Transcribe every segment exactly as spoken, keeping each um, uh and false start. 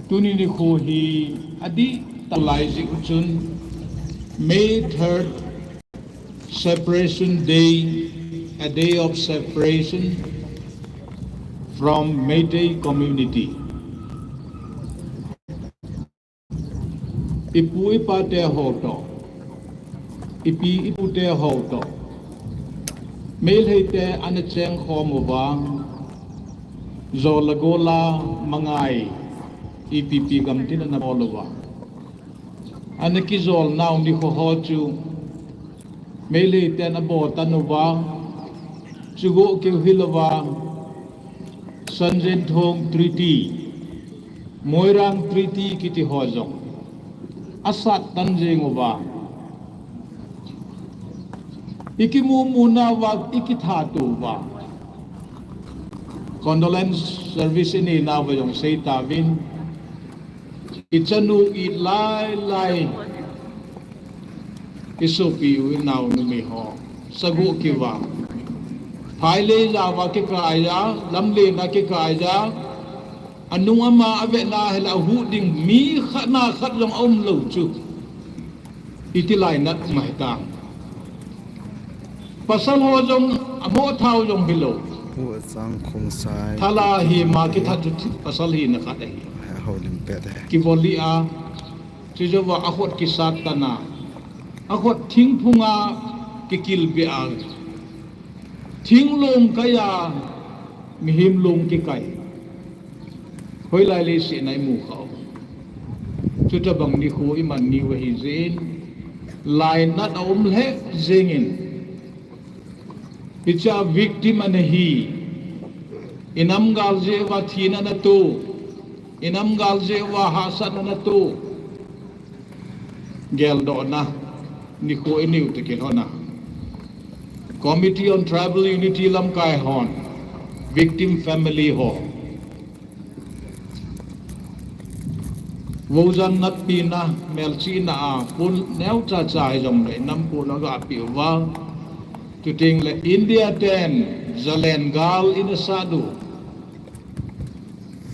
Tuni nikho hi adih tah lai jeh u chun May third, Separation Day, a day of separation from Meitei community. Ipu ipa te ho toh, ipi ipu te ho toh, Meitei te ana cheng khom uva, jol le gol a mangai, ipi ipi gamtin ana bol uva, ana kijol nau nikho ho chu Meitei ten abol tan uva, chu go keu hilouva, Sanjenthong Treaty, Moirang Treaty kiti ho jong asat tan jeng uva, ikimu mu nauva, ikithat uva, condolence service inei nauva jong sei tauvin, ichanu it lai lai, isopi u inao numei ho, sagu kiva, phailei jao va kikai a, lamlen a kikai a, anung ama avetna hela ahuh ding mi khat na khat jong aum lou chu, iti lainat mai ta. Pasal ho jong amo thao jong hilou. Thala hi ma kithat chu pasal hina khat ahi. Kivoli a, chujouva akhut kisat tan a, akhut thingphung a kikilbe a, thinglung kai a, mihem lung kikai. Hoilai leiset a imu khah u. Chutobang nikho iman niu ahi jeh in, lainat aum lheh jeng in, hichea victim ana hi, inam gal jeh uva thina ana to, inam gal jeh uva hahsatna ana to, geldohna nikho ineiu toh kilhon a, Committee on Tribal Unity lamkai hon, victim family ho, vohjan natpina, melchihna a pon neocha cha hijongle inam pon agapeh uva, chutengle India ten Jallianwala gal in asat u,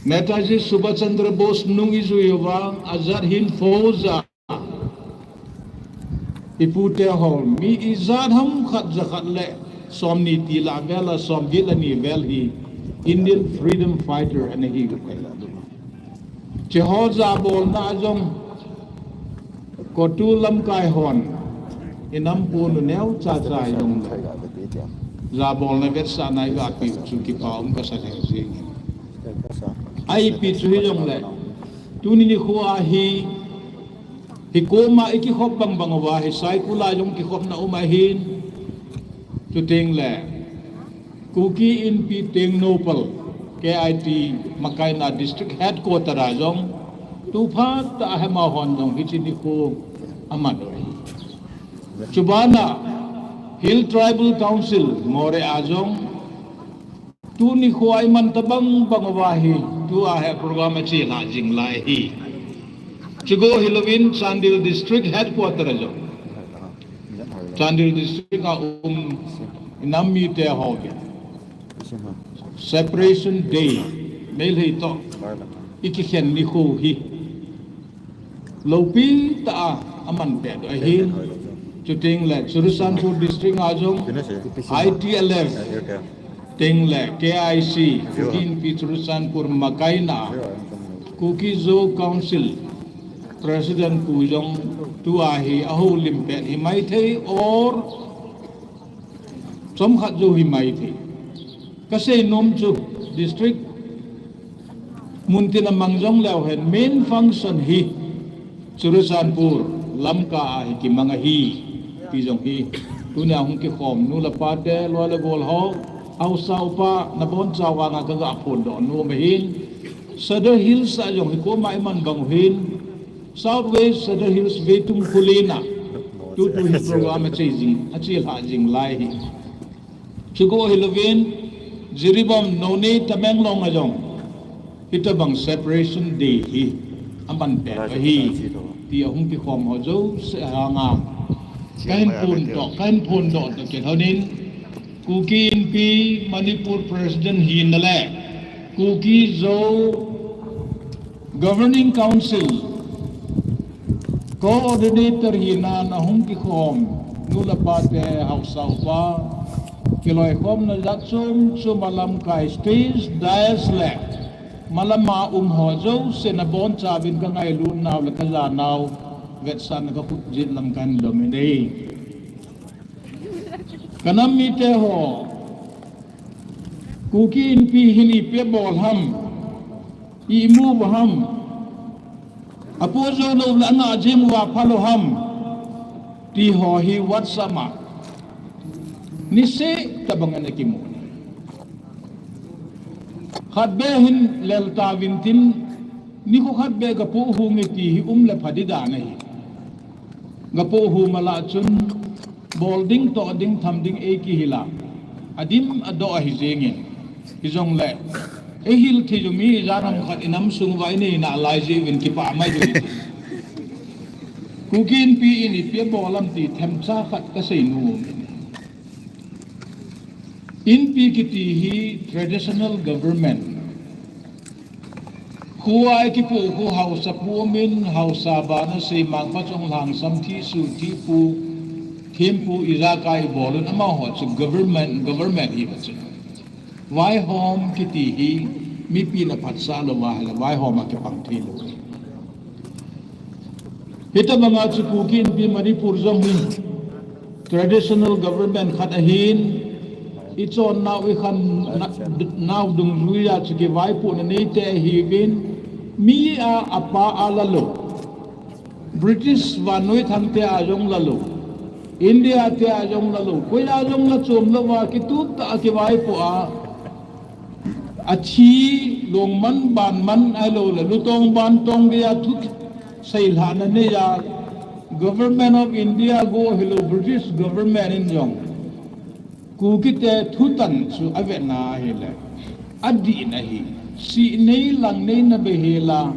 Netaji Subhas Chandra Bose nung ijui uva, Azad Hind Fauj a ipu te ho mi ijat ham khat jakhat le somni ti lah vel a, somget le ni vel hi Indian freedom fighter ana hiu. Hiche ho jabolna a jong, CoTU lamkai hon inam pon u neocha cha hijongle jabolna vetsahna igapeh u chu kipa um kasa lheh jeng in. Ipi chu hijongle, tuni nikho a hi, hikoma ikikhop bang bang uva hi, Saikul a jong kikhopna um ahin, chutengle Kuki Inpi Tengnoupal, K I T, Makaina District Headquarter a jong, tu phat a hi amahon jong hiche nikho aman u ahi. Chubana Hill Tribal Council, Moreh a jong, tuni nikho a iman tobang bang uva hi, tua hi program achelhah jing lai ahi. Chugo hilouvin Chandel District Headquarter a jong, Chandel District a um inam mite ho Separation Day, Meitei toh ikikhen nikho hi loupi tah a aman pet u ahin, chutengle Churachandpur District a jong I T L F, chutengle K I C, Kuki Inpi Churachandpur Makaina, Kuki Zo Council President pu jong tua hi ahoulim pet hi maithei or chomkhat jou hi maithei. Kasei nom chu district muntin a mang jong leu hen, main function hi Churachandpur, Lamka a hi kimang ahi, ti jong hi. Tunia hung kikhom nu le pa te, loi le gol ho, haosa upa, nabonchauva nga kaga phondoh nom ahin. Sadar Hills a jong hikoma iman bang u hin, South West Sadar Hills Veitum Khullen a tutu hi program achei jing, achelhah jing lai ahi. Chugo hilouvin, Jiribam, Noney, Tamenglong a jong hitobang Separation Day hi aman pet u ahi, ti ahung kikhom ho jouse hanga kahin phondoh, kahin phondoh toh kilhonin, Kuki Inpi Manipur President hina le Kuki Zo Governing Council Coordinator hina ahung kikhom nu le pa te, haosa upa, kiloikhomna jat chom chom a lamkai, stage, dais le malama um ho jouse nabonchauvin kangailut nau le kajanau vetsahna kakhut jet lam kahin lom in e. Kanam mite ho, Kuki Inpi hin ipi abol ham, imu uva ham, apoh jou lou le angah jeng uva phalou ham, ti ho hi WhatsApp a niseh tobang in akimu. Khat beh hin lel tauvin tin, nikho khat beh gapoh hung e ti hi um le pha ding dan ahi. Gapoh hung ma lah chun, bol ding, toh ding, tham ding eikihil a, adim adoh ahi jengin. Hijongle, eihil thei u mi ijat ham khat inam sung uva inei nalai jeh uvin kipah mai diu ahi. Kuki Inpi in ipi abol ham ti themcha khat kasei nom in. Inpi kiti hi traditional government. Kho a ikipoh khu haosapu umin, haosa bana seimang, phachom, lhangsam, thihsu, thihpu, thempu, ijakai ibol un, amaho chu government, government hi ahi chu. Vaihom kiti hi mipin aphatsah louva ahile vaihom a kipang thei lou. Hitobanga chu Kuki Inpi Manipur jong hi traditional government khat ahin, ichonnau, ikhan na-, nau dungjuia chu kivaipohna neite ahiuvin, mi a, apa a la lou, British vannoi thangte a jong la lou, India te a jong la lou, koi a jong la chom louva, kitup tah a kivaipoh a, athi, lungman, banman, ahilouleh lutong bantong geiya thu seilhahna neiya, Government of India go hilou, British government in jong Kukite thutan chu avetna ahile, adihna hi, sih nei lang nei na beihela,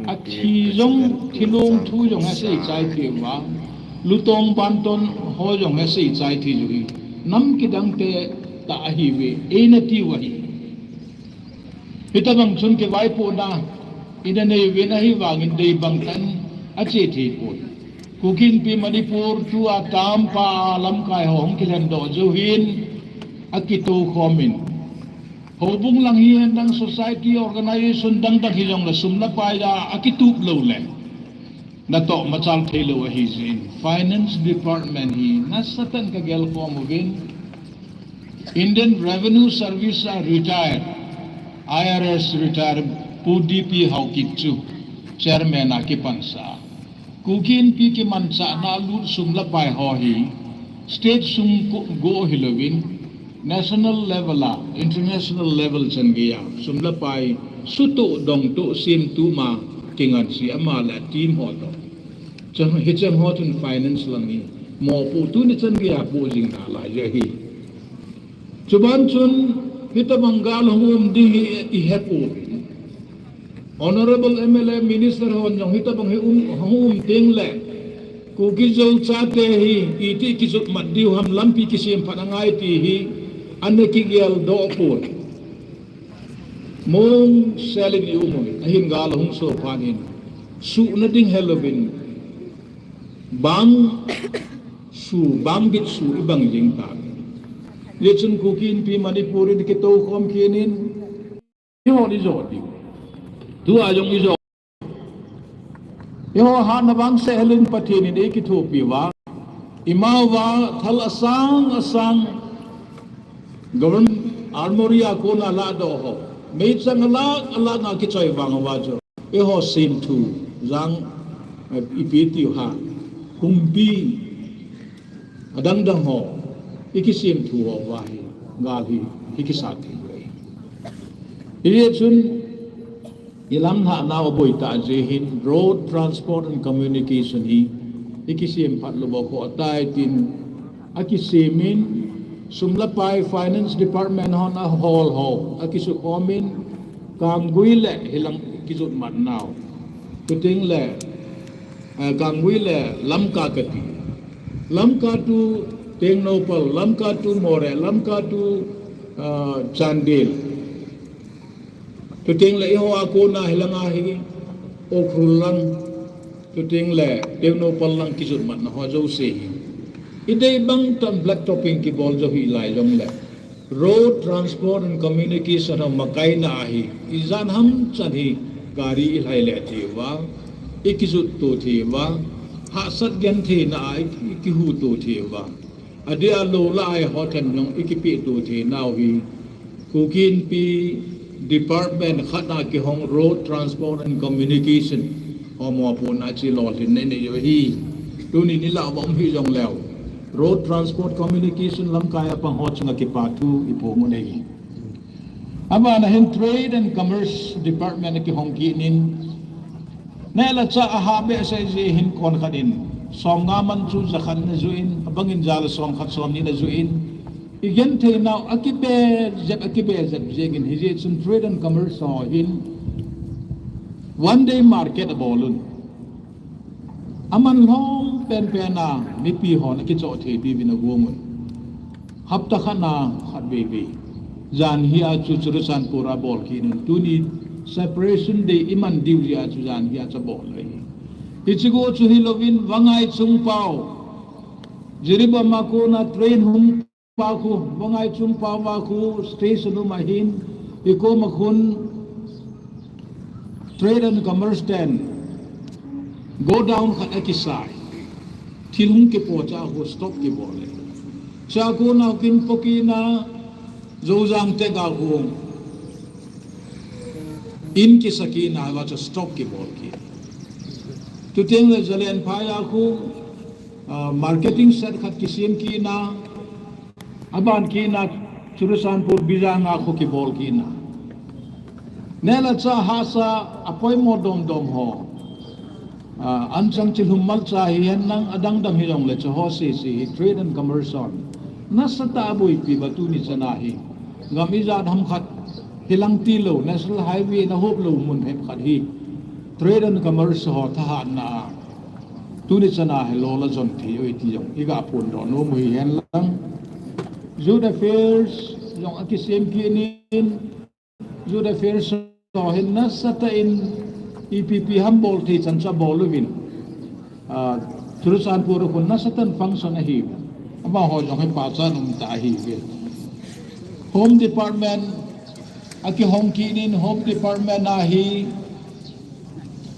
athi jong, thilong thu jong asei chai thei uva, lutong banton ho jong asei chai thei u hi, nam kidangte tah ahiuve, eina tiu ahi. Hitobang chun kivaipohna ina neiuvin, ahivangin dei bangtah in ache thei poi. Kuki Inpi Manipur tua tampa a lamkai ho hung kilhendoh jou hin akitou khomin, houbung lang hihen dang society organization dangdang hijongle sum le pai a akitup loule natoh machal theilou ahi jeh in Finance Department hi nasatah in kagel khom uvin, Indian Revenue Service a retire, I R S retire, Pu D P Haokip chu Chairman a kipansah. Kuki Inpi kimanchahna a lut sum le pai ho hi state sung go, go hilouvin, national level a, international level chan geiya sum le pai sutoh, dongtoh, semtoh ma kingansea ama le team ho toh. Chang, hicheng ho chun finance lang hi mopoh, tuni chan geiya poh jing nalai jeh ahi. Chuban chun hitobang gal hung um ding hi ihepouvin. Honorable M L A minister hon jong hitobang hi um, hung um tengle, Kuki Zo chate hi iti kijot mat diu ham, lampi kisem phat angai ti hi ana kigeldoh pon. Mong selin ium uvin, ahin gal hung so phat in, suhna ding helouvin, bang su, bang bit su ibang jing tauvin. Hijeh chun Kuki Inpi Manipur in kitou khom kit in, eihon ijo diu. Tua jong ijo. Eiho hatna vang seh helin Pathen in eikithopi uva, imauva thal asang asang, government armoury a kona lahdoh ho, meichang alakh alakh a kichoi vang uva chu, eiho semthu, jang, eh, ipi tiu ham, humpi, adangdang ho, ikisemthu ho uva hi, gal hi, hi kisa thei uve. Hijeh chun, ilamlhahnau aboi tah jeh hin, road transport and communication hi, ikisem phat lou uva khoh ahitai tin, akisemin, sum le pai finance department hon ahol ho, akisukhomin, Kanggui le hilang kijot matnau. Chutengle, eh, Kanggui le Lamka kati. Lamka to Tengnoupal, Lamka to Moreh, Lamka to, eh, Chandel. Chutengle eiho a kona hilanga hi, Ukhrul lang, chuteng le Tengnoupal lang kijot matna ho jouse hi, idei bang tah in black topping kibol jou hih lai jongle, Road Transport and Communication ho makaina a hi, ijat ham chan hi gari ilhai le thei uva, ikijot to thei uva, hahsat gentheina a i, ikihuto thei uva, adeh a lou lah a ho them jong ikipehto thei nau hi, Kuki Inpi department khat a kihong Road Transport and Communication ho mopohna chu lolhinna inei u ahi. Tuni nilah uva um hih jongleu, Road Transport Communication lamkai a pang ho chunga kipa thu iphong u ahi. Abana hin Trade and Commerce Department akihong kit in, neh le chah ahah behseh jeh hin konkhat in, somnga man chu jakhat ana joh in, abang in ja le somkhat somni ana joh in, igenthei nau akibe jep, akibe jep jeng in, hijeh chun Trade and Commerce ho hin one day market abol un. Aman lhom penpen a mipi hon akichoh thei diuvin agong un. Hapta khat na khat veivei. Jan hi a chu Churachandpur a bol kit in, tuni Separation Day iman diu jeh a chu jan hi a chu abol u ahi. Hiche go chu hilouvin Vangai Chungpao, Jiribam a kona train hung pa khu, Vangai Chungpao a khu station um ahin, ikoma khun Trade and Commerce ten godown khat akisai. Thil hung kipoh cha khu stock kibol e. Chua kona kin pokina Joujang te ga khu in kisakina va cha stock kibol kit. Chuteng le Jalenphai a khu, ah, marketing shed khat kisem kit na, aban kit na Churachandpur Bijang a khu kibol kit na. Neh le chah hahsa apoimo domdom ho, ah, anchang chilhum malcha hihen lang adang dang hijongle chu ho sese hi Trade and Commerce hon nasatah a aboipi uva tuni chan a hi. Gam ijat ham khat hilang tilou, National Highway in ahop lou mun hep khat hi Trade and Commerce ho thahatna a tuni chan a hi lol ajon thei u ahi ti jong iga phondoh nom u hihen lang. Youth Affairs jong akisem kit in, Youth Affairs ho hin nasatah in ipi ipi ham bol thei chan chu abol uvin, ah, Churachandpur a khun nasatah in function ahi. Amaho jong hi pachat umtah ahiuve. Home Department akihong kit in, Home Department a hi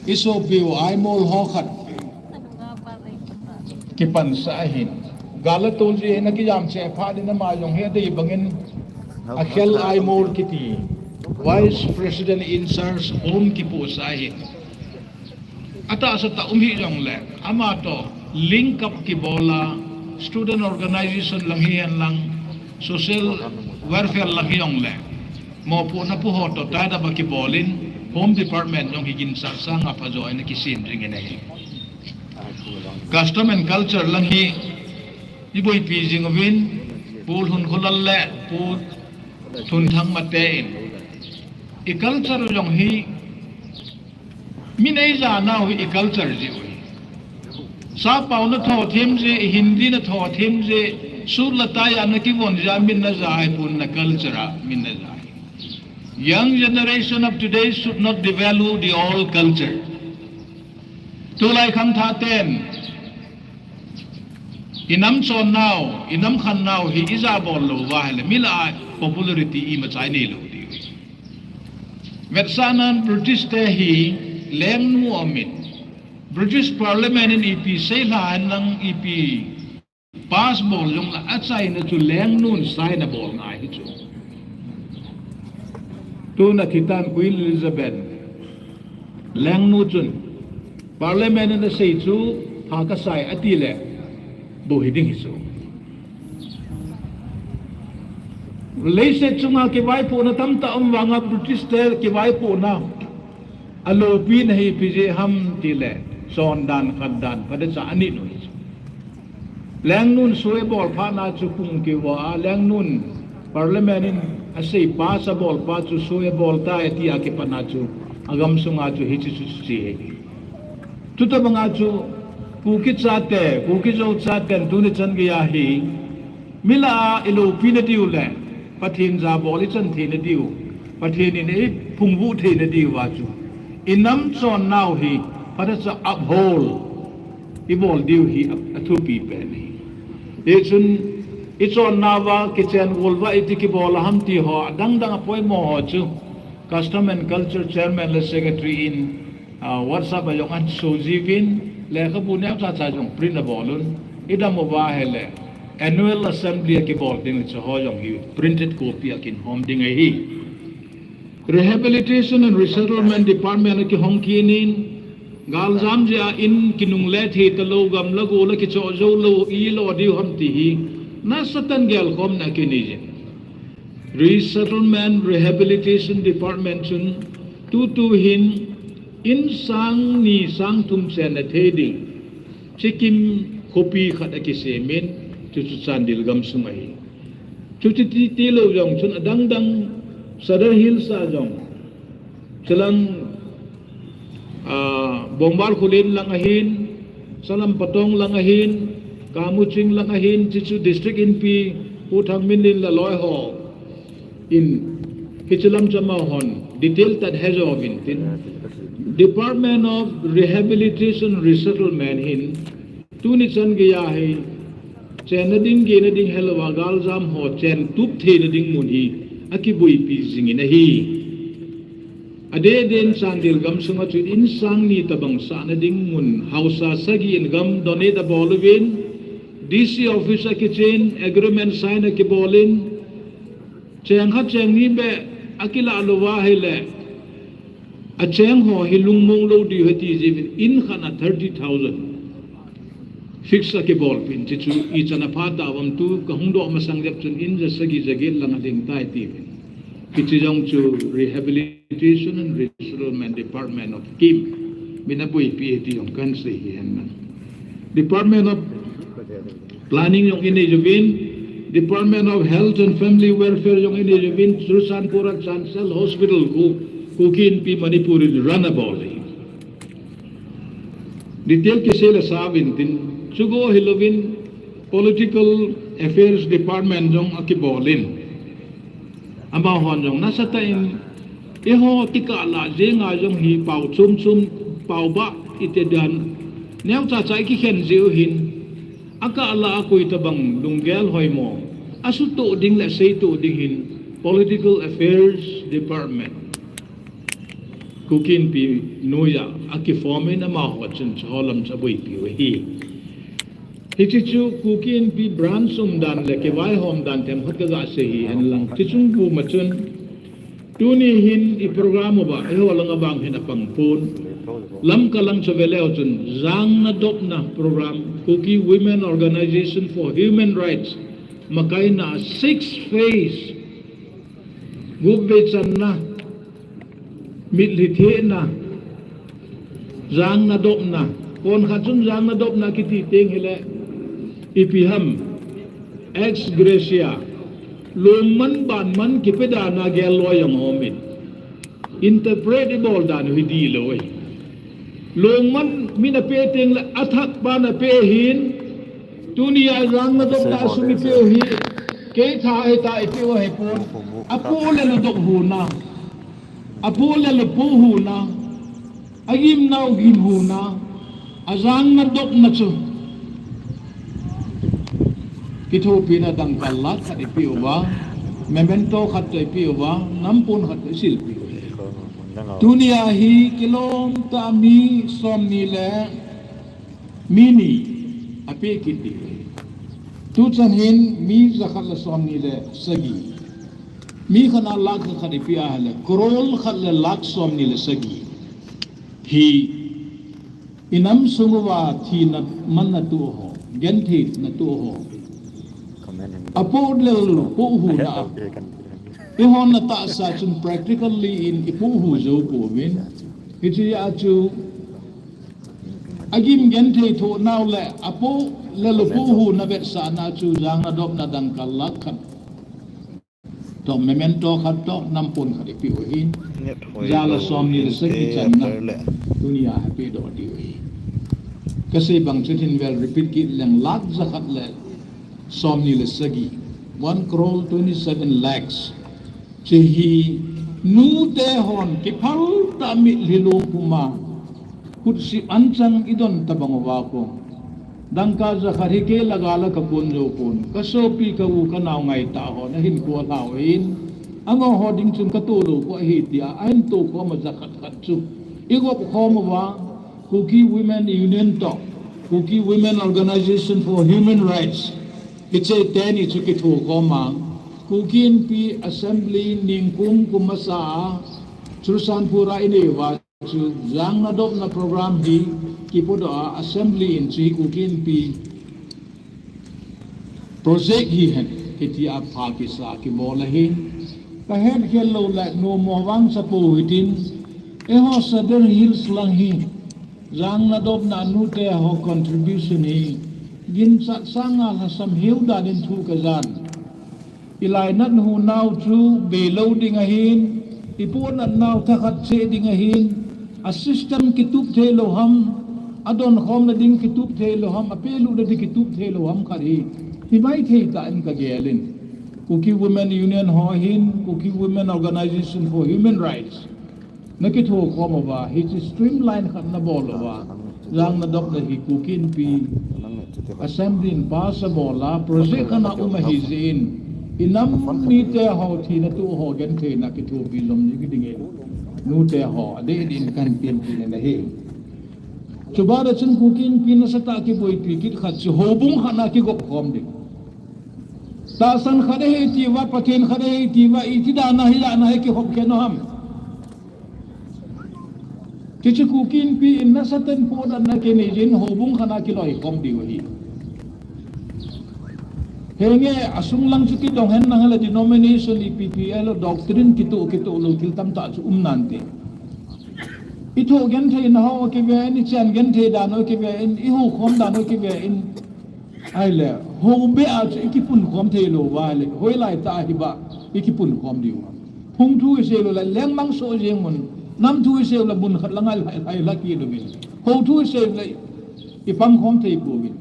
isopiu Aimol ho khat kipansah ahin. Gal atol jeh hin akijam cheh phat in ama jong hi adei bangin Akhel Aimol kiti Vice President in charge Home kipohsah ahin. Atahsa tah um hih jongle, ama toh link up kibol a, student organization lang hihen lang, social welfare lang hijongle, mopohna pu ho toh tie up a kibol in, Home Department jong hi ginchat sanga phajo in akisem jing in ahi. Custom and Culture lang hi iboipi jing uvin, Pu Lhunkholal le Pu Thunthang Mate in, i culture u jong hi min eija nau hi i culture jeh u ahi. Sappao nathoh them jeh, Hindi nathoh them jeh, suit le tie a nakivon jeh a min naja ahipon, na culture a min naja ahi. Young generation of today should not devalue the old culture. Tulai khangthah ten inam chon nau, inam khan nau hi ija bol lou uva ahile, mi lah a popularity imacha inei lou diu ahi. Vetsahnan British te hi lengnu aumin, British Parliament in ipi seilhah hen lang, ipi pass bol jongle achaina chu lengnun sign abol ngai hi chu. Tuna thitan Queen Elizabeth, lengnu chun Parliament in asei chu pha kasai atile, bou hiding hi chu. Leiset chunga kivaipohna tamtah um vanga British te kivaipohna aloupina hi ipi jeh ham tile, chondan khatdan phatecha anit u hi chu. Lengnun soi abol phatna chu pung kivoh a, lengnun Parliament in asei pass abol pa chu soi abol tai tia kipatna chu agamsunga chu hiche chu che ahi. Chutobanga chu Kuki chate, Kuki Zo chaten tuni chan geiya hi mi lah a iloupina diu le Pathen jabol ichan theina diu, Pathen in eiphungvuh theina diuva chu Inam chonnau hi, phatecha uphold, ibol diu hi a, athupi pen ahi. Hichun, ichonnauva, kichen golva iti kibol a ham ti ho, adangdang apoimo ho chu, Custom and Culture Chairman le Secretary in, ah, WhatsApp a jong ahin sojiuvin, lekhabu neocha cha jong print abolun, idam uva ahile, Annual Assembly a kibol ding chu ho jong hi, printed copy a kinhom ding ahi. Rehabilitation and Resettlement Department a kihong kinin, galjam jeh a in kinungle thei talou, gam le gol a kichoh jou lou, ilo diu ham ti hi, nasatah in gelkhomna kinei jin. Resettlement Rehabilitation Department chun tutu hin in sang ni sang thum chenna thei ding Sikkim khopi khat akisemin, chuchu Chandel gamsung ahi. Chuti ti, tilou jong chun adangdang Sadar Hills a jong, chulang, ah, Bongbal Khullen lang ahin, Salam Patong lang ahin, Kamuching lang ahin, chuchu District Inpi Pu Thangminlin le aloi ho in, hiche lam chu amahon detail tah in hejo uvin tin, Department of Rehabilitation Resettlement hin tuni chan geiya hi chenna ding, gehna ding helouva galjam ho chentup theina ding mun hi akiboipi jingin ahi. Adeh deh in Chandel gamsunga chu in sang ni tobang sahna ding mun haosa sagi in gam donate abol uvin, D C office a kichen, agreement sign akibolin, cheng khat cheng ni beh akilah louva ahile, acheng ho hi lungmong lou diu ahi ti jeh in in khat a thirty thousand fix akibolpin, chuchu ichan apha tauvam, tu kahung doh masang jep chun in ja sagi ja get lang ading tai tiuvin. Hiche jong chu Rehabilitation and Resettlement Department of Kim min aboipi ahi ti jong kahin sei hi hen lang. Department of Planning jong inei jouvin, Department of Health and Family Welfare jong inei jouvin, Churachandpur a Chancel Hospital khu, Kuki Inpi Manipur in run abol ahi. Detail kisei le sa uvin tin, chugo hilouvin, Political Affairs Department jong akibolin. Amahon jong nasatah in, eiho kikah lah jenga jong hi pao chom chom, pao bah iti dan, neocha cha ikikhen jeh u hin, akah lah a koi tobang lunggel hoimo asutoh ding le seitoh ding hin Political Affairs Department, Kuki Inpi noiya akiform in amaho chun chuho lam chu aboipi u ahi. Hiche chu Kuki Inpi branch umdan le kivaihom dan themkhat kaga sei hi hen lang. Chuche chung puma chun, tuni hin i program uva, eiho langa vang hin apang pon. Lamka lang chu veleu chun, jang nadopna program, Kuki Women Organisation for Human Rights, makaina six phase, gup vei channa, mitlhi thehna, jang nadopna, konkhat chun jang nadopna kiti teng hile, ipi ham, ex gratia, lungman banman kipe dan a gel loi jong aumin. Interpret ibol dan u hi dihlou ahi. Lungman min apeh teng le athah pan apeh ahin, tunia jang nadopna sum ipeh u hi, kei tha ahita ipeh u ahipon, apoh le nadop huna. Apoh le lapoh huna, agimnau gim huna, ajang nadopna chu kithopina dangka lakh khat ipeh uva, memento khat toh ipeh uva, nampon khat toh isilpeh uve. Tunia hi kilom tah mi somni le mi ni apeh kit diu ahi. Tuchan hin mi jakhat le somni le sagi. Mi khat a lakh khat ipeh ahile, crore khat le lakh somni le sagi hi inam sung uva thina manna toh ho, gentheina toh ho, apoh le lapoh huna a, eihon atahsa chun practically in ipoh hu jou pouvin. Hiche a chu agim genthei thoh nau le apoh le lapoh huna vetsahna chu jang nadopna dangka lakh khat toh, memento khat toh, nampon khat ipeh u ahin. Ja le somni le sagi channa tunia apeh doh diu ahi. Kasei bang chu hin vel repeat kit leng, lakh jakhat le somni le sagi, one crore twenty seven lakhs. Hiche hi Nute hon kiphal tah mitlhi lungpum a, khut sip anchang idon tabang uva kon. Dangka jakhat hi kei la gal a kakon jou pon. Kasopi ka u kanao ngaitah hon ahin kol lhau ahin. Amaho ding chun katoh lou khu ahi tia ahin tohkhom a jakhat khat chu igop khom uva, Kuki Women Union toh Kuki Women Organization for Human Rights, hiche teni chu kithokhom a, Kuki Inpi Assembly ningkum kum masa a Churachandpur a inei uva chu, jang nadopna program hi kipodoh a, Assembly in chu hi Kuki Inpi project hihen kiti a pha kisa kibol ahin. Kahet khel lou le, nomo vang sa pou hitin, eiho Sadar Hills lang hi jang nadopna nute ho contribution hi ginchat sanga lhasam hiu dan in thu kajan. Ilainat hunau chu beilou ding ahin, ipohnatnau thakhat cheh ding ahin, a system kitup theilou ham, adonkhomna ding kitup theilou ham, apehlut na ding kitup theilou ham khat hi, himai thei tah in kagel in. Kuki Women Union ho ahin, Kuki Women Organization for Human Rights, nakithokhom uva, hiche streamline khat nabol uva, jang nadopna hi Kuki Inpi Assembly in pass abol a, project khat na um ahi jeh in, inam mite ho thina toh ho gentheina kithopi jom ding kiding in, nute ho adeh deh in kahin penpi na ahi. Chubana chun Kuki Inpi nasatah kiboipi kit khat chu houbung khat na kigop khom ding. Tahsan khat ahi tiuva, Pathen khat ahi tiuva, iti dan a hilai a hi kihop khen u ham? Tichu Kuki Inpi in nasatah in pohnatna kinei jin houbung khat na kiloikhom diu ahi. Henge, asung lang chu kidong hen nang le denomination ipi pi ahilou, doctrine kitoh kitoh lou thil tamtah chu um nante. Ithoh gentheina ho kive in, ichan genthei dan ho kive in, ihoukhom dan ho kive in, ahile, houbeh a chu ikipunkhom theilou uva ahile, hoilai tah a hiba ikipunkhom diu ham? Hung thu isei lou le, lengmang soh jeng un, nam thu isei lou le, mun khat lang a ilhai, ilhai lha kit uvin. Hou thu isei lou le, ipangkhom thei pouvin.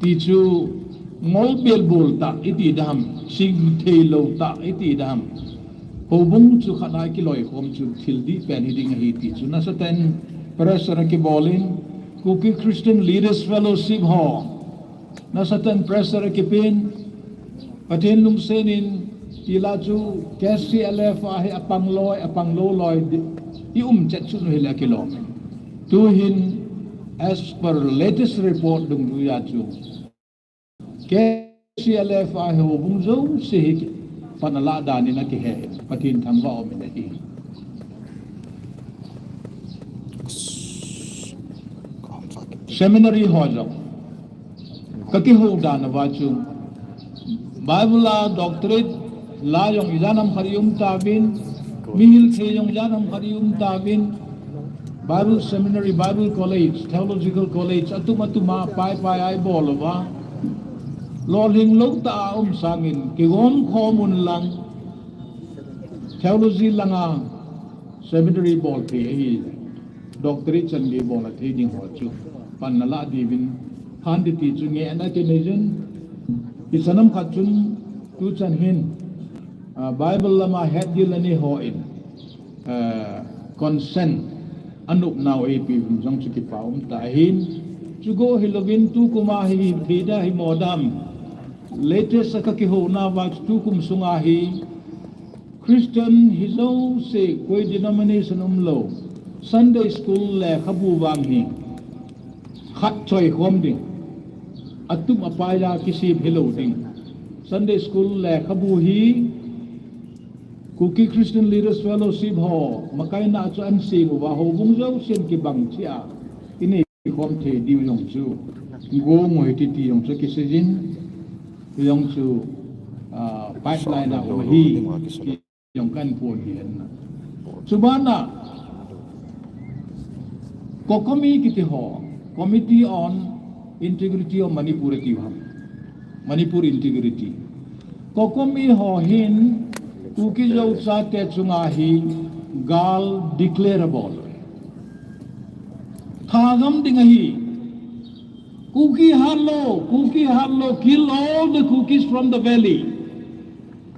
Tichu, ngolbel bol tah iti dam, sing theilou tah iti dam. Houbung chu khat na kiloikhom chu thil dih pen hiding ahi tichu nasatah in pressure akibol in, Kuki Christian Leaders Fellowship ho nasatah in pressure akipen, Pathen lungset in, tila chu K C L F a hi apang loi, apang lou loi di, i um chet chu hile akilom. Tuhin, as per latest report dungjuia chu, K C L F a hi houbung jouse hi pan alah dan in akihe, Pathen thangvah um in ahi. Seminary ho jong kakihou dan uva chu, Bible a doctorate la jong ijat ham khat i um tauvin, mi hilthei jong ijat ham khat i um tauvin, Bible Seminary, Bible College, Theological College, atum atum a pai pai a ibol uva, lolhing lou tah a um sangin kigomkhom un lang, theology lang a seminary bol thei ahi, doctorate chan gei bol a thei ding ho chu pan alah diuvin, phan ding ti chu ngehna kinei jin, ichan ham khat chun tuchan hin, ah, Bible lam a het ding le ni hon, ah, consent anop nau eipe uvin jong chu kipa um tah ahin. Chu go hilouvin tukum a hi thei da hi mo dam. Latest a kakihouna uva chu tukum sunga hi Christian hi jouse koi denomination umlou, Sunday school lekhabu vang hi khat choikhom ding, atum apai a kisem hilou ding. Sunday school lekhabu hi Kuki Christian Leaders Fellowship ho makaina chu ahin sem uva, houbung jousen kibang cheh a inei khom thei diu jong chu, gong u hiti ti jong chu kisei jin, jong chu, ah, pipeline a um ahi, ti jong kahin phon hi hen na. Chubana, COCOMI kiti ho, Committee on Integrity of Manipur ati ham. Manipur Integrity. COCOMI ho hin Kuki Zo chate chunga hi gal declare abol. Thagam ding ahi. Kuki hatlou, Kuki hatlou, kill all the Kukis from the valley.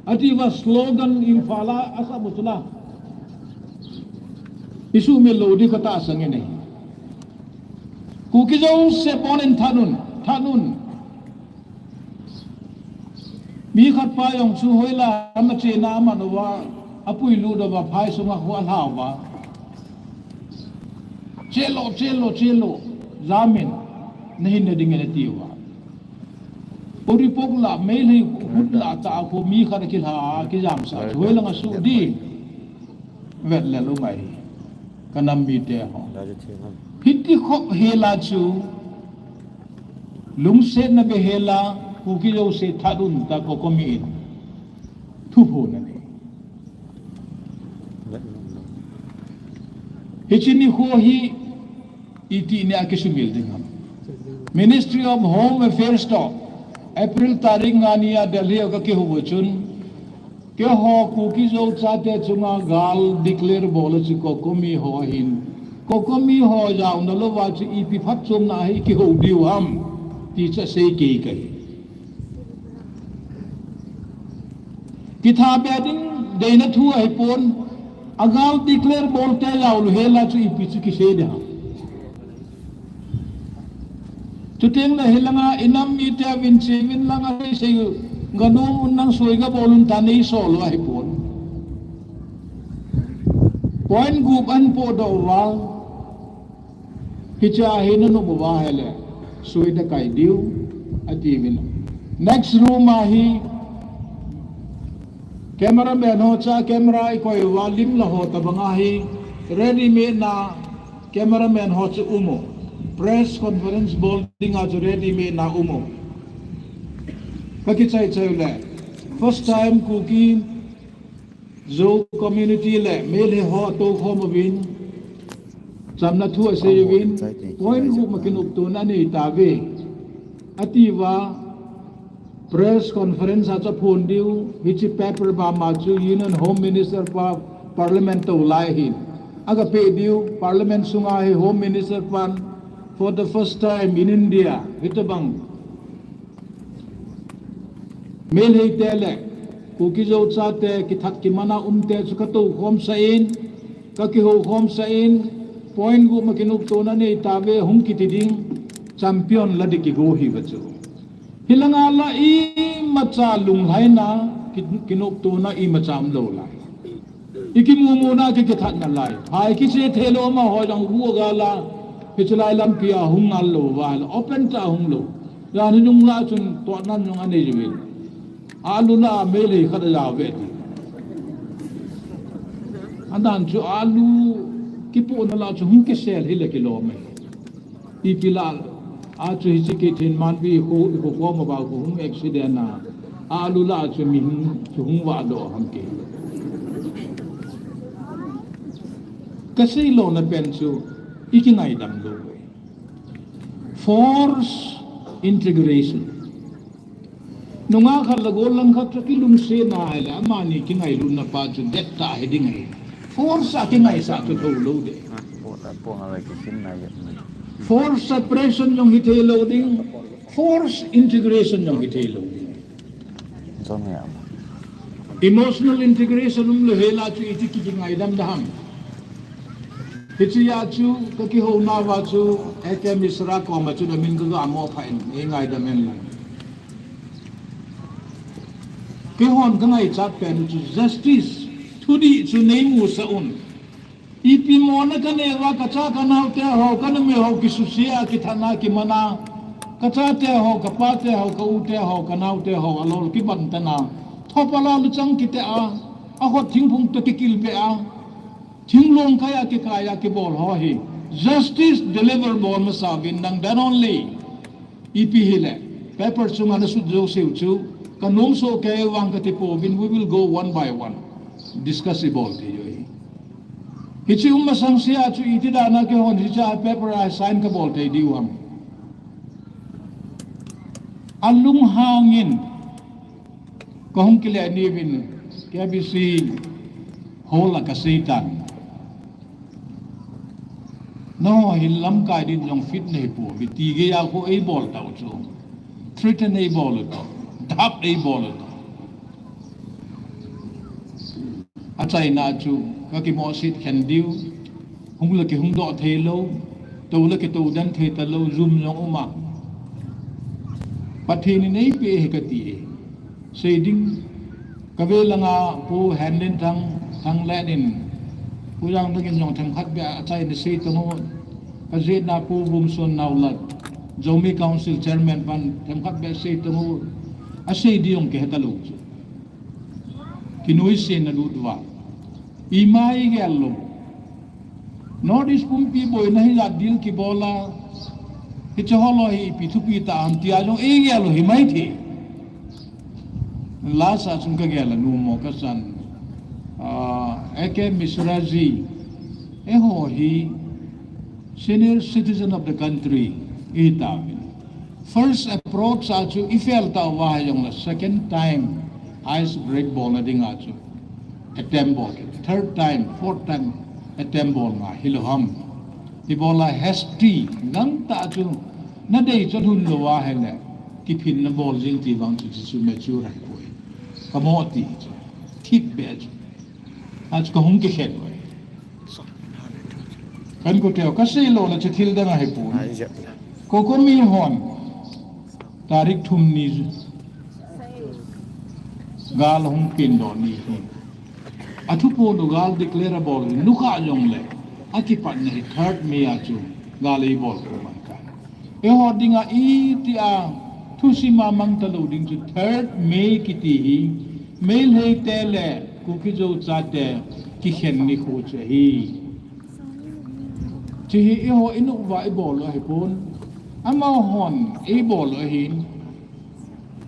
Ati uva slogan Imphal a asah u chu la. Isuhmil lou di katahsan nge nei. Kuki Zo se pon in thanun, thanun. Mi khat pa jong chu hoilam a chena aman uva, apui lut uva, phai sunga khu alha uva. Chelo, chelo, chelo. Jamin, nahin na ding nge nati uva. Uri pok la, Meitei hut la ta ko mi khat kilha, kijam sa, chu hoilang asuh di. Vet le lo mai. Ka nam mite ho. Hiti khop hela chu. Lungsetna be hela, Kuki Zo se thanun ta COCOMI in. Thuphon anei. Hiche nikho hi iti nia kisumil ding ham. Ministry of Home Affairs to April tarik nga nia Delhi a kakihou chun, keiho Kuki Zo chate chunga gal declare bol a chu COCOMI ho ahin. COCOMI ho jaona louva chu ipi phatchomna hi kihou diu ham ti chu asei kei kahi. Kitha be ding deina thu ahipon, agal declare bol te jaolou hela chu ipi chu kisei ding ham. Chuteng le hilanga inam mite vin chevin langa sei sei u, ganom un nang soi gabol un ta nei sol u ahipon. Point gup an podoh uva. Hiche a hi nanom uva ahile, soi da kai diu, atiuvin. Next room a hi, cameraman ho cha camera ikoi uva, lim la ho tabang a hi, ready made na cameraman ho chu um u. Press conference bol dinga chu ready made na um u. Kakichai chai u le, first time Kuki Zo community le Meitei ho toukhom uvin, chamna thu asei uvin, point gup ma kinoptona anei tauve. Atiuva, press conference a chu aphon diu, hiche paper bama chu Union Home Minister pa Parliament tou lai hin. Aga pe diu, Parliament sunga hi Home Minister pan for the first time in India, hitobang Meitei te le Kuki Zo chate kithat kimana umte chu katoukhom sah in, kakihou khom sah in, point gup ma kinoptona nei tauve hung kiti ding, champion la di kigo hiuva chu. Hilanga la imacha lunglhaina ki-, kinoptona imacha umlou lai. Ikimu muna ki kithatna lai. Hai kiche thei lou amaho jong gu gala. Hiche lai lampi a hung ngal lou va la. Open ta hung lou. Jan hi nung la chun tohnan jong anei jiuvin. Alu la Meitei khat ajao ve ti. Adan chu alu kipohna la chu hung kisel hile kilom e. Ipi la, a chu hiche kithin manpi khu, khu khu ma ba khu hung accident a. Alu la chu mi hung, chu hung vahdoh ham ke. Kasei louna pen chu, ikingaidam lou. Forced integration. Nungah khat le gollhang khat chu kilungsetna ahile, amani kingailutna pa chu dettah hi ding ahi. Force a kingaisah chu thou lou ding. Force separation jong hithei lou ding, force integration jong hithei lou ding. Emotional integration umlou hela chu iti ki kingaidam ding ham. Hiche a chu kakihouna uva chu A K Mishra koma chu namin kaga mo pha in, eingaidam hen lang. Keihon kangaichat pen chu justice, thudih chu neimusah un. Ipi mona kanei uva kacha kanaote ho, kanumei ho kisuse a, kithatna kimana. Kachate ho, kapate ho, ka-ute ho, kanaote ho, alol kibangtana. Thopal a luchang kite a, akhut thingphung toh kikilbe a. Thinglhang kai a kikai a kibol ho hi. Justice deliver bol masa uvin lang, then only. Ipi hile, paper chunga nasut jouseu chu, kanom soh kei vang kati pouvin, we will go one by one. Discuss ibol thei u ahi. Hiche um masang sea chu iti dana keihon hiche a paper a sign kabol thei diu ham. Alunghang in, kahung kile ni uvin, K B C hall a kaseitan. Nangho hin lamkai din jong fit nahipouve, ti geiya khu eibol tau chu. Threaten eibol u toh, dhap eibol u toh. Achaina chu, kakimohset khen diu. Hung le kihung doh thei lou, tou le kitou den thei talou, jum jong um a. Pathen in eipeh ahi kati e. Sei ding, ka ve langa Pu Henlenthang, Thanglen in, Pu Jangdang in jong themkhat beh a achaina sei tang u, ka jeh na Pu Vumson Naolat, Zomi Council Chairman pan themkhat beh sei tang u, asei ding jong kihe talou chu. Kinoise na lut uva. Ima igel lou. North East pumpi boina hijat dil kibol a, hiche ho lou hi ipi thupi ta ham tia jong igel lou hi mai thei. Lasa chun ka gel a numo ka san. Ah, A K Mishra ji, eiho hi senior citizen of the country ihi tauvin. First approach a chu i fail tauva hijongle second time ice break bolna dinga chu attempt bol kit. Third time, fourth time attempt bol ngai hilou ham. Ibola hasty gangtah chu nadei chu lhun lou ahile kiphinna bol jing ti vang chu, chu mature ahipoi. Kamo ti chu. Thip beh chu. Achu kahung kikhen uve. Kan kote u kasei lou le chu thil dang ahipoi. COCOMI hon tarik thum ni gal hung pin doh ni hi. Athuphon u gal declare abol nukha jongle akipatna hi third May a chu gal eibol kit man ka. Eiho dinga itia thusim a mang talou ding chu third May kiti hi Meitei te le Kuki-Zo chate kikhen nikho chu ahi. Chu hi eiho inuva ibol u ahipon. Amahon eibol u ahin.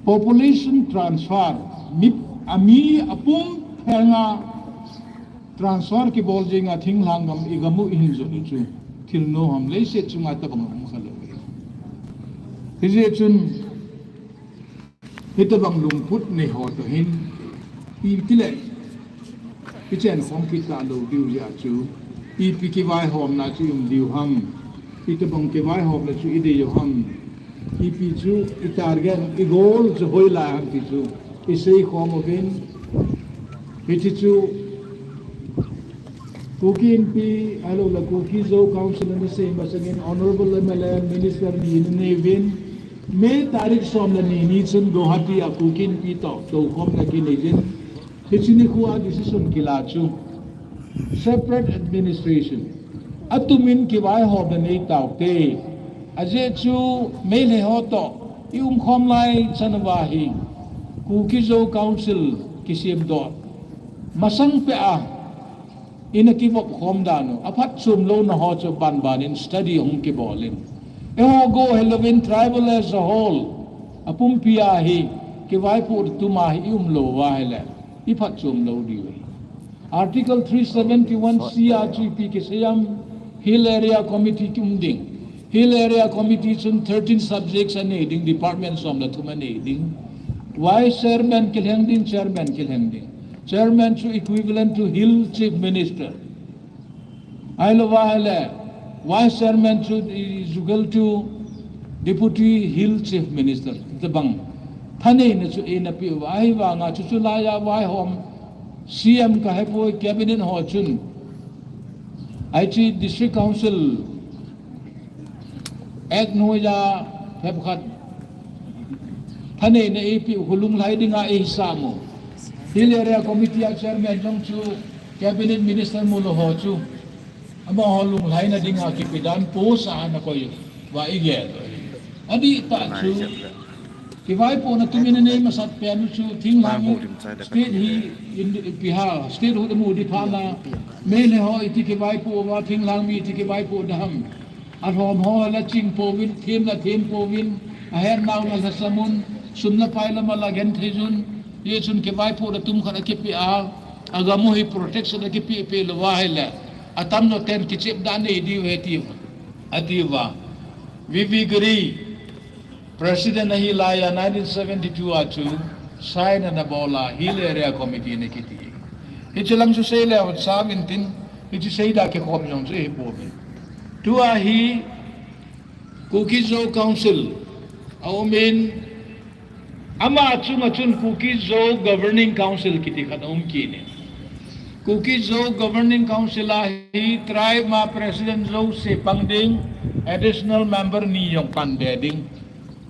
Population transfer, mi, ami apum phenga transfer kibol jinga thinglhang gam igam u ihin jot u chu thil nom ham, leiset chunga tabang um khalou. Hijeh chun hitabang lungput nei ho toh hin itile ichenkhom kit talou diu jeh a chu ipi kivaihomna chu i um diu ham, itabang kivaihomna chu idei u ham, ipi chu i target, i goal chu hoilai ham ti chu iseikhom uvin. Hiche chu Kuki Inpi ahiloule Kuki-Zo Council ana sei masangin Honourable M L A, Minister ni ana nei uvin, May tarik som le ni ni chun Guwahati a Kuki Inpi toh toukhomna kinei jin. Hiche nikho a decision kila chu separate administration, atumin kivaihomna nei taute. Ajeh chu Meitei ho toh i umkhom lai chan uva hi Kuki-Zo Council kisemdoh masang peh a ina kivop khom dan u aphatchom louna ho chu banban in study hung kibol in, eiho go hilouvin tribal as a whole apumpi a hi kivaipoh tum a hi i um lou uva ahile iphatchom lou diu ahi. Article three seventy-one C a chu ipi kisei ham, Hill Area Committee ki um ding. Hill Area Committee chun thirteen subjects anei ding, department som le thum anei ding. Vice Chairman kilheng ding, Chairman kilheng ding. Chairman chu equivalent to Hill Chief Minister. Ahilou ahile, Vice Chairman chu equal to Deputy Hill Chief Minister. Tabang thaneina chu eina peh uva, ahivanga chuchu laiya vaihom C M kahepoi, Cabinet ho chun hiche District Council Act noiya phepkhat thaneina eipeh u khu lunglhai dinga eihisam u. Hill Area Committee a Chairman jong chu Cabinet Minister mulou ho chu amaho lunglhaina dinga kipedan post a ana koi uva igel u ahi. Adihtah chu kivaipohna tumin anei masat pen u chu thinglhang u, state hi in, ipi ham, statehood amu ding phat na, Meitei ho iti kivaipoh uva, thinglhang mi iti kivaipoh ding ham. Alhom ho la ching pouvin, them la them pouvin, ahetnau la lhasam un, sum le pai lama la genthei un, hijeh chun kivaipohna tum khat akipeh a, agam u hi protection akipeh peh lou ahile, atamjo ten kichepda nei diu ahi atiuva. V V Giri President ahi laiya nineteen seventy-two a chu sign ana bol a Hill Area Committee ana kiti. Hiche lang chu seileu cham intin, hiche seida kikhom jong chu ihipouvin. Tua hi Kuki-Zo Council aumin, ama chunga chun Kuki-Zo Governing Council kiti khat aum kit in. Kuki Zo Governing Council a hi tribe ma president jouse pang ding, additional member ni jong pan be ding.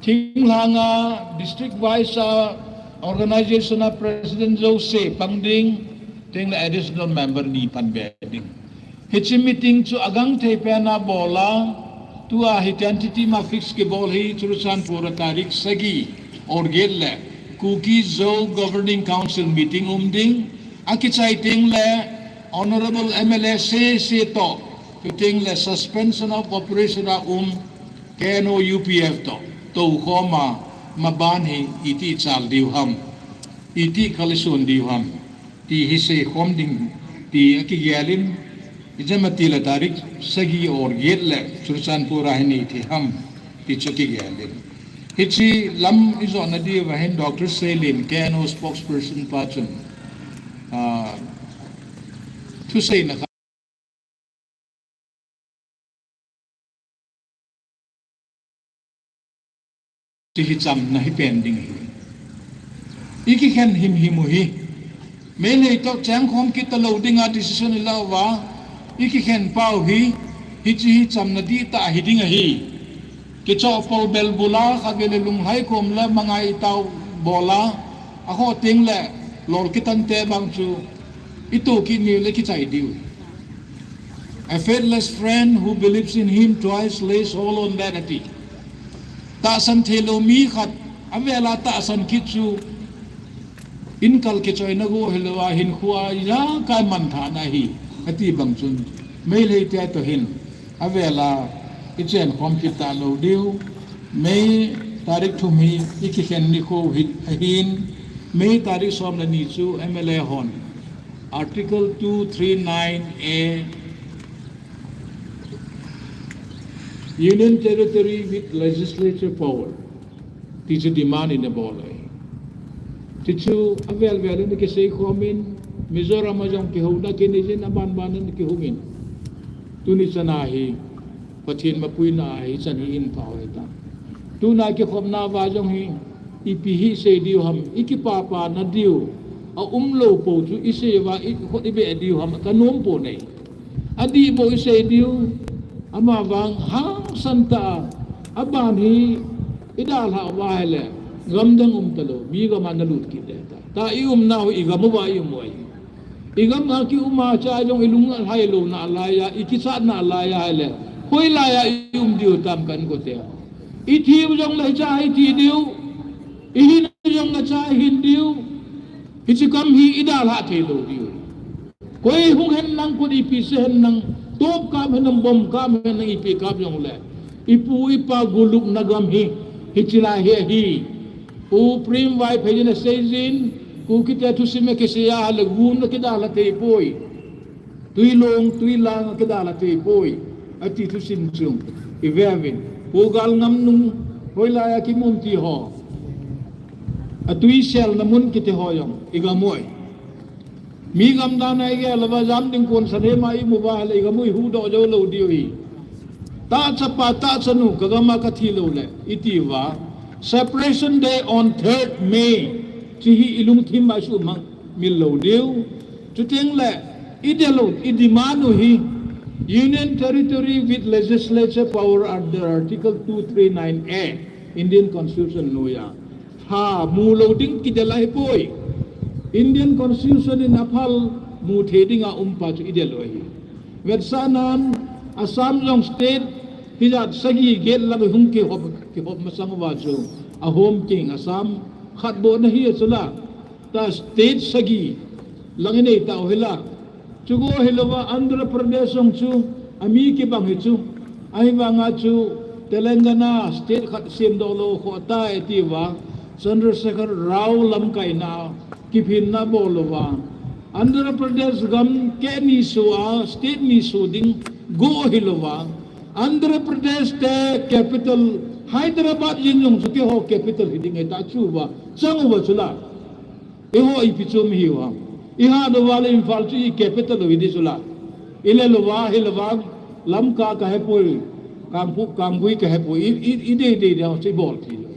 Thinglhang a district wise a organization a president jouse pang ding, teng le additional member ni pan be ding. Hiche meeting chu agangthei pen a bol a, tua hi tentative ma fix kibol hi Churachandpur a tarik sagi or get le Kuki Zo Governing Council meeting um ding, akichai teng le Honorable M L A sese toh, chuteng le suspension of operation a um K N O U P F toh, toukhom a, maban hi iti chal diu ham, iti kalisun diu ham, ti hi seikhom ding, ti akigel in, ijemati le tarik sagi or get le Churachandpur a hi nei thei ham, ti chu kigel in. Hiche lam ijot na diu va hin Doctor Seilin, K N O spokesperson pa chun, ah, thuseina kha Ti hi chamna hi pen ding hi. I kikhen himhim u hi. Meitei toh chengkhom kit talou dinga decision i la uva. I kikhen pau hi. Hiche hi chamna dihtah hi ding ahi. Kichoh pol bel bula khatvei le lunglhai kom le mangai i tao bola. Akhoh teng le lol kitan te bang chu. I toh kit ni le kichai diu. A faithless friend who believes in him twice lays hold on that ati. Tahsan theilou mi khat, avela tahsan kit chu, inkal kichoina go hilou a hinkhoa ijakai manthahna hi, ati bang chun, Meitei te toh hin, avela, i chenkhom kit talou diu, May tarik thum hi, i kikhen nikho hi, ahin, May tarik som le ni chu, M L A hon, Article two three nine A, Union Territory with legislature power. Ti chu demand in a bol ahi. Ti chu avel vel in kisei khom in, Mizoram a jong kihouna kinei jin, aban ban in kihou in. Tuni chan a hi, Pathen mapuina a hi chan hi in pha hoi ta. Tuna kikhopna uva jong hi, ipi hi sei diu ham, i kipapa na diu, aumlou pou chu i sei uva, i khut i beh diu ham, ka nom pou nei. Adih bou i sei diu, ama vang hangsan tah a, aban hi i dalhah uva ahile, gam dang um talou, mi gam a na lut kit le ta. Ta i umna u i gam uva i um u ahi. I gam a ki um a cha jong i lunglhai lou nalai a, i kichat nalai a ahile, hoilai a i um diu tam kan ko te. I thi u jong le cha i thi diu, i hin u jong le cha i hin diu, hiche gam hi i dalhah thei lou diu. Koi hung hen lang, koi ipi sei hen lang, top kap hen lang, bomb kap hen lang, ipi kap jong le. I pu i pa gulupna gam hi, hiche lai hi ahi. Pu Prem Vaiphei in asei jin, Kuki te thusim a kisei a le gum na kidalha thei poi. Tui long, tui lang a kidalha thei poi. Ati thusim chung. I ve uvin. Pu Galngamnung, hoilai a kimun ti ho. Atui selna mun kiti ho jong. I gam u ahi. Mi gam dan a i gel uva jam ding kon sa ne ma i mu uva le i gam u i huhdoh jou lou diu hi. Tahchapa, tahchanu, ka gam a ka thi lou le, i ti uva. Separation Day on third May. Ti hi i lungthim a i suhmang mil lou diu. Chuteng le, i del u, i demand u hi. Union Territory with legislature power under Article two three nine A, Indian Constitution noiya. Pha, mu lou ding kidel ahi poi. Indian Constitution in aphal mu thei dinga um pa chu i del u ahi. Vetsahnan, Assam jong state, hijat sagi get lang hung kihop, kihop masang uva chu. Ahom king Assam, khat bou na hi a chu la. Ta state sagi, lang i nei tau hi la. Chu go hilou va Andhra Pradesh jong chu, ami kibang hi chu. Ahivanga chu Telangana state khat semdoh lou khoh tai ti uva. Chandrasekhar Rao lamkaina, kiphinna bol uva. Andhra Pradesh gam keh ni so a, state ni so ding go hilou va. Andhra Pradesh te capital Hyderabad jeng jong chu keiho capital hi ding ahi ta chu uva. Chang uva chu la. Eiho ipi chu um hiu ham. I hat uva le Imphal chu i capital u hi di chu la. I le lou va, hi lou va, Lamka ka hepoi, Kangpokpi, Kanggui ka hepoi, i, i, i dei dei dei chu i bol thei lou.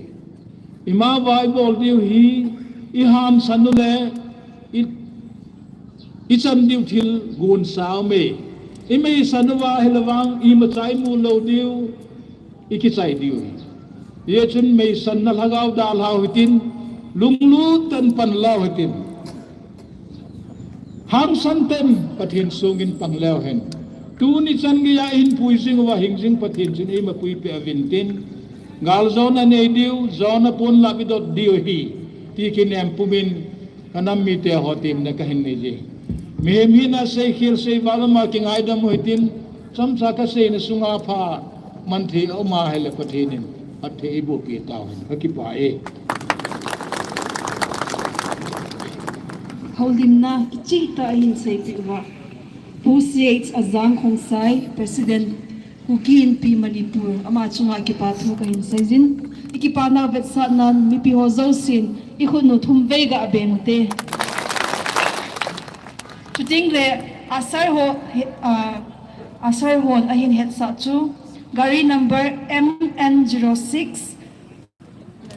I ma va i bol diu hi, i hamsan u le, i ichan diu thil gon sa um e. Imeisan uva ahileh vang imacha imu lou diu, ikichai diu. Hijeh chun meisanna lhagao dalhau hitin, lunglut tah in pan lau hitin. Hangsan tah in Pathen sungin pang leu hen. Tuni chan geiya ihin pui jing uva hingjing Pathen chun eima puipeh uvin tin. Galjona nei diu, jona pon lah idot diu ahi, ti kinem pumin, kanam mite ho temna kahin nei e. Mihem hina seikhel seival ama kingaidam u hitin, chomcha kaseina sunga pha manthei aum ahileh Pathen in phatthei eiboh peh tauhen. Kakipah e. Houlimna kichehtah ahin seipeh uva Pu C H Ajang Khongsai, President, Kuki Inpi Manipur, ama chunga kipathu kahin seijin. Ikipana vetsahnan mipi ho jousen ikhut u thumvei ga beng ute. Chutengleh asar ho, ah, asar hon ahin hetsah chu gari number M N zero six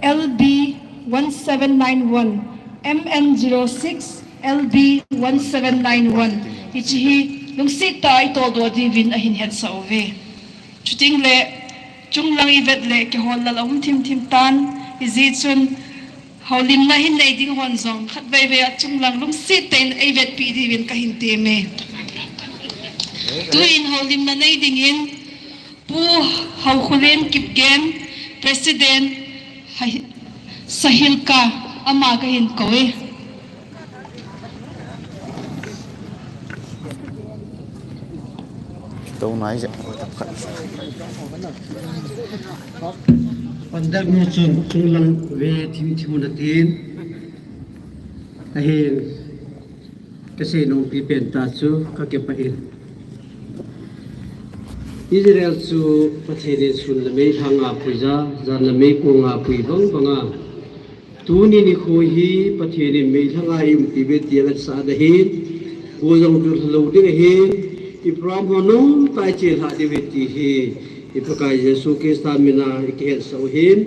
L B one seven nine one, M N zero six L B one seven nine one. Hiche hi lungset tah a itoldoh diuvin ahin hetsah uve. Chutengleh chunglang ivet leh kihol lal aum thimthim tan, hijeh chun houlimna hin nei ding hon jong khatveivei a chunglang lungset tah in eivetpi diuvin kahin teme. Tuin houlimna nei dingin Pu Haokholen Kipgen, President, Hai-, Sahilka, ama kahin kou e. Tou nai je, tou khat. Pandak nu chun chunglang ve thimthim u natin. Ahin. Kasei nungpi pen tah chu kakipah in. Israel chu Pathen in sun le mei lhanga pui ja, jan le mei konga pui bang banga. Tuni nikho hi Pathen in mei lhanga eiumpi uve ti avetsah ahin. Koi jong chu lha lou ding ahin. Abraham ho nomtah a ichelhah diu ahi ti hi. I Pakai Jesu Christa mina ikihetsah u ahin.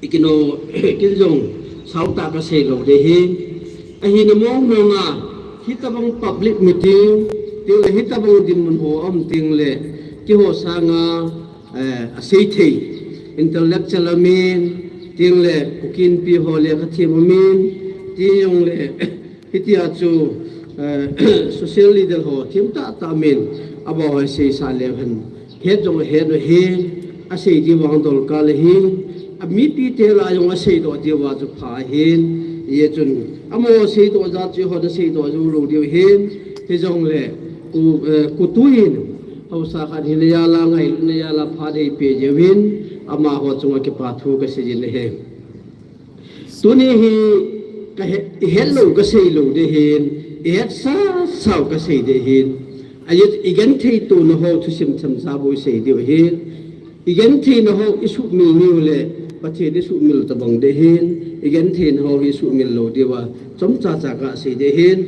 Ikino, kin jong, sautah kasei lou ding ahin. Ahina mong monga, hitabang public meeting, tengle hitabang dinmun ho aum tengle, keiho sanga, eh, asei thei, intellectual amin, tengle, Kuki Inpi ho lekha them amin, tengle, Hitia chu, eh, social leader ho thim tahtah min, abang ho seisa leu hen. Het jong het u ahin, asei diu vang dolkal ahin, a mipite lah a jong aseidoh diuva chu pha ahin, hijeh chun, amaho seidoh jat chu eiho naseidoh jou lou diu ahin, hijongle, ku, eh, kutu in, haosa khat hina jal a ngailutna jal a phat eipe jeh uvin, amaho chunga kipathu kaseijin ahi. Tuni hi kahe-, ihet lou kasei lou ding ahin, ihet sasa u kasei ding ahin. Ajeh chu igenthei tona ho thusim themcha bou isei diu ahin. Igentheina ho isuhmil niu le, Pathen isuhmil tabang ding ahin. Igentheina ho isuhmil lou diuva, chomcha cha kasei ding ahin.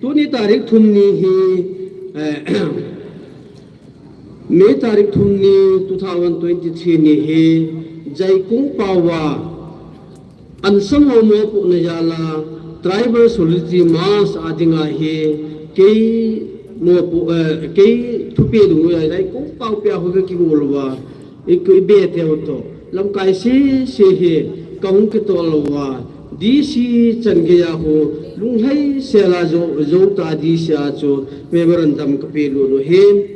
Tuni tarik thum ni hi, eh, May tarik thum ni two thousand twenty-three ni hi Jaikung paova ansam ho mopohna jal a Tribal Solidarity March a dinga hi kei mopoh, eh, kei thupeh dungjui a Jaikung paopi a ho kakigol uva, i, i be teu toh lamkai sese hi kahung kitoh louva, D C chan geiya ho lunglhai sel a jou, jou ta D C a chu memorandum kapeh lut u ahin.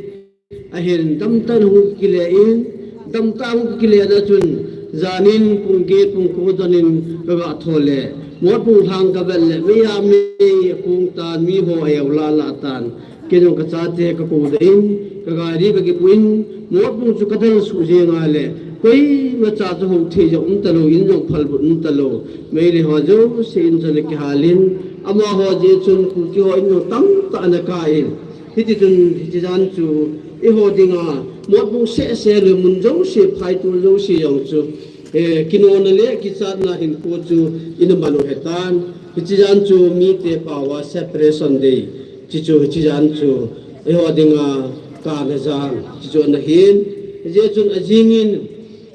Ahin damtah in hung kile in, damtah hung kile na chun, janin pung get pung ko donin kaga thou le, Motbung lhang kavet le, mei a mei akong tan, mi ho aeu lala tan, kei jong kachate kakou doh in, kagari kakipu in, Motbung chu kadel suh jeng a le, koima cha chu hou thei jong um talou, in jong phalbut um talou, Meitei ho jouse in chun akihal in, amaho jeh chun Kuki ho in jong tamtah ana kap in, Hiti chun, hiche jan chu, eiho dinga, Motbung sese le mun jouse, phaitol jouse jong chu, eh, kinona le kichatna hinkho chu, ina man u ahitan. Hiche jan chu, mite paova separation day, hiche chu, hiche jan chu, eiho dinga, kana jan, hiche chu ana hin. Hijeh chun ajing in,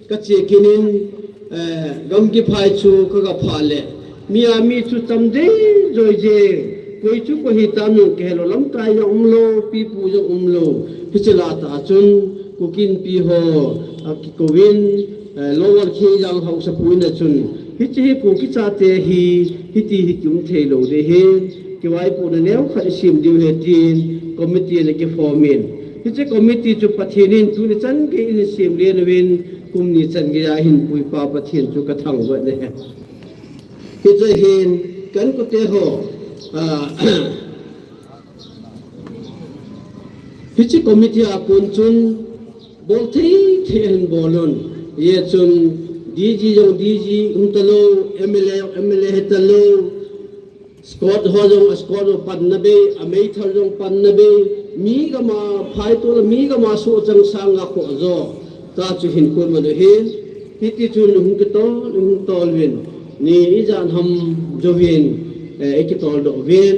Kache kit in, eh, gamgi phai chu kaga phah le, mi a mi chu tam dei joi jeng, Koi chu koi hitam jong kihelou, lamkai jong umlou, pipu jong umlou. Hiche lah a chun, Kuki Inpi ho, akikou vin, eh, Lower Khengjang Haosapu in a chun, hiche hi Kuki chate hi, hiti hi kium theilou ding ahi, kivaipohna neokhat isem diu ahi tin, committee ana kiform in. Hiche committee chu Pathen in tuni chan gei in asem len uvin, kum ni chan gei a hin puipa Pathen chu kathangvah e. Hiche hin, ka inkote ho, ah, hiche committee a kon chun, bol thei thei ahin bol un. Hijeh chun, D G jong D G umtalou, M L A jong M L A hitalou, escort ho jong escort ho panna bei, a meithal jong panna bei, mi gam a phaito le mi gam a sohchang sanga khoh jo. Tachu hin kon man ahin, hiti chun hung kitol, hung tol uvin, ni ijat ham jouvin, eh, ikitol doh uvin,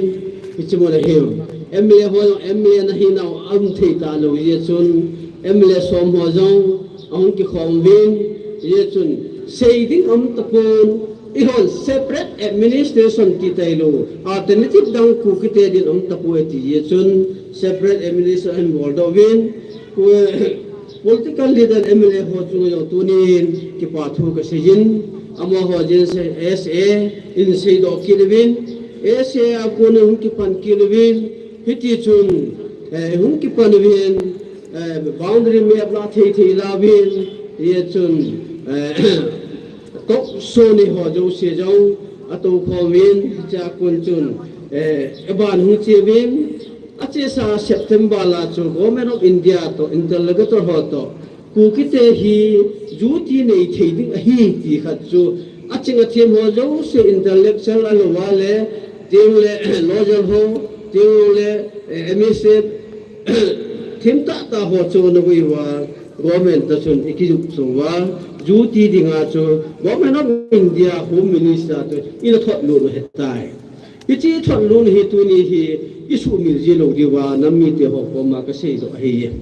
hiche mun a hin. M L A ho jong M L A nahinau aum thei talou, hijeh chun M L A som ho jong ahung kikhom uvin, hijeh chun sei ding aum tapon, eihon separate administration ti tailou, alternative dang Kukite din aum tapoi ti jeh chun separate administration ahin bol doh uvin, Ku-, political leader M L A ho chunga jong tunin kipa thu kasei in, amaho jin S A in seidoh kit uvin, S A a kon hung kipan kit uvin, hiti chun, eh, hung kipan uvin, eh, boundary map la thei thei la uvin, hijeh chun, eh, talk show nei ho jouse jong atoukhom uvin, hichea kon chun, eh, aban hung che uvin, achesa September la chu Government of India toh interlocutor ho toh, Kukite hi duty nei thei ding ahi ti khat chu, aching athem ho jouse intellectual ahilouleh, tengle lawyer ho, tengle, eh, M S F, themtah tah ho chu nagui uva, government toh chun ikijop cheh uva, duty dinga chu Government of India Home Minister toh ina thotlut u ahitai. Hiche thotlut hi tuni hi isuhmil ji lou diuva, nam mite ho koma kaseidoh ahiye.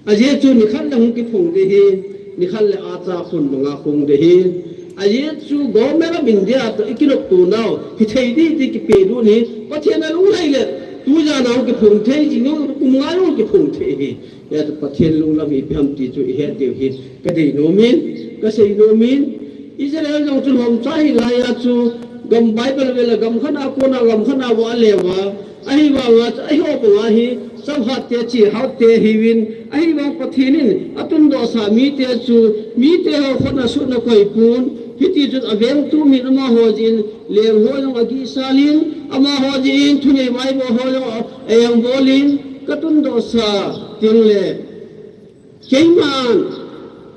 Ajeh chu nikhat le hung kiphong ding ahi, nikhat le acha khun banga khong ding ahi. Ajeh chu Government of India toh ikinopto nau, hithei ding ti kipehlut hi, Pathen alunglhai le, tujan a hung kiphong thei, jing kum nga hung kiphong thei ahi. Hijeh chun Pathen lunglam hi ipi ham ti chu ihet diu ahi, kadei nom in, kasei nom in, Israel jong chu lhomcha hilai a chu, gam Bible vel a gam khat a kona gam khat a va le uva, ahivanga chu, ahi o banga hi, chaphat te, chihau te hiuvin, ahivang Pathen in atundohsa mite chu, mite ho khut a sutna koipon, hiti chun avengtu min amaho jin, leng ho jong agihsal in, amaho jin, thunei vaipo ho jong a, aengbol in, katundohsa, tengle, keiman,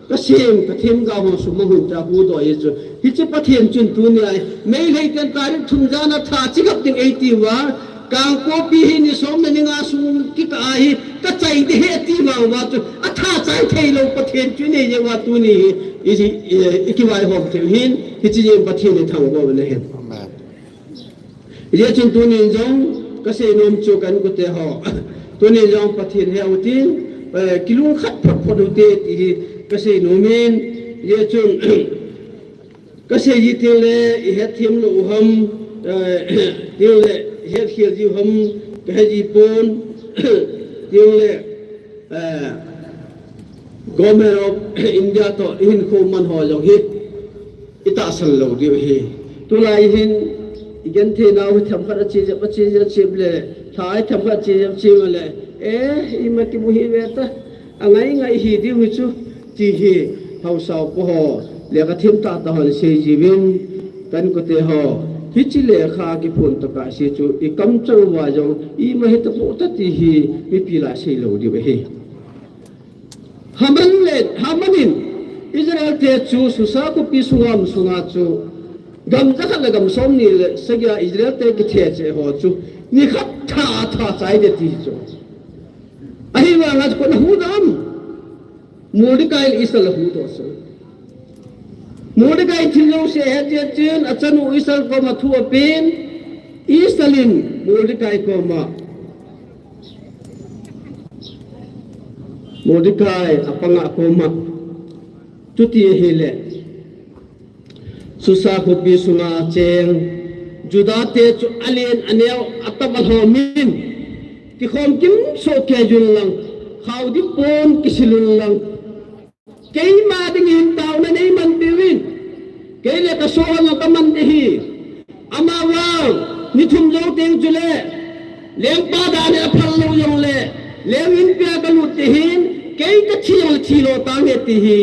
kasem, kathemgao ho sumang hon ta hudoh ahi chu. Hiche Pathen chun tunia, Meitei ten tarik thum jan a tha chigap ding eiti uva, Kangpokpi hi ni som le ni nga sung kitah ahi, kachai ding ahi ati vang uva chu, atha chai theilou Pathen chu inei jeh uva tuni hi, i, i, ikivaihom thei u ahin, hiche jeh in Pathen ithangvah u ahi. Amen. Hijeh chun tunin jong kasei nom chu ka inkote ho, tunin jong Pathen he utin, eh, kilungkhat phot phot ute ti hi kasei nom in, hijeh chun, kasei ji tengle ihet them lou u ham, eh, tengle ihet khel jiu ham, kahe ji pon, tengle, eh, Government of India toh ihinkho man ho jong hi itahsan lou diu ahi. Tulai hin igenthei nau hi themkhat ache jep, ache jep, ache le, lha hi themkhat ache jep, ache le, eh, ima kimu hih ve ta, angai ngai hi diu hi chu, ti hi haosa upa ho, lekha them tahtah hon asei jiuvin, ka inkote ho, hiche lekha kiphon tokah se chu ikamchang uva jong ima hita poh ta ti hi mipi lah a sei lou diu ahi. Haman le, Haman in Israel te chu Susa khopi sunga um sunga chu, gam jakhat le gam somni le sagi a Israel te kithe cheh ho chu, nikhat tha, tha chai ding ti chu. Ahivanga chu koin ahudoh am? Mordecai le Esther ahudoh chu. Mordecai thil jouse ahet jeh chun achanu Esther koma thu apen, Esther in Mordecai koma, Mordecai apanga koma, chuti ahile, Susa khopi sunga cheng Juda te chu alen aneo atap alhomin, kikhom kimsoh kei jun lang, khao ding pon kisil un lang, keima dingin taona nei man peuvin, kei le kasoh ho jong kaman ding ahi. Amavang ni thum jou teng chule lengpa dan in aphal lou jongle, leng inpi a kalut ding ahin, kei kathi jongle thilo tange ti hi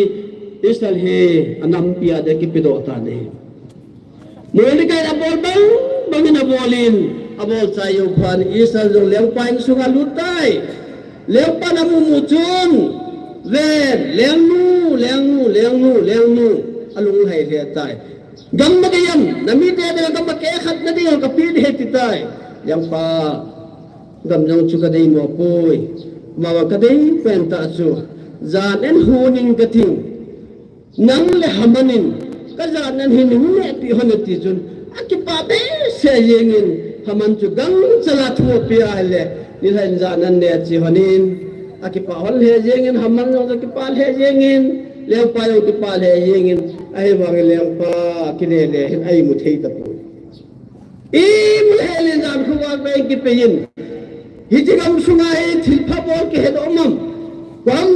Israel hi anampi a dia kipedoh tan ahi. Mordecai abol bang bangin abolin, abol chai jou phat in Israel jong lengpa insunga alut tai. Lengpan amu mu chun, ven, lengnu, lengnu, lengnu, lengnu, alunglhai lheh tai. Gam nadei am, namite dinga gam akeh khat nadei am kapeh ding ahi ti tai. Lengpa, gam jong chu kadei mo poi. Amavang kadei pen tah chu, jan in hunin kating. Nang le Haman in kajat nan hin hung nehpeh hon ati chun, akipah behseh jengin, Haman chu gangchal a thu apeh ahile, nilhah in jat nan neh che honin, akipah hon lheh jengin, Haman jong akipah lheh jengin, lengpa jong kipah lheh jengin, ahivangin lengpa kile le hin a imu thei tapoi. Imu lheh le jan khovah vei kipei in. Hiche gam sunga hi thilpha bol kihe doh um am? Gam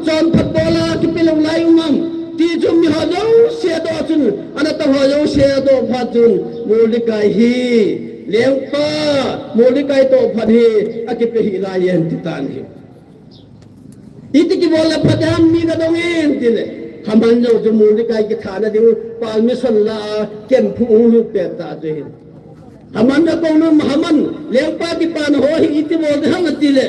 chonphat bol a kipe lou lai um am? Ti chu miho jouse adoh chun, anatoh ho jouse adoh phat chun, Mordecai hi, lengpa, Mordecai toh phat hi, akipe hih lai e ti tan ahi. Iti kibol le pha ding ham mi kadong in tile, Haman jong chu Mordecai kithana ding permission la a, kemphu hung lut pet ta chu hin. Haman akou nom, Haman, lengpa kipana ho hi iti bol ding ham atile,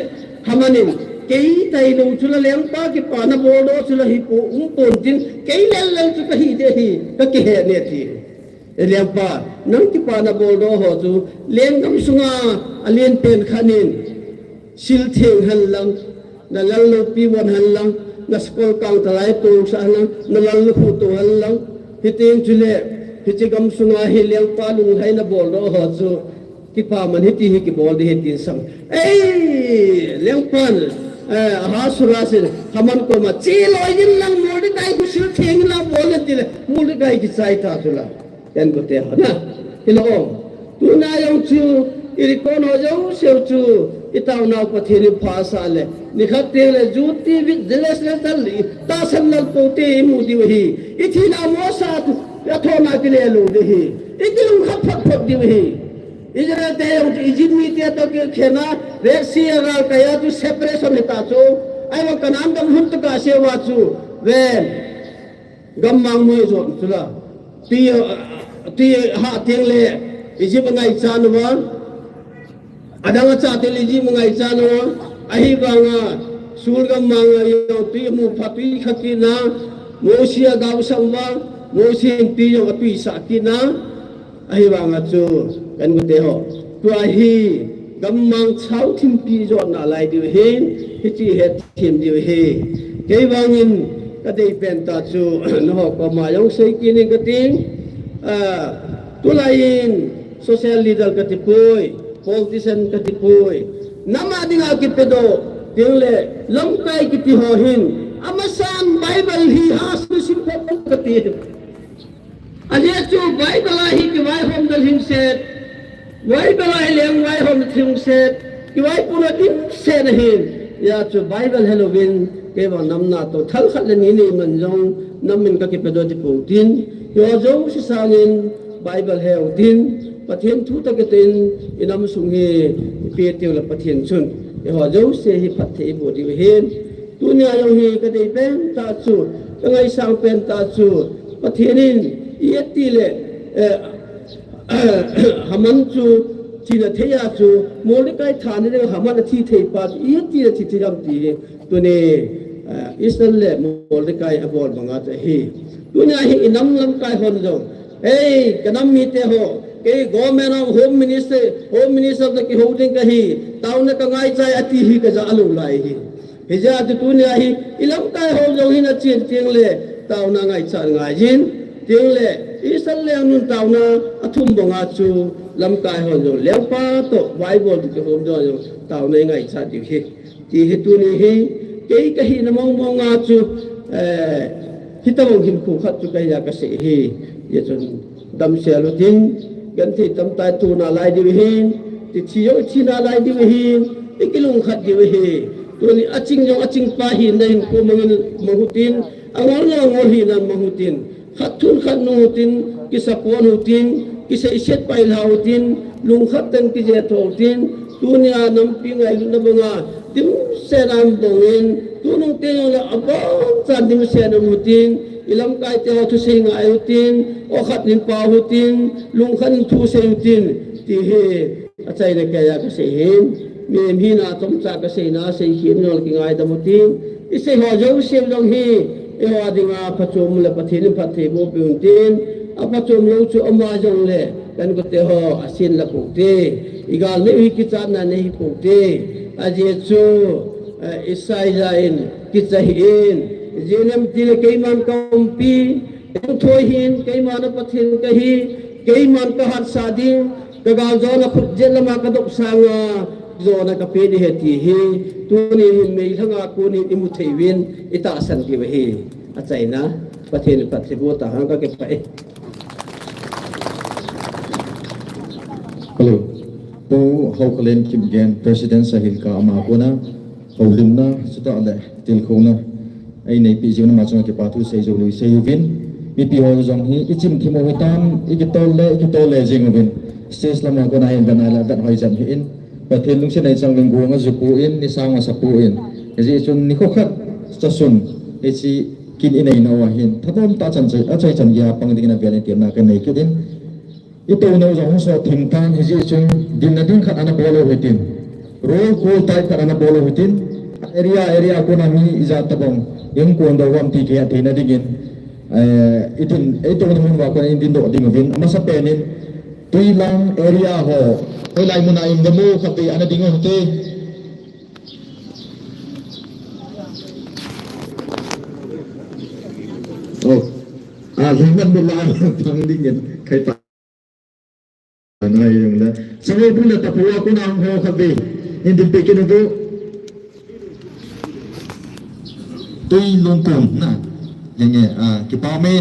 Haman in, kei tailou chula lengpa kipana boldoh chula hi po, um pon tin, kei lel lel chu kahi ding ahi, kakihe ne ti. E lengpa, nang kipana boldoh ho chu, lenggam sunga alen pen khat in, sil theng hen lang, na lal loupi von hen lang, na sakol kangtalai tousah hen lang, na lal lukhuh to hen lang, hiteng chule, hiche gam sunga hi lengpa lunglhaina boldoh ho chu, kipaman hiti hi kibol ding ahi tin sam. Ei, lengpan, eh, Ahasuerus in, Haman koma, che loi in lang Mordecai khu sil theng in lang bol in tile, Mordecai kichai ta chula. Ken kote ho na. Hilou. Tuna jong chu, i record ho jouse chu, i taonau Pathen in phasah le. Nikhat teng le, Juti with Zealous Letter le, tahsan lal pote imu diu ahi. I thina mosa chu, athona kile lou ding ahi. I kilungkhat phot phot diu ahi. Israel te jong chu, Egypt mite toh kikhen a, Red Sea a galkai a chu separation hita chu. Ahivang Canaan gam lhun tokah seuva chu. Ven. Gammang noi jot chula. Tui, tui hah teng le Egypt angaichat uva. Adang achah teng le Egypt angaichat uva. Ahivanga sul gammang a jong tui amu phat tui kha kit na. Mosi agaosah uva. Mosi in tui jong atuisah kit na. Ahivanga chu, ka inkote ho, tua hi gammang chao thimpi jotna lai diu ahin, hiche hi hethem diu ahi. Kei vangin kadei pen tah chu, nangho koma jong sei kit ing kati, ah, tulai in social leader kati poi, politician kati poi, nam a dinga kipedoh, teng le lamkai kiti ho hin, amasan Bible hi hahsa sim kati. Ajeh chu Bible a hi kivaihomna lhingset, Bible a hi leng vaihomna lhingset, kivaipohna dimset ahin. Hijeh chun Bible helouvin, kei vang nam natoh thal khat le ni nei man jong, nam in kakipedoh ti pou tin, hiho jouse sangin Bible heu tin, Pathen thu toh kitin, i nam sung hi, ipi tiu le Pathen chun, hiho jouse hi phatthei iboh diu ahin. Tunia jong hi kadei pen tah chu, kangaisang pen tah chu, Pathen in, iti le, eh, Haman chu, thina thei a chu, Mordecai thana ding Haman athi thei pa chu, iti le thi thei ham ti hi, tuni, eh, Esther le Mordecai abol banga chu ahi. Tunia hi i nam lamkai hon jong, ei, ka nam mite ho, kei Government of Home Minister, Home Minister toh kihou ding kahi, taona kangaichai ati hi kaja lou lai hi. Hijeh a chu tunia hi, i lamkai ho jong hin achen teng le, taona ngaichat ngai jin, teng le, Esther lengnun taona athum banga chu, lamkai ho jong, lengpa toh, Bible toh kihom jong, taona ingaichat diu hi. Ti hi tuni hi, kei kahina mong mong a chu, eh, hitobang hinkho khat chu kahi a kasei hi, hijeh chun damsel utin, Genthei tamtah i tona lai diu ahin, i thi jong i thina lai diu ahin, i kilungkhat diu ahi. Tuni a ching jong a ching pa hin, na hinkho mangin mang utin, a ngol jong a ngol hina mang utin, khat thun khat nung utin, kisapon utin, kiseiset pailha utin, lungkhat tah in kijeh tho utin, tunia nampi ngailutna banga dimset a um bangin, tunung teng jong le abang chan dimset a um utin, i lamkai te ho thusei ngai utin, o khat in pao utin, lungkhat in thusei utin, ti hi achaina keiya kasei ahin, mihem hina chomcha kaseina, seikhen jong le kingaidam utin, i sei ho jouse jong hi, eiho dinga phachom le Pathen in phattheiboh peh un tin, aphachom lou chu ama jong le, kan kote ho asin la poute, i gal nei u hi kichatna nei hi poute, ajeh chu, eh, Isaiah in kicha hih in, ijeh inem itile keiman ka umpi, Thoi hin, keiman a Pathen kahi, keiman ka hatsah ding, ka galjona khut jet lama ka dop sanga, jona ka pe ding ahi ti hi, tuni hin meilhanga konin i mu thei uvin, i tahsan diu ahi. Achaina, Pathen in phattheiboh tahen, ka kipah e. Hello. Pu Haokalen Kipgen, President Sahilka ama kona, houlimna, chutah le, tilkhouna. Ei neipeh jing un ama chunga kipa thu sei jou lou sei uvin. Mipi ho jong hi, i chimthim u hitam, i kitol le, i kitol le jing uvin. Stage lama kona hin vet nai le, vet hoi jeng hih in. Pathen lungset nei chang uvin, gong a ju pon, ni sang a sa pon. Hijeh chun nikho khat, chasun, hiche kin i nei nau ahin. Thanom tah chan chai, achai chan geiya pang dingin avel in temna ka nei kit in. I touna u jong hung sot thim tan, hijeh chun, dinna ding khat ana bol u hitin. Roll call type khat ana bol u hitin. Area, area kona mi ijat tabang, i hung kon doh u ham ti kihet theina dingin, eh, i din, i touna mun uva kona i din doh ding uvin. Amasapen in, Tuilang area ho, hoilai muna i um dem u khatvei ana ding u hite. Oh, a, lungman bula pang dingin, khai pa. Nai jong le. Sangaibu le Tapua kona hung ho khatvei. Hin dinpeh kit uvo. Tuilung kon na. Henge, a, kipa ume.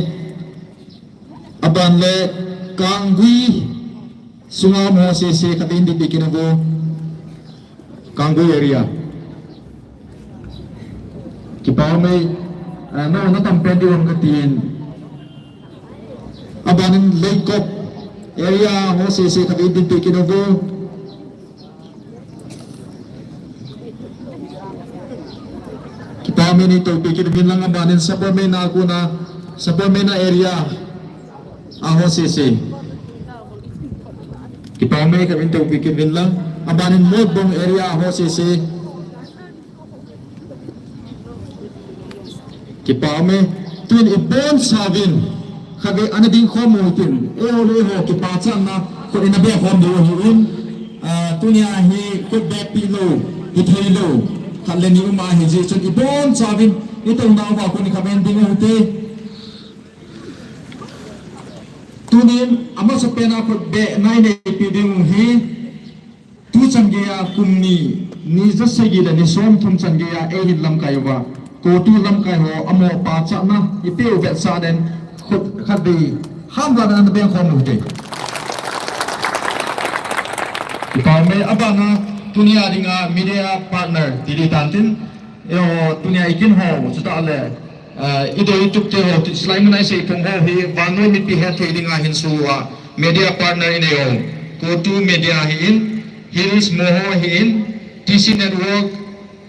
Aban le Kanggui sunga um ho sese khatvei hin dinpeh kit uvo. Kanggui area. Kipa ume, eh, na, na tampen diu ham katin. Abanin Leikop area ho sese khatvei dinpeh kit uvo. Kipa ume, nei toupeh kit uvin lang abanin Sapermeina kona, Sapermeina area. A ho sese. Kipa ume, khatvei hin toupeh kit uvin lang. Abanin Motbung area a ho sese. Kipa ume. Tun i bonchauvin. Khatvei ana ding khom u hitin. Eiho le eiho kipachatna khut ina beh khom diu ahin. Ah, tunia hi khut beh pi lou, hithei lou. Khat le ni um ahi jeh chun i bonchauvin. I touna uva kon khatvei hin ding u hite. Tunin, amasapen a khutbeh nei neipeh ding u hi, tuchan geiya kum ni, ni jasagi le ni somthum chan geiya eihin lamkai uva, CoTU lamkai ho amaho pachatna, ipeh u vetsahnan, khut khatvei, hamvah nan ana beng khom u hite. Kipa ume, abana, tunia dinga media partner, ti ding tan tin, eiho, tunia i kin ho, chutah le, Ah, i doi tup te ho, tu chilai muna i seiphong ho hi, vannoi mipi hethei dinga hin sua, media partner i nei u. CoTU Media hi in, Hills Moho hi in, T C Network,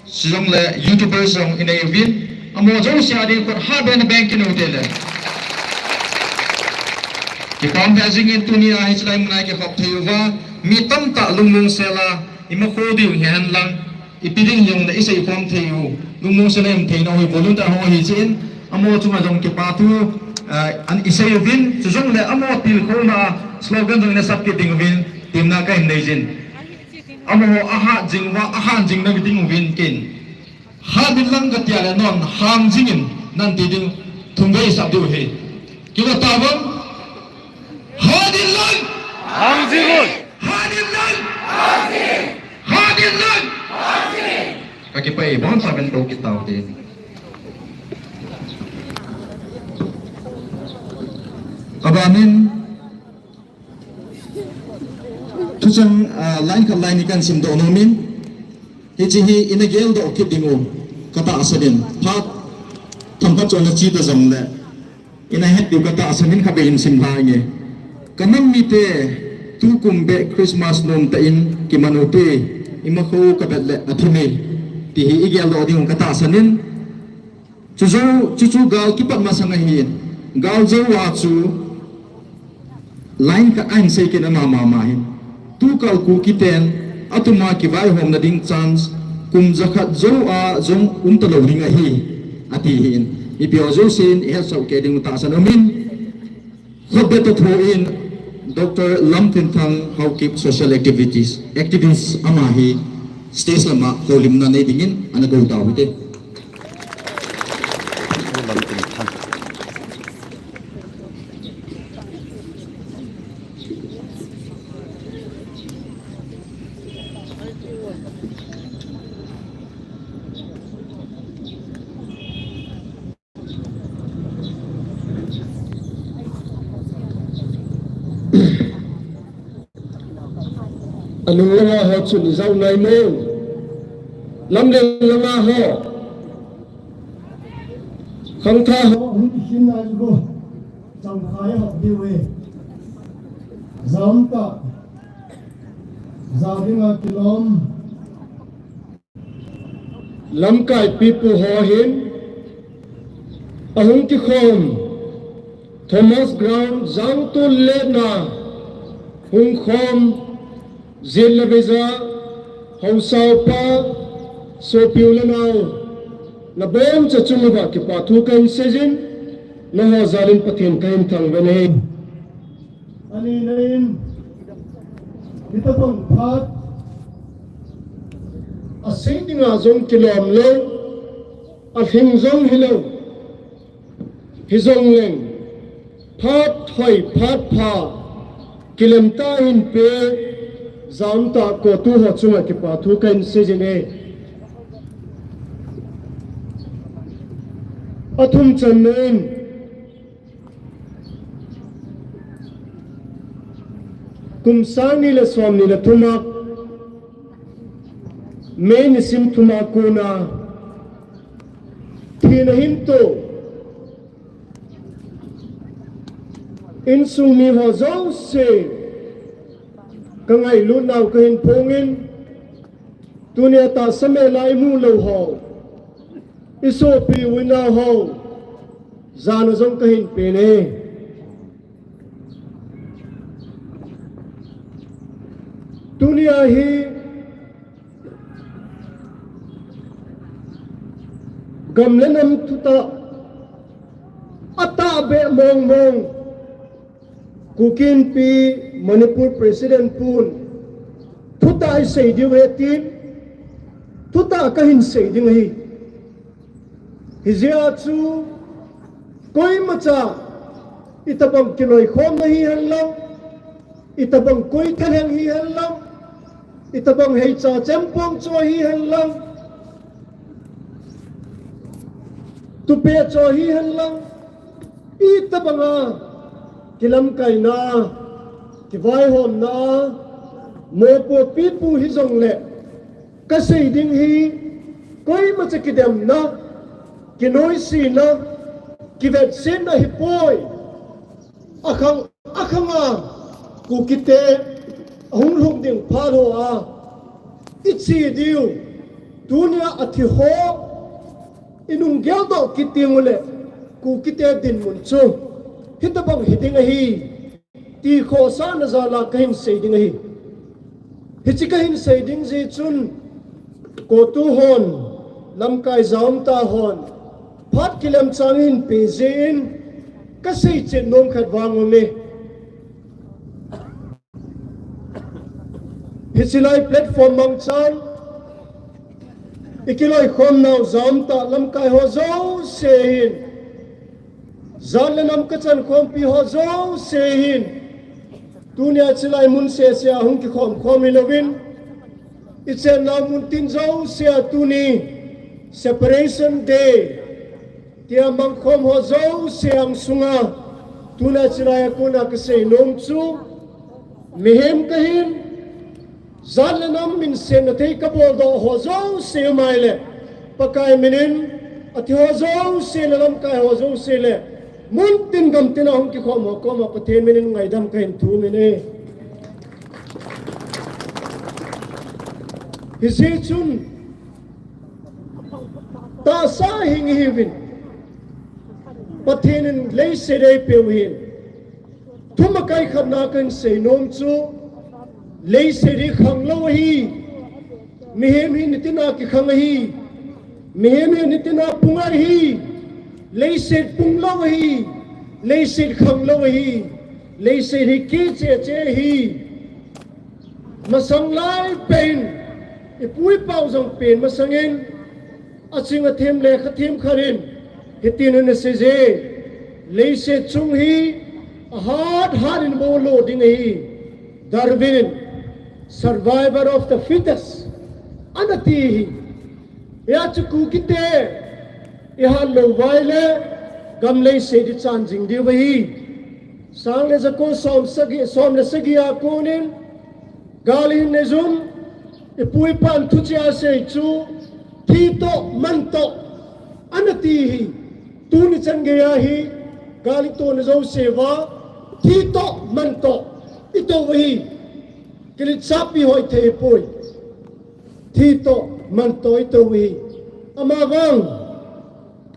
chujong le YouTubers jong i nei uvin, amaho jouse a ding khut habeh na beng kit u hite le. Kipa um jingin tunia hi chilai muna i kikhop thei uva, mi tamtah lungmong sela, i makho diu hi hen lang, Ipi ding jong le i seikhom thei u, lungmong sela i um thei nau hi volunteer ho hi chun, amaho chunga jong kipa thu, eh, ana i sei uvin, chujong le amaho tilkhouna slogan jong i na sap kit ding uvin, temna ka hin nei jin. Amaho ahat jing uva, ahan jing na ding uvin kin. Hat in lang ka tia le non, hang jingin, nan ti ding, thum vei sap diu hi. Kila ta vang. Hat in lang! Hang jing un! Hat in lang! Hat in lang! Ka kipah e, bon sa ben to kit tau te. Abanin, Thucheng, ah, line khat line ni kahin simdoh nom in, hiche hi ina geldoh kit ding u katahsan in, phat themkhat chu ana che ta jongle, ina het diu katahsan in khatvei hin sim lha inge. Ka nam mite, tukum beh Christmas nom tah in kiman u hite, imakhou kavet le athim e, ti hi igeldoh ding u katahsan in, Chuchu, chuchu gal kipat masang ahin, gal jou a chu line khat ahin sei kit ana mama hin. Tukal Kukiten atuma kivaihomna ding chance kum jakhat jou a jong umtalou ding ahi, ati hin. Ipi ho jousen ihetsah kei ding u tahsan umin. Khutbet a thu in Doctor Lamtinthang Haokip, social activities, activist ama hi stage lama houlimna nei dingin ana kou tau hite. Anung langa ho chun ijao nai mo. Lamleng langa ho. Khangthah ho. Hung isin nai bo. Changkhai ho diu e. Jam ta. Jam dinga kilom. Lamkai pipu ho hin ahung kikhom Thomas Ground jangtol le na hung khom jin le visa, haosa upa, sopi u le nao, naboncha chunguva kipa thu kahin seijin, nangho jalin Pathen kahin thangvah e. Ani nain, hitabang phat, asei dinga jong kilom lou, alhing jong hilou, hijongleng, phat hoi, phat pha, kilem tah in pe, jam tah CoTU ho chunga kipa thu kahin seijin e. Athum channa in, Kum sang ni le som ni le thum a, May nisim thum a kona, thina hin to, insung mi ho jouse, ka ngailut nau kahin phongin, tunia tahsa mel a imu lou ho, isopi u inao ho, jana jong kahin pen e. Tunia hi gam le nam thutah, atahbeh mong mong, Kuki Inpi Manipur President pun, thutah isei diu ahi tin, thutah kahin sei ding ahi. Hijeh a chu, koimacha, itabang kiloikhomna hihen lang, itabang koi thalheng hihen lang, itabang heicha chempong cho hihen lang, tupe cho hihen lang, itabanga kilamkaina, kivaihomna, mopopipu hijongle, kasei ding hi, koimacha kidemna, kinoisena, kivetsetna hipoi. Akhang, akhanga, Kukite, ahung lhung ding phat hoa, iche diu, tunia athi ho, inung geldoh kit ding ule, Kukite dinmun chu, hitabang hiding ahi, ti khohsahna jala kahin sei ding ahi. Hiche kahin sei ding jeh chun, CoTU hon, lamkai jaumtah hon, phat kilemchang hinpe jeh in, kasei chet nom khat vang aume. Hiche lai platform mangchan, ikiloikhomnau jaumtah lamkai ho jouse hin, jat le nam kachankhompi ho jouse hin, tunia chulai mun sese a hung kikhom khom hilouvin, ichennau mun tin jouse a tuni Separation Day tia mangkhom ho jouse angsunga, tuna chulai a kona kasei nom chu, mihem kahin, Jat le nam min semna thei kabol doh ho jouse mai le, Pakai minin, athi ho jouse le lamkai ho jouse le, mun tin gam tin a hung kikhom ho koma Pathen minin ngaidam kahin thum in e. Hijeh chun, tahsa hing ihiuvin, Pathen in leiset eipeu hin, thumakai khatna kahin seinom chu, leiset hi khanglou ahi, mihem hi nitina kikhang ahi, mihem hi nitina pung ahi, leiset punglou ahi, leiset khanglou ahi, leiset hi kiche che ahi. Masang lai pen, ipu ipau jong pen masangin, aching athem le khathem khat in, hitin ana seije, leiset chung hi ahat hat in bol lo ding ahi. Darwin in, survival of the fittest, ana ti ahi. Hijeh chun Kukite, ihat lou uva ahile, gam leiset ichan jing diu ahi. Sang le jako som sagi, som le sagi a konin, gal ihin nei jun, ipu ipan thuchih a asei chu, thi toh, man toh, ana ti ahi. Tuni chan geiya hi, gal itohna jouse uva, thi toh, man toh, ito u ahi. Kiletsahpi hoi thei poi. Thi toh, man toh ito u ahi. Amavang,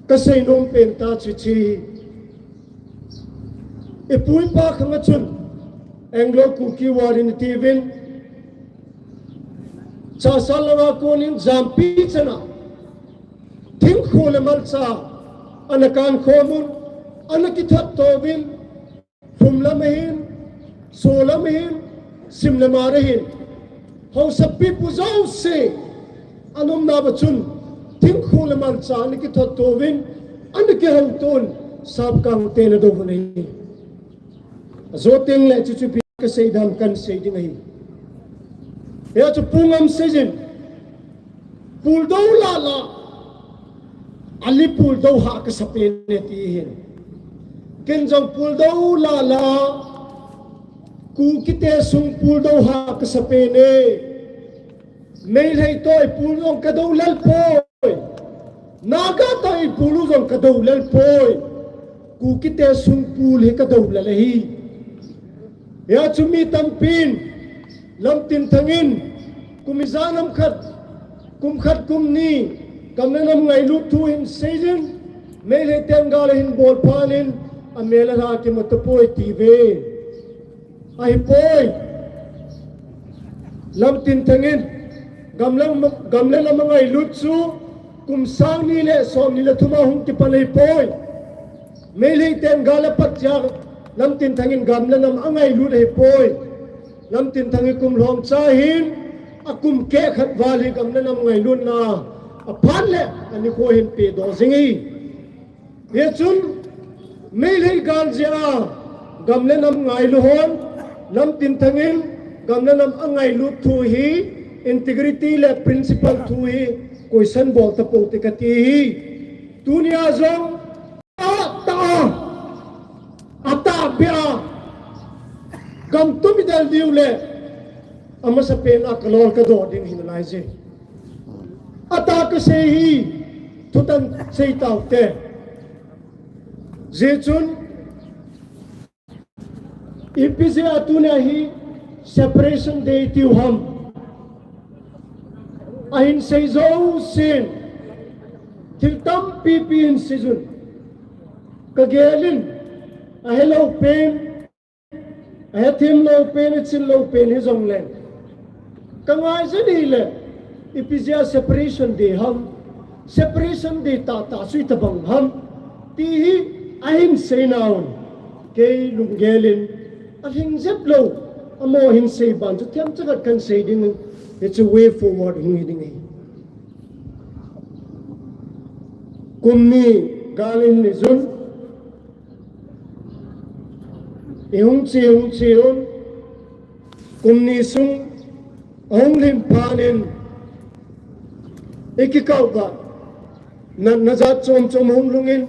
kaseinom pen tah chu hiche ahi. Ipu ipa khanga chun, Anglo Kuki War in itiuvin, Chassad langa konin jampi chana, thingkho le malcha, ana kankhomun, ana kithat touvin, phum lam ahin, so lam ahin, sim le mar ahin, haosapipu jouse, ana umnauva chun, thingkho le malcha ana kithat touvin, ana kihoutoun, Sapkangten ana douvun ahi. Ajo tengle chuchu pi kasei dan kahin sei ding ahi. Hijeh chun Pu Ngamseijin, puldou lala, ali puldou hah kasa pen e ti ahin. Ken jong puldou lala, Kukite sung puldou hah kasa pen e. Meitei toh ipul jong kadou lel poi. Naga toh ipul u jong kadou lel poi. Kukite sung pul hi kadou lel ahi. Hijeh chun mi tampin, Lamtinthang in, kum ijat ham khat, kum khat kum ni, gam le nam ngailut thu ahin seijin, Meitei ten gal ahin bol phat in, amel alha kimat tapoi tiuve. Ahipoi. Lamtinthang in, gam le, gam le nam angailut chu, kum sang ni le som ni le thum a hung kipan ahipoi. Meitei ten gal apat jeh a, Lamtinthang in gam le nam angailut ahipoi. Lamtinthang hi kum lhomcha ahin, akum keh khat val hi gam le nam ngailutna, aphat le, anikho hin pedoh jing ahi. Hijeh chun, Meitei gal jeh a, gam le nam ngailu hon, Lamtinthang in, gam le nam angailut thu hi, integrity le principle thu hi, question bol tapou te kati ahi. Tunia jong, atah, atahbeh a, gam tum idel diu le, amasapen a kalol kadoh ding ahi nalai je. Atah kasei hi, thutan sei taute. Hijeh chun, ipi jeh a tunia hi Separation Day tiu ham. Ahin sei jousen, thil tampipi ahin seijun. Kagelin, ahelou pen, ahethem lou pen, achin lou pen hijongleng, kangaijin ahile, ipi jeh a Separation Day ham, Separation Day tahtah chu itobang ham, ti hi ahin seinauvin, kei lunggelin, alhing jep lou, amaho ahin sei ban chu themcha khat kahin sei ding, hichu way forward hung hi ding ahi. Kum ni gal ahin neijun, ihung che, hung che un, kum ni sung ahung lhin phat in, ikikah uva, natna jat chom chom ahung lhungin,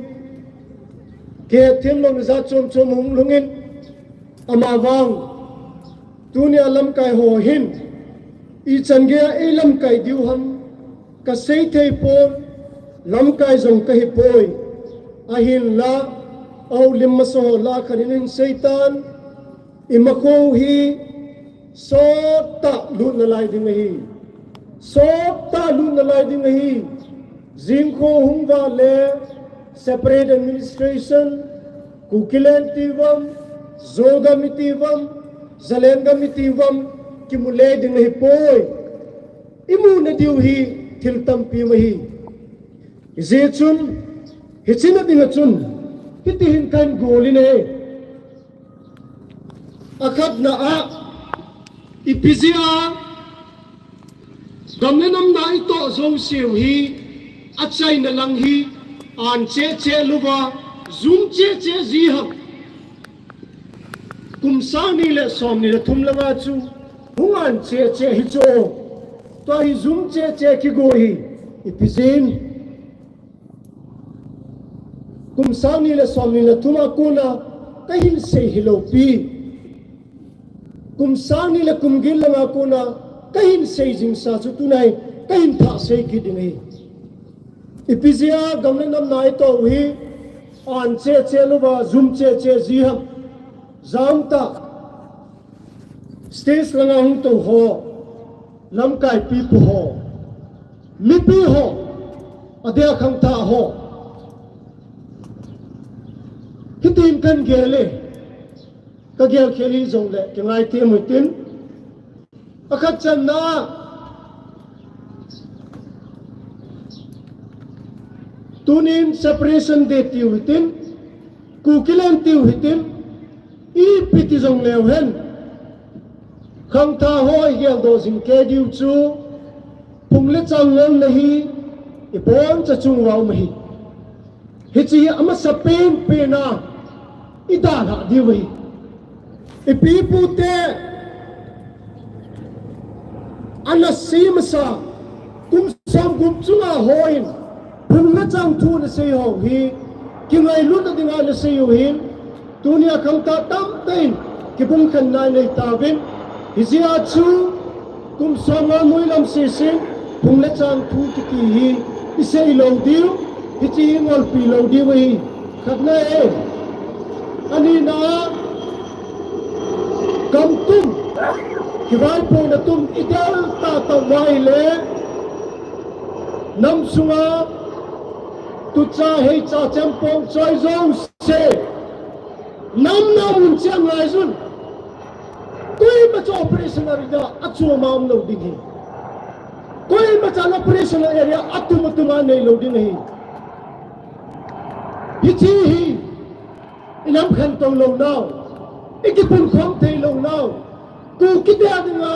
kihethem louna jat chom chom ahung lhungin, amavang, tunia lamkai ho hin, Ichan geiya eilamkai diu ham kasei thei pon, lamkai jong kahi poi. Ahinla, aho lim masa ho lah a khat in ahin seitan, imakhou hi sottah lut nalai ding ahi. Sottah lut nalai ding ahi. Jingkho hung vale, separate administration, Kukiland iti uvam, Zogam iti uvam, Zalengam iti uvam, kimu le ding ahi poi. Imu nadiu hi thil tampi um ahi. Hijeh chun, hiche na dinga chun, hiti hin kahin gol in ahi. Akhatna a, ipi jeh a, gam le nam na itoh jouseu hi, achaina lang hi, an cheh cheh louva, jum cheh cheh ji ham. Kum sang ni le som ni le thum langa chu, hung an cheh cheh hi chu. Tua hi jum cheh cheh kigo hi, ipi jeh in. Kum sang ni le som ni le thum a kona kahin sei hilou pi. Kum sang ni le kum get langa kona kahin sei jingsa chu tunai kahin thah sei kit ding ahi. Ipi jeh a gam le nam na itoh u hi an cheh cheh louva jum cheh cheh ji ham. Jam tah. Stage langa hung tou ho, lamkai pipu ho, mipi ho, adeh a khangthah ho. Hitin kahin gel e, kagel khel hijongle, kingai them u hitin. Akhat channa, tunin separation day tiu hitin, Kukiland tiu hitin, ipi ti jongleu hen. Khangthah ho igeldoh jing kei diu chu, phung le chang ngolna hi, iboncha chung uva um ahi. Hiche hi amasapen pen a, idalhah diu ahi. Ipi ipute, ana sei masa, kum som gup chunga hon, phung le chang thu ana sei ho hi, kingailutna dinga ana sei u hin, tunia khangthah tamtah in, kibung khenna anei tauvin, hijeh a chu, kum som nga noi lam sesen, phung le chang thu kiti hi, isei lou diu, hiche hi ngolpi lou diu ahi, khatna e. Anina, gam tum, kivaipohna tum, idel tahtah uva ahile, nam sunga, tucha heicha chempong choi jouse, nam na mun cheh a ngaijun. Koimacha operation area a chom a um lou ding ahi. Koimacha operation area atum atum a nei lou ding ahi. Hiche hi, inam khantou lounau, ikipunkhom thei lounau, Kukite a dinga,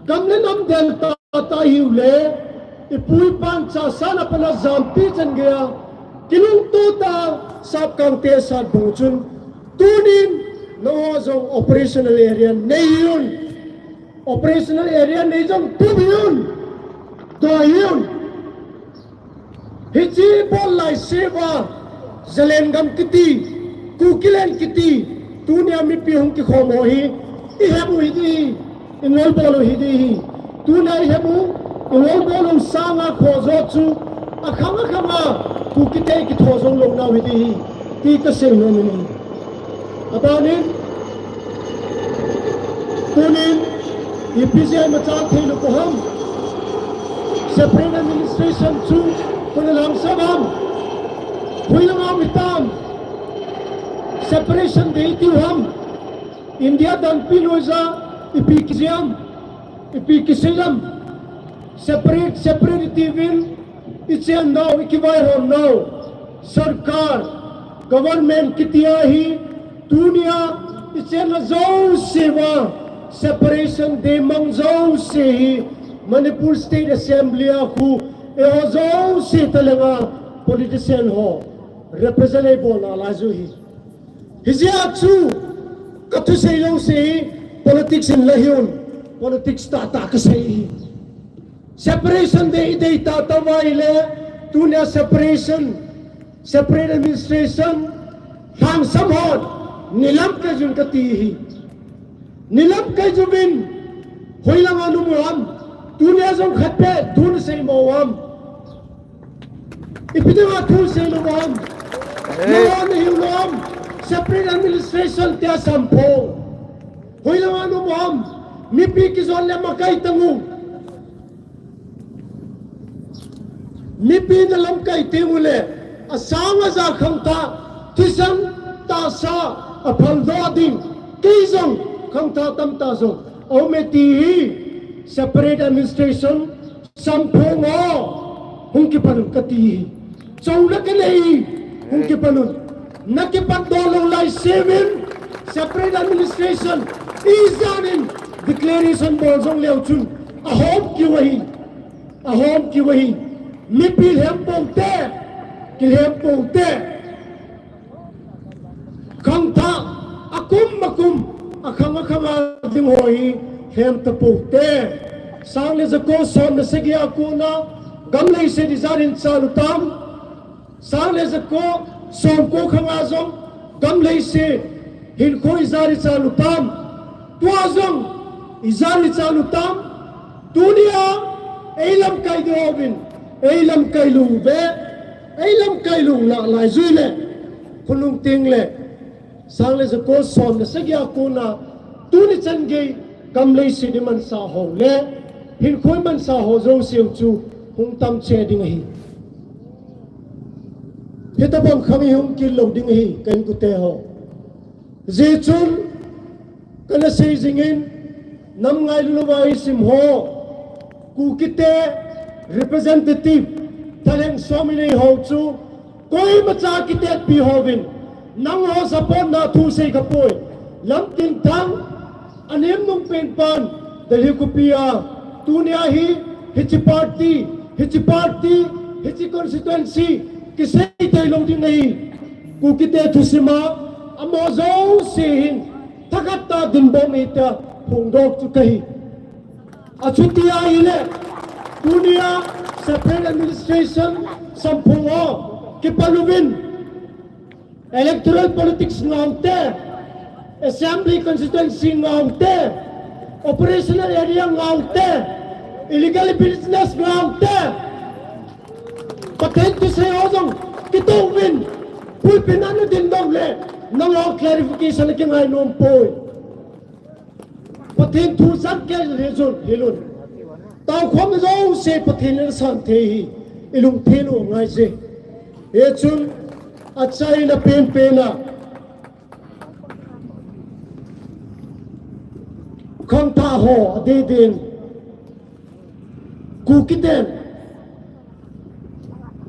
gam le nam del tahtah ihiu le, ipu ipan chasana pana jampi chan geiya, kilungto tah, Sapkangte sat bang chun, tunin, nangho jong operational area nei un, operational area nei jong tum un, tua un. Hiche bol laiseuva, Zalengam kiti, Kukiland kiti, tunia mipi hung kikhom ho hi, ihet u hiding ahi, ingol bol u hiding ahi. Tunia ihet u, ingol bol u sanga khojo chu, akhang akhanga, Kukite ikitho jou lounau hiding ahi, ti kasei nom in ahi. Abanin, tunin, ipi jeh a imachal theilou u ham. Separate administration chu, koi in alhangsam ham. Hoilanga um hitam. Separation day itiu ham. India danpi noiya, ipi kijam, ipi kisei ham. Separate, separate itiuvin, ichennau, ikivaihomnau, sarkar, government kiti ahi, tunia, ichenna jouseuva, separation day mang jouse hi, Manipur State Assembly a khu, eiho jouse talanga, politician ho, represent eibolna laiju ahi. Hijeh a chu, kathusei jouse hi, politics in la hiun, politics tahtah kasei ahi. Separation day idei tahtah uva ahile, tunia separation, separate administration, lhangsam hon, nei lamkai uvin kati ahi. Nei lamkai uvin, Hoilanga namu ham? Tunia jong khat beh thu nasei mo ham? Ipi dinga thu seilou ham? Nahiu lou ham? Separate administration tia samphong. Hoilanga namu ham? Mipi kijot le makai tang u. Mipi nalamkai teng ule, asang aja khangthah, thisan tahsa, aphaldoh ding, kei jong khangthah tamtah jong aume ti hi, separate administration samphong o, hung kipan un kati hi. Chouna kanei hi, hung kipan un. Nakipatdoh lou laiseu vin, separate administration, ijat in declaration bol jong leu chun, ahom keu ahi. Ahom keu ahi. Mipi lhem pou te, kilhem pou te. Khangthah, akum akum, akhang akhang a ding ho hi lhem tapou te. Sang le jako som le sagi a kona, gam leiset ijat in chal u tam. Sang le jako som ko khang a jong, gam leiset hinkho ijat in chal u tam. Tua jong, ijat in chal u tam. Tunia, eilamkai diu vin, eilamkai lou ve, eilamkai lou la lai jui le, khonung teng le, sang le jako som le sagi a kona, tuni chan gei, gam leiset imansa ho le, hinkho imansa ho jouseu chu, hung tam cheh ding ahi. Hitabang khang hi hung kit lou ding ahi, ka inkote ho. Hijeh chun, kana sei jingin, nam ngailu louva isim ho, Kukite representative, thalheng som inei ho chu, koimacha kitetpi hovin, nangho support na thu sei khapoi, lamtin thang, anem nung pen pan, Delhi khopi a, tunia hi, hiche party, hiche party, hiche constituency, kisei thei lou ding ahi, Kukite thusim a, amaho jouse hin, thakhat tah dinbom ahi tia, phongdoh chu kahi. Achuti ahile, tunia separate administration samphong o, kipan uvin, electoral politics ngah u te, assembly constituency ngah u te, operational area ngah u te, illegal business ngah u te, Pathen thusei ho jong kitoh uvin, pulpit a nadindoh le, nangho clarification kingai nom poi. Pathen thu jat kei le jun hilun. Taokhomna jouse Pathen in asan thei hi, ilungthim u angaije. Hichun, achaina penpen a, khangthah ho adeh din, Kukiten,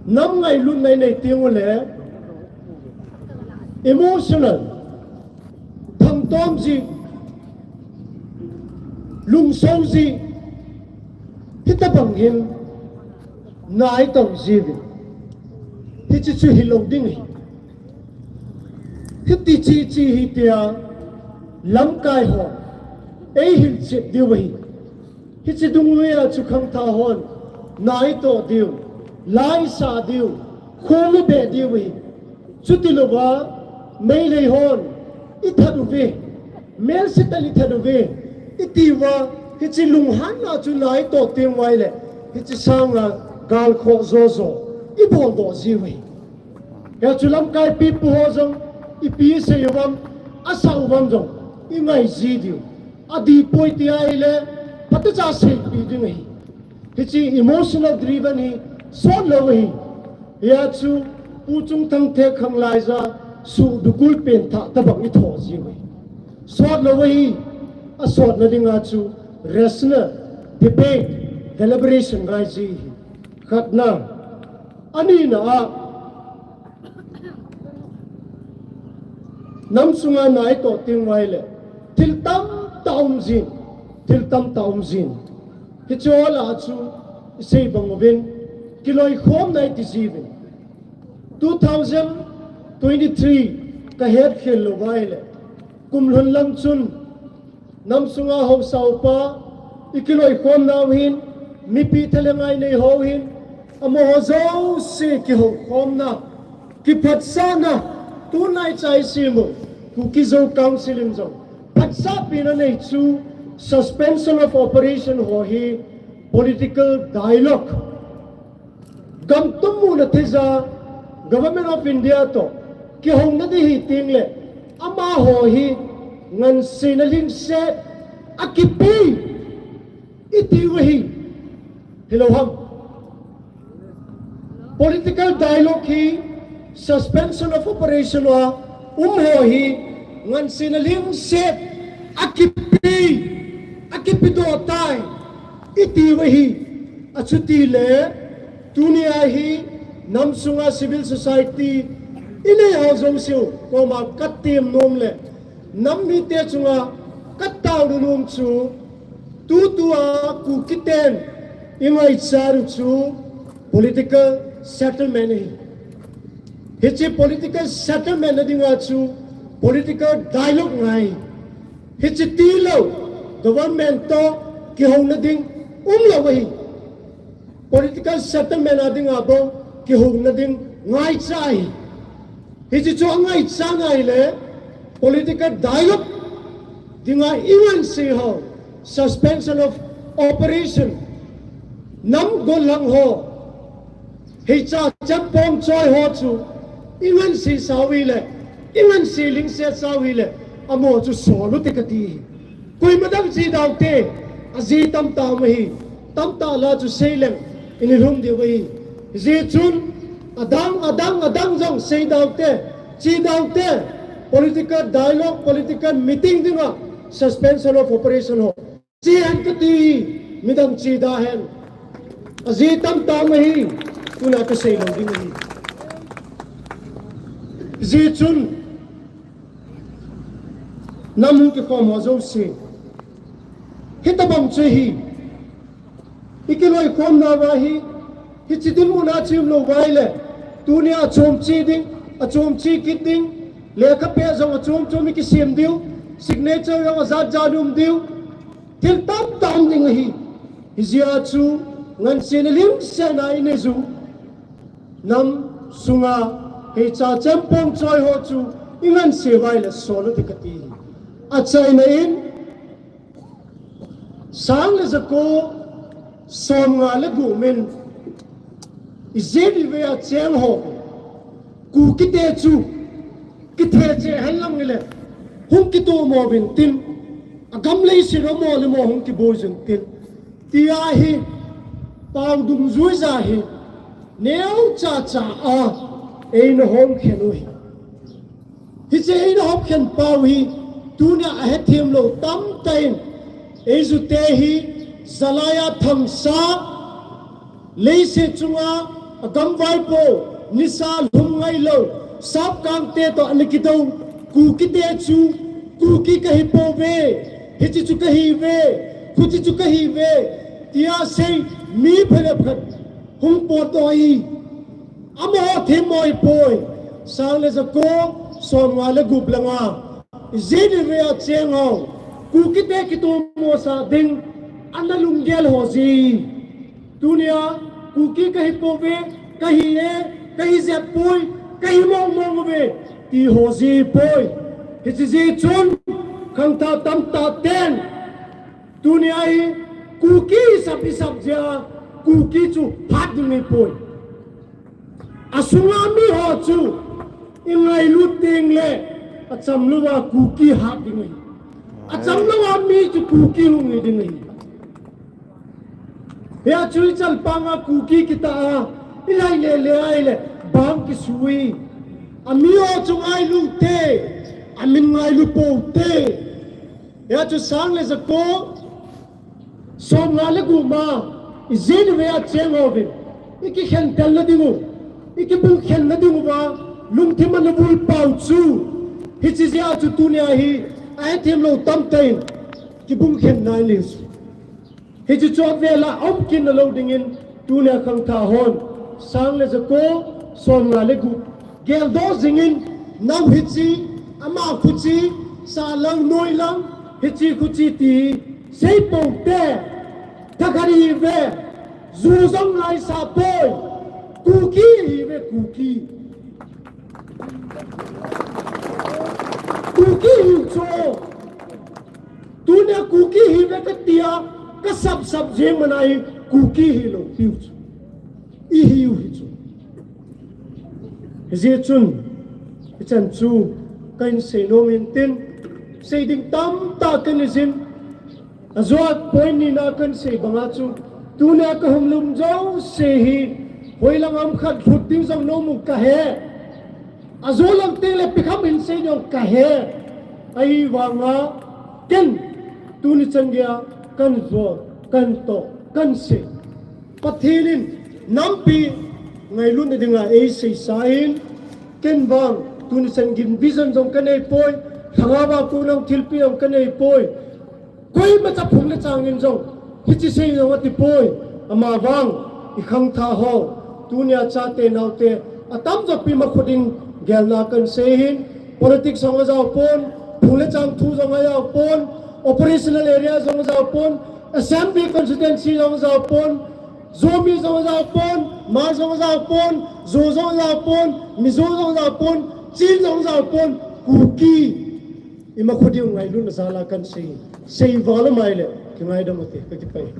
nam ngailutna inei teng ule, emotional, thangtom ji, lungso ji, hitabang hin, naitoh jiuvin. Hiche chu hilou ding ahi. Hiti chi chi hitia, lamkai ho, eihilchet diu ahi. Hiche dungjui a chu khangthah hon, naitoh diu, la isah diu, khom ibeh diu ahi. Chutilouva, Meitei hon, ithat uve, melsetah in ithat uve, itiuva, hiche lunghanna chu naitoh teng uva ahile, hiche sanga galkhoh jojo, iboldoh jiu ahi. Hichu lamkai pipu ho jong, ipi isei uvam, asah uvam jong, ingai ji diu. Adihpoi tia ahile, phatecha seipeh ding ahi. Hiche emotional driven hi, sotlou ahi. Hichu, Pu Chungthang Thekkhang laija, suhdukul pengthah tobang ithoh jiu ahi. Sotlou ahi, asotna dinga chu, rational, debate, deliberation ngai ji ahi. Khatna, anina a, nam sunga naitoh teng uva ahile, thil tamtah um jin, thil tamtah um jin. Hiche ho lah a chu, isei bang uvin, kiloikhomna iti jiuvin. Two thousand twenty-three kahetkhel lou uva ahile, kum lhun lang chun, nam sunga haosa upa, ikiloikhomnau hin, mipi thalheng a inei hou hin, amaho jouse kihoukhomna, kiphatsahna, tunaicha isem u, Kuki Zo Council in jong, phatsahpina nei chu, Suspension of operation ho hi political dialogue, gam tum muna theija Government of India toh kihouna ding ahi tengle, amaho hi ngansena lhingset akipe iti u ahi. Hilou ham? Political dialogue hi, suspension of operation a um ho hi ngansena lhingset akipe, akipedoh tai iti u ahi. Achutile, tunia hi nam sunga civil society inei ho jouseu koma katem nom le, nam mite chunga kataonu nom chu, tutua Kukiten ingaichat u chu political settlement ahi. Hiche political settlement na dinga chu political dialogue ngai. Hiche tilou, government toh kihouna ding umlou ahi. Political settlement a dinga bou kihouna ding ngaicha ahi. Hiche chu angaicha ngai le, political dialogue dinga inganse ho, suspension of operation, nam gollhang ho, heicha chempong choi ho chu inganse sau hile, inganse lhingset sau hile, amaho chu sol u te kati. Koima dang che daute, ajeh tamtah um ahi, tamtah la chu seileng inilhum diu ahi. Hijeh chun, adang, adang, adang jong sei daute, che daute, political dialogue, political meeting dinga suspension of operation ho che hen kati, midang che da hen. Ajeh tamtah um ahi, tuna kasei lou ding ahi. Hijeh chun, nam hung kikhom ho jouse, hitobang chu ahi, ikiloikhomna uva hi, hiche dinmun a chu ium lou uva ahile, tunia achom che ding, achom che kit ding, lekhape jong achom chom ikisem diu, signature jong ajat jat um diu, thil tamtah um ding ahi. Hijeh a chu ngansena lhingsetna inei u, nam sunga heicha chempong choi ho chu inganse uva ahile sol u te kati. Achaina in, sang le jako somnga le gup in, ijet ivei a cheng ho, Kukite chu kithe cheh henlang hile, hung kitomo uvin tin, agam leiset a mo le mo hung kiboi jun tin, tia hi pao dungjuija hi neocha cha a eina hom khen u ahi. Hiche eina hom khen pau hi tunia ahethem lou tamtah in, eijute hi jalaiya thangsa, leiset chunga agam vaipo, nisa lhum ngailou, sapkangte toh ana kidou Kukite chu, Kuki kahipouve, hiche chu kahiuve, khuche chu kahiuve, tia sei mi phabep khat hung potdoh ahi. Amaho themmo ahipoi. Sang le jako somnga le gup langa ijet ivei a cheng ho, Kukite kitomosah ding ana lunggel ho jeh, tunia Kuki kahipouve, kahi e, kahi jep poi, kahi mong mong uve, ti ho jeh ahipoi. Hiche jeh chun khangthah tamtah ten tunia hi Kuki isap isap jeh a Kuki chu hat ding ahipoi. Asunga miho chu ingailut tengle, achamlouva Kuki hat ding ahi. Achamlouva mi chu Kuki hung hi ding ahi. Hia chu ichalpanga Kuki kitah a ilhai lele ahile bang kisui. Amiho chu ngailu te, amin ngailu pou te. Hia chu sang le jako somnga le gup ma ijet ivei a cheng uvin, ikikhentelna dingu, ikibungkhenna dinguva lungthim ana vulpau chu, hiche jeh a chu tunia hi ahethem lou tamtah in kibungkhenna inei u chu. Hiche chu avela aum kitna lou dingin tunia khangthah hon sang le jako somnga le gup geldoh jingin, nao hiche, ama khuche, sa lang noi lang, hiche khuche ti seipou te, thakhat ihiuve, ju jong ngaisah poi, Kuki ihiuve, Kuki. Kuki ihiu chu, tu Kuki hi ve katia, kasap sap jeng mana hi Kuki hilou piu chu. Ihiu hi chu. Hijeh chun, hichan chu kahin sei nom in tin, sei ding tamtah kahin nei jin, ajeh a point nina kahin sei banga chu, tunia kahung lum jouse hi, hoilang ham khat lhut ding jong nom u kahe. Ajou lang teng le pikham hin sei jong kahe. Ahivanga ken tuni chan geiya kahin jou, kahin toh, kahin sei. Pathen in nampi ngailutna dinga eisei sa in, ken vang tuni chan gin vision jong kanei poi, lhanga vang kunang thilpi jong kanei poi. Koima cha phung le chang in jong hiche sei jong ati poi, ama vang i khangthah ho, tunia chate naote, atam jo pi ma khu ding gelna kahin sei hin, politics jong ajao pon, phung le chang thu jong ajao pon, operational area jong ajao pon, assembly constituency jong ajao pon, Zomi jong ajao pon, Hmar jong ajao pon, Zo jong ajao pon, Mizo jong ajao pon, Chin jong ajao pon, Kuki. Ima khu diu ngailutna jal a kahin sei. Sei val a mai le, kingaidam ute, kakipah e.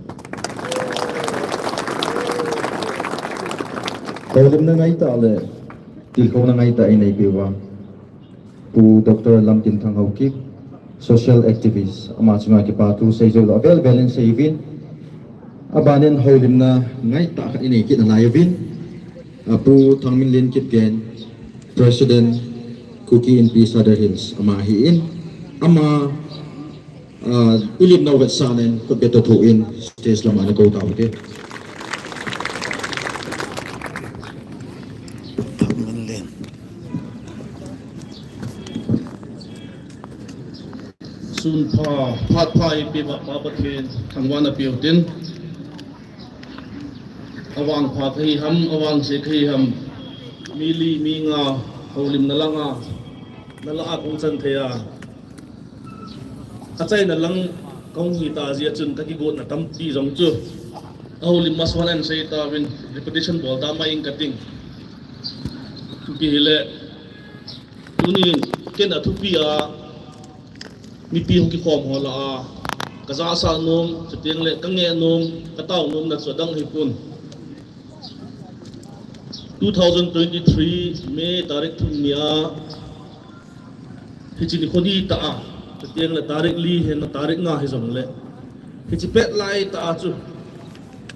Houlimna ngaitah le, tilkhouna ngaitah inei peh uva, Pu Doctor Lamtinthang Haokip, social activist, ama chunga kipa thu sei jou lou, avel vel in sei uvin. Abanin houlimna ngaitah khat inei kit nalai uvin. A Pu Thangminlen Kipgen, President, Kuki Inpi Sadar Hills, ama ahin. Ama, ah, ilim nau vetsahnan, khut beng toh thon, stage lama ana kou tauvin te. Thangminlen. Sun pha, phat pha eipeh uva Pa Pathen, thangvahna peutin. Avang pha kahi ham, avangse kahi ham. Mi li, mi nga, houlimna langa, nalah a kong chan thei a. Achaina lang kong hita jeh a chun kakigotna tampi jong chu. Ahoulim masa hon asei tauvin, repetition bol ta mai ing kating. Kihile, tuni ken athupi a, mipi hung kikhom ho lah a, kajahsah nom, chuteng le kangeh nom, katao nomna chu adang hipon. Two thousand twenty-three May tarik thum nia, hiche nikho ditah a, chuteng le tarik li hen, tarik nga hijong le, hiche pet laitah a chu,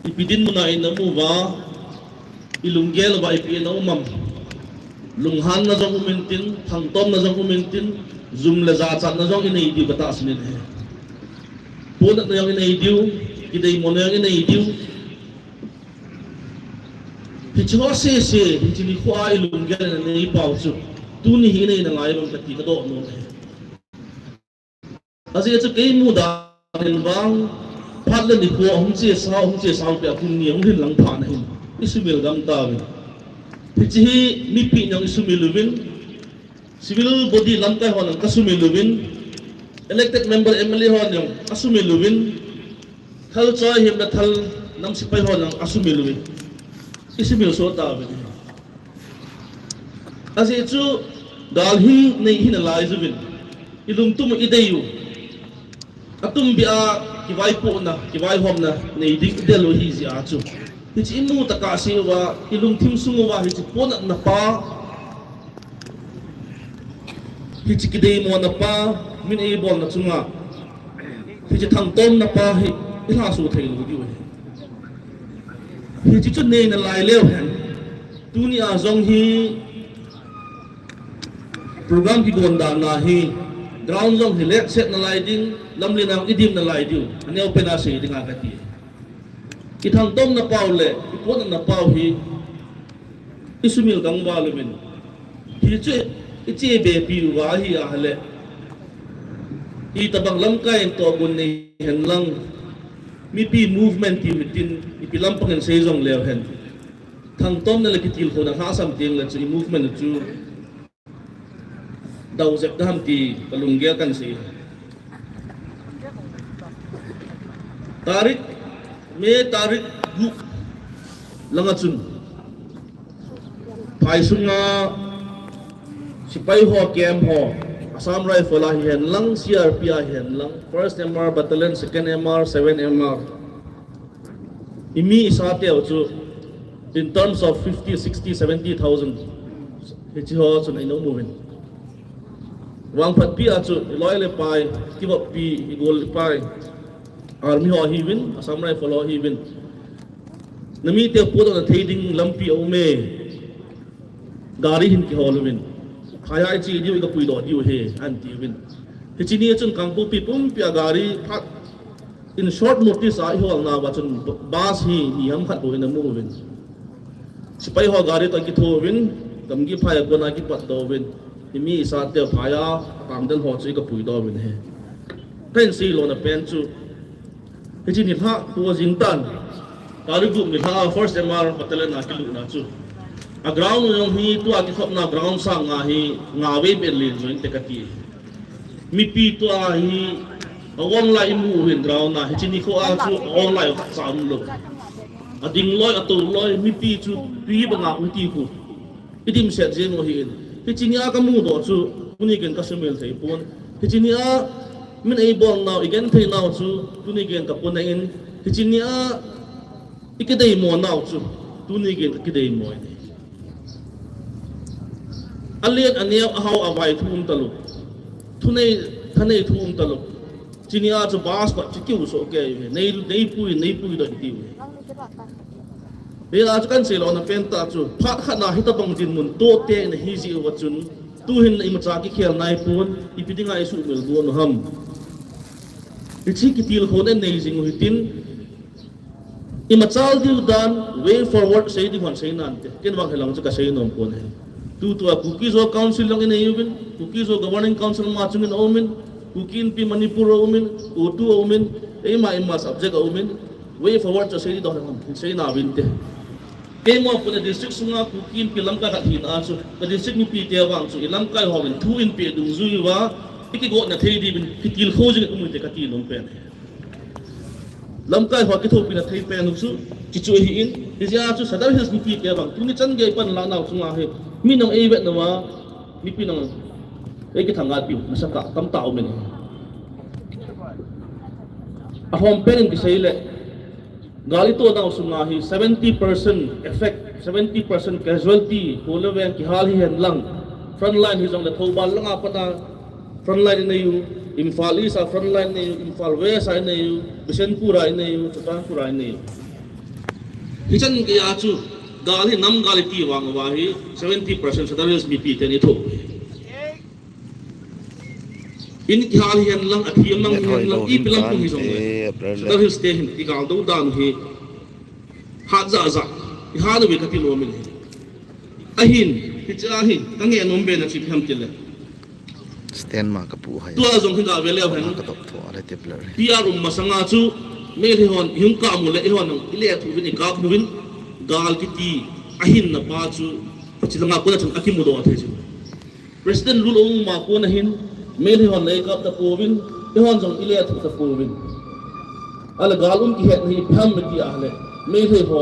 ipi dinmun a inamu uva, ilunggel uva ipi ina um am. Lunghanna jong um intin, thangtomna jong um intin, jum le jachatna jong inei diu katahsan in ahi. Ponatna jong inei diu, kideimona jong inei diu. Hiche ho sese, hiche nikho a ilunggel inei pau chu, tuni hi inei nalai vang kati kadoh nom e. Ajeh chu kei mudan in vang, phat le nikho ahung chesa, ahung chesa peh a tuni ahung lhin lang phat na hin, isumil gam tauvin. Hiche hi mipi in jong isumil uvin, civil body lamkai hon jong kasumil uvin, elected member M L A hon jong asumil uvin, thal choi him le thal nam sepai hon jong asumil uvin. Isumil soh tauvin. Ajeh chu gal hi nei hi nalai jiuvin. Ilungthim u idei u. Atumbeh a kivaipohna, kivaihomna nei ding idel u ahi jeh a chu. Hiche imu tah a seh uva, ilungthim sung uva hiche ponatna pa, hiche kideimona pa, min eibolna chunga, hiche thangtomna pa hi ilhaso thei lou diu ahi. Hiche chu nei nalai leu hen. Tuni a jong hi program kigon dan na hi, ground jong hi letset nalai ding, lamlen a idim nalai diu, aneo pen a sei dinga kati. Ithangtomna pau le iponatna pau hi isumil gam val uvin. Hichu iche bepi uva ahi a le, itobang lamkai in tohgon nei hen lang, mipi movement ti hitin, ipi lampang in sei jong leu hen, thangtomna le kitilkhouna lhasam teng le chu i movement chu dau jep da ham ti kalunggel kan sei. Tarik, May tarik gup langa chun phai sunga sepai ho, camp ho, Assam Rifle a hihen lang, C R P a hihen lang, first M R Battalion, second M R, seven M R, imi isateu chu in terms of fifty, sixty, seventy thousand, hichi ho chun ina um uvin. Vangphatpi a chu iloi le pai, kivoppi, igol le pai, army ho ahiuvin, Assam Rifle ho ahiuvin. Namite potdoh na thei ding lampi aume. Gari hin kihol uvin. Phai a iche diu, iga puidoh diu ahi, anti uvin. Hiche ni chun Kangpokpi pumpi a gari phat in short notice a iholna uva chun bus hi ni ham khat bou ina mu uvin. Sepai ho gari toh kitho uvin, Gamgiphai a kona kipatdoh uvin. Imi isateu phai a, atangden ho chu iga puidoh uvin ahi. Kahin seilona pen chu, hiche nilhah tua jingtan, Karigup nilhah a first M R Battalion a kilutna chu, a ground jong hi tua kikhopna ground sanga hi nga vei beh len jong inte kati. Mipi tua hi a-ong lai imu uvin ground a, hiche nikho a chu a-ong lai khatcha umlou. Ading loi, atou loi, mipi chu tui banga um ti khu. Idimset jeng u ahin. Hiche nia kamudoh chu, tuni geiyin kasumil thei pon. Hiche nia min eibolnau, igenthei nau chu, tuni geiyin kapona in. Hiche nia ikideimo nau chu, tuni geiyin kakideimo in. Alen aneo, ahao avai thu um talou. Thunei, thanei thu um talou. Hiche nia chu bus pat chu kiu soh kei uve. Nei, neipui, neipui doh tiu. Hia chu kahin seilona pen tah chu, phat khat na hitobang dinmun toh teng nahi jeh uva chun, tuhin imacha kikhel naipon, ipi dinga isuhmil gon u ham. Hiche kitilkhouna nei jing u hitin, imachal diu dan, way forward sei ding hon sei nante. Ken vang hilang chu kasei nom pon ahi. Tutua Kuki-Zo Council jong inei uvin, Kuki-Zo Governing Council ma chungin aumin, Kuki Inpi Manipur aumin, CoTU aumin, eima eima subject aumin, way forward chu sei ding hon sei nauvinte. Keima puna district sunga Kuki Inpi lamkai khat hina chu, ka district mipite vang chu, ilamkai hovin thu inpeh dungjuiya, ikigotna thei diuvin, kitilkhou jingin um uvinte kati nom pen. Lamkai ho kithopina thei pen u chu, chuchu ahin, hijeh a chu Sadar Hills mipite vang, tuni chan gei pan lanau chunga hi, mi nang eivet nauva, mipi nang eikithangvah piu, masatah tamtah umin. Ahom pen in kisei le, gal itonau sunga hi seventy percent effect, seventy percent casualty, Kholveng kihal hihen lang, frontline hijongle Thoubal langa pat a frontline inei u, Imphal East a frontline inei u, Imphal West a inei u, Bishnupur a inei u, Churachandpur a inei u. Hichan geiya chu, gal hi nam gal iti vang uva hi, seventy percent Sadar Hills mipi ten itho. In kihal hihen lang, athi amang hihen lang, ipi lampang hijongle, Sadar Hills te hin igal dou dan hi, hat jahjah ihat uve kati nom in ahi. Ahin, hiche a hi kangeh nom bena chu ipi ham tile, stand ma kapu hai. Tua jong hi gave leu hen, katop tho ale tep le. P R um masanga chu, Meitei hon ihung kap u le, eihon jong ilethuh uvin, ikap uvin, gal kiti ahinna pa chu, hiche langa kona chun akimudoh thei chu. President rule aum ma kona hin, Meitei hon eikap tapouvin, eihon jong ilethuh tapouvin. Ale gal um kihetna hi ipi ham iti ahile, Meitei ho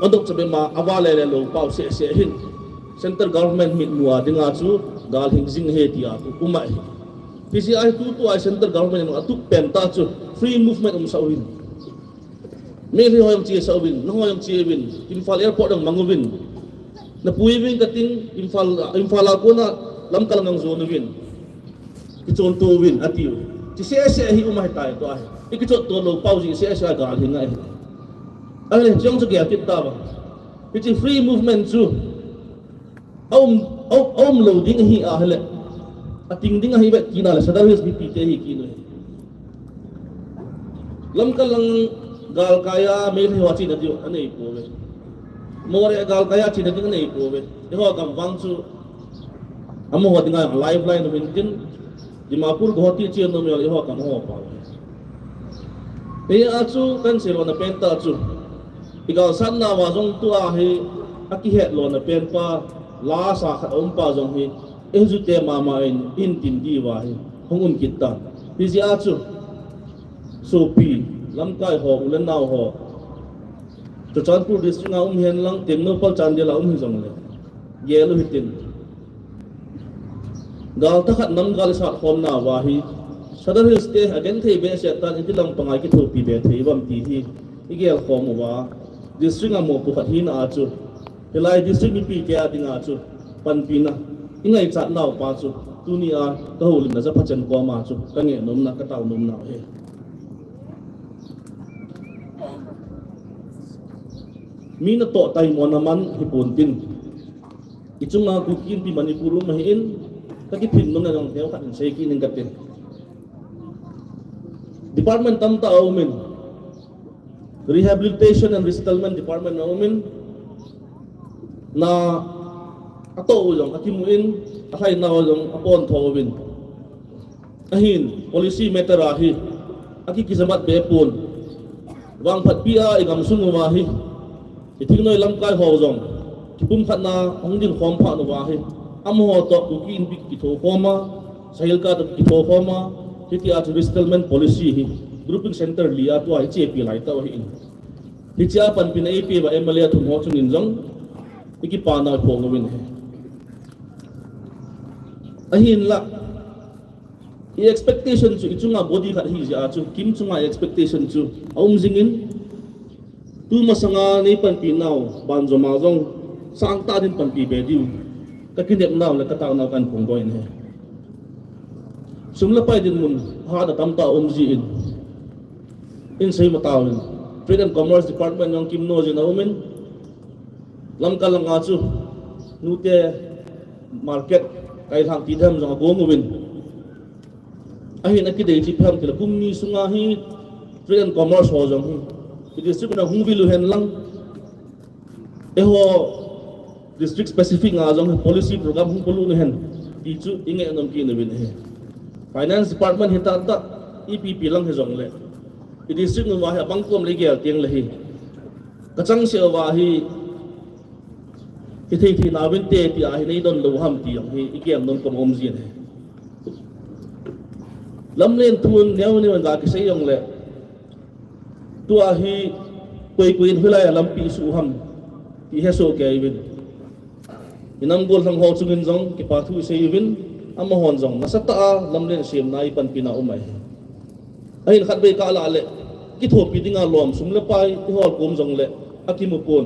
adop chabe ma, ava lele lou pau sehseh hin, central government mitmu a dinga chu gal hing jing ahi tia um ahi. Hijeh a hi tutua hi central government in atup pen tah chu free movement umsah uvin. Meitei ho jong chesah uvin, nangho jong che uvin, Imphal airport jong mang uvin. Napui uvin kating, Imphal, Imphal a kona Lamka lang jong jon uvin. Kichonto uvin atiu. Chu sehseh hi um ahitai tua hi. Ikichonto lou pau jeh sehseh a gal hi ngai ahi. Ahile, chu jong chu gel kit tauva. Hiche free movement chu aum, aum, aum lou ding ahi ahile, ating ding ahi ve tina le Sadar Hills mipi te hi kinu ahi. Lamka lang galkai a Meitei ho chena diu anei pouve. Moreh galkai a chena ding anei pouve. Eiho gam vang chu amaho dinga lifeline um intin, Dimapur, Guwahati chen nom jong eiho gam ho pau. Hia chu kahin seilona pen tah chu, igalsatna uva jong tua hi akihet lona pen pa, lasa khat aum pa jong hi, eijute mama in, in tin diuva hi hung um kit tan. Hijeh a chu, sopi, lamkai ho, u le nao ho, Churachandpur district a um hihen lang, Tengnoupal Chandel a um hijongle, gel u hitin. Gal thakhat nam gal isat khomna uva hi Sadar Hills te agenthei behseh tan iti lampanga ikithopi be thei uvam ti hi igel khom uva, district a mopo khat hina a chu hilai district mipite a dinga chu panpina ingaichat naupa chu tunia kahoulimna Japhachen koma chu kangeh nomna, katao nomna ahi. Mi natoh taimona man hipontin, ichunga Kuki Inpi Manipur um ahin, kakiphin nung a jong neokhat in sei kit ning kate. Department tamtah aumin, Rehabilitation and Resettlement Department aumin, na atoh u jong akimun, alhainau jong apontho uvin. Ahin policy matter a hi akikijamat be pon. Vangphatpi a igamsung uva hi ithing noi lamkai ho jong kipumkhatna hung ding khom phat uva hi, amaho toh Kuki Inpi kitho khoma, Sahilka toh kitho khoma, hitia chu resettlement policy hi grouping center li a tua ichepi lai tau ahin. Hichea panpina eipeuva M L A thum ho chungin jong ikipanau phong uvin ahi. Ahinla, i expectation chu ichunga body khat ahi jeh a chu, KIM chunga i expectation chu aum jingin, tumasanga neipanpi nau banjom a jong sangtah in panpi be diu kakinepnau le kataonau kahin phongdoh in ahi. Sum le pai dinmun hatna tamtah um jin, in seima tauvin, Trade and Commerce Department jong kimno jin aumin, Lamka langa chu nute market kailhang ti dem jong agong uvin. Ahin akidei chu ipi ham tile kum ni sunga hi Trade and Commerce ho jong hi i district na hung vil uhen lang, eiho district specific nga jong hi policy program hung polut uhen ti chu ingeh nom kit uvin ahi. Finance Department hi tahtah ipi ipi lang hijongle, i district uva hi abang kom le igel teng le hi kachangseh uva hi hithei thei nauvinte tia hi neidon lou ham ti jong hi igel nom kom um jin ahi. Lamlen thun neo neo in ga kisei jongle, tua hi koi koi in hoilai a lampi isuh ham ti hesoh kei uvin. Inam gollhang ho chungin jong kipa thu isei uvin, amahon jong nasatah a lamlen semna ipanpina um ahi. Ahin khatvei kalah le kithopi dinga lom sum le pai ihol kom jongle akimu pon.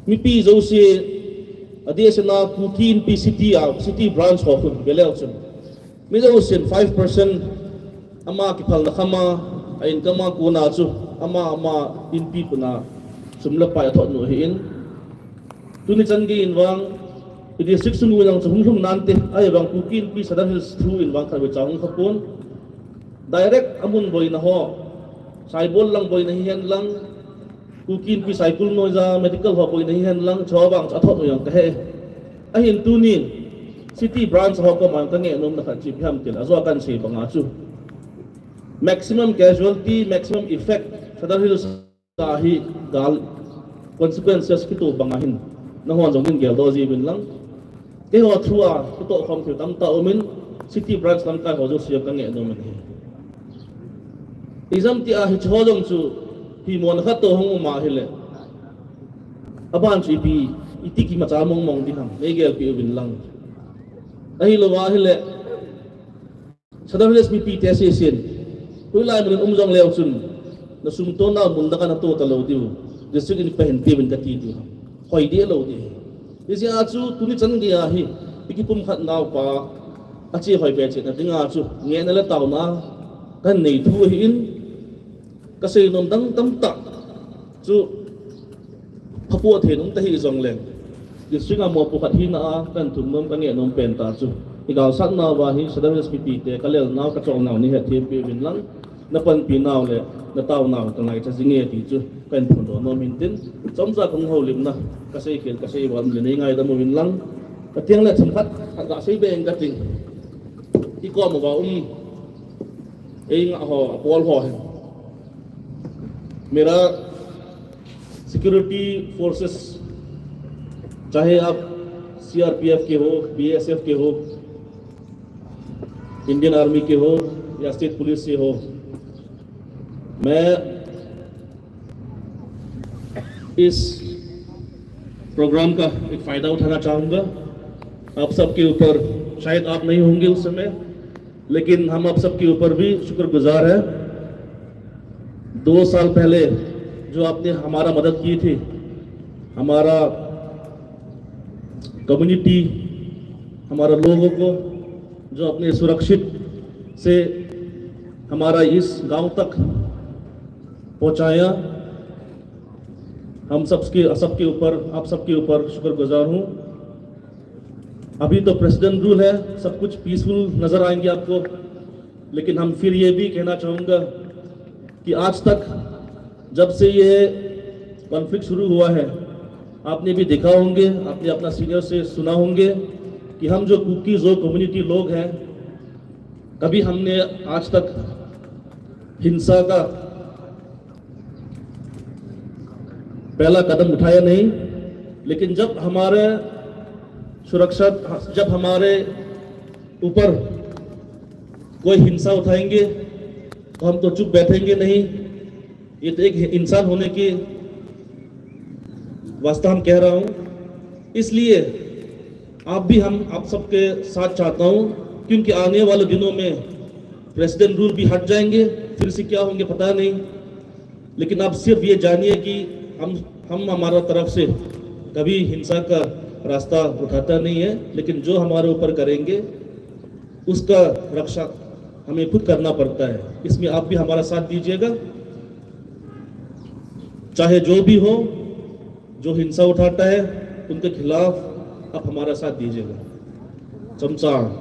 Mipi jouse, adehset a Kuki Inpi City a, City Branch ho khu veleu chun, mi jousen five percent ama kiphalna khama, a income a kona chu ama, ama inpi puna sum le pai athot u ahin. Tuni chan gei in vang i district sung uva jong chu hung lhung nante, ahivang Kuki Inpi Sadar Hills thu in vang khatvei cha hung kha pon. Direct amun boina ho, Saibol lang boina hihen lang, Kuki Inpi Saikul Noiya Medical ho boina hihen lang, chuvang chu athot u jong kahe. Ahin tunin City Branch ho koma kangeh nomna khat chu ipi ham tile, ajou a kahin sei banga chu maximum casualty, maximum effect Sadar Hills a hi gal consequences kito banga hin nahon jong hin geldoh jiuvin lang. Keiho through a kitoh khom thil tamtah umin, City Branch lamkai ho jouse jong kangeh nomin ahi. Ijemtia hiche ho jong chu himona khat toh hung um ahile, aban chu ipi, iti kimacha mong mong ding ham, neigelpeh uvin lang. Ahilouva ahile, Sadar Hills mipite sesen, hoilai mun in um jongleu chun, nasumtona mun dang a nato talou diu, district in pahin peuvin kati diu, hoi deh lou ding. Hijeh a chu tuni chan geiya hi ikipumkhat nauva ache hoi be chehna dinga chu ngehna le taona kahin nei thu ahin, kasei nom dang tamtah chu phapoh thei nom tahih jongleng, district a mopo khat hina a kahin thum nom, kangeh nom pen tah chu, igalsatnauva hi Sadar Hills mipite kalelnau kacholnau neihet thempeh uvin lang, napanpinau le nataonau kangaicha jinge ti chu kahin phondoh nom in tin, chomcha kahung houlimna kasei khel kasei val le neingaidam uvin lang, kati jongle themkhat khat gasei be ing kating, ikom uva um, eingah ho, apol ho hin, मेरा security forces, चाहे आप सीआरपीएफ के हो, बीएसएफ के हो, Indian army के हो या स्टेट पुलिस से हो, मैं इस प्रोग्राम का एक फ़ायदा उठाना चाहूँगा। आप सबके ऊपर, शायद आप नहीं होंगे उस समय, लेकिन हम आप सबके ऊपर भी शुक्रगुजार हैं। दो साल पहले जो आपने हमारा मदद की थी, हमारा कम्युनिटी, हमारा लोगों को जो आपने सुरक्षित से हमारा इस गांव तक पहुंचाया, हम सबके, सबके ऊपर, आप सबके ऊपर शुक्रगुजार हूँ। अभी तो प्रेसिडेंट रूल है, सब कुछ पीसफुल नज़र आएंगे आपको, लेकिन हम फिर ये भी कहना चाहूँगा कि आज तक जब से ये कॉन्फ्लिक्ट शुरू हुआ है, आपने भी देखा होंगे, आपने अपना सीनियर से सुना होंगे कि हम जो कुकी जो कम्युनिटी लोग हैं, कभी हमने आज तक हिंसा का पहला कदम उठाया नहीं, लेकिन जब हमारे सुरक्षा, जब हमारे ऊपर कोई हिंसा उठाएंगे तो हम तो चुप बैठेंगे नहीं। ये तो एक इंसान होने के वास्ते हम कह रहा हूँ। इसलिए आप भी, हम आप सबके साथ चाहता हूँ, क्योंकि आने वाले दिनों में प्रेसिडेंट रूल भी हट जाएंगे, फिर से क्या होंगे पता नहीं, लेकिन आप सिर्फ ये जानिए कि हम हम हमारा तरफ से कभी हिंसा का रास्ता उठाता नहीं है, लेकिन जो हमारे ऊपर करेंगे उसका रक्षा हमें खुद करना पड़ता है। इसमें आप भी हमारा साथ दीजिएगा, चाहे जो भी हो, जो हिंसा उठाता है उनके खिलाफ आप हमारा साथ दीजिएगा। Chomcha,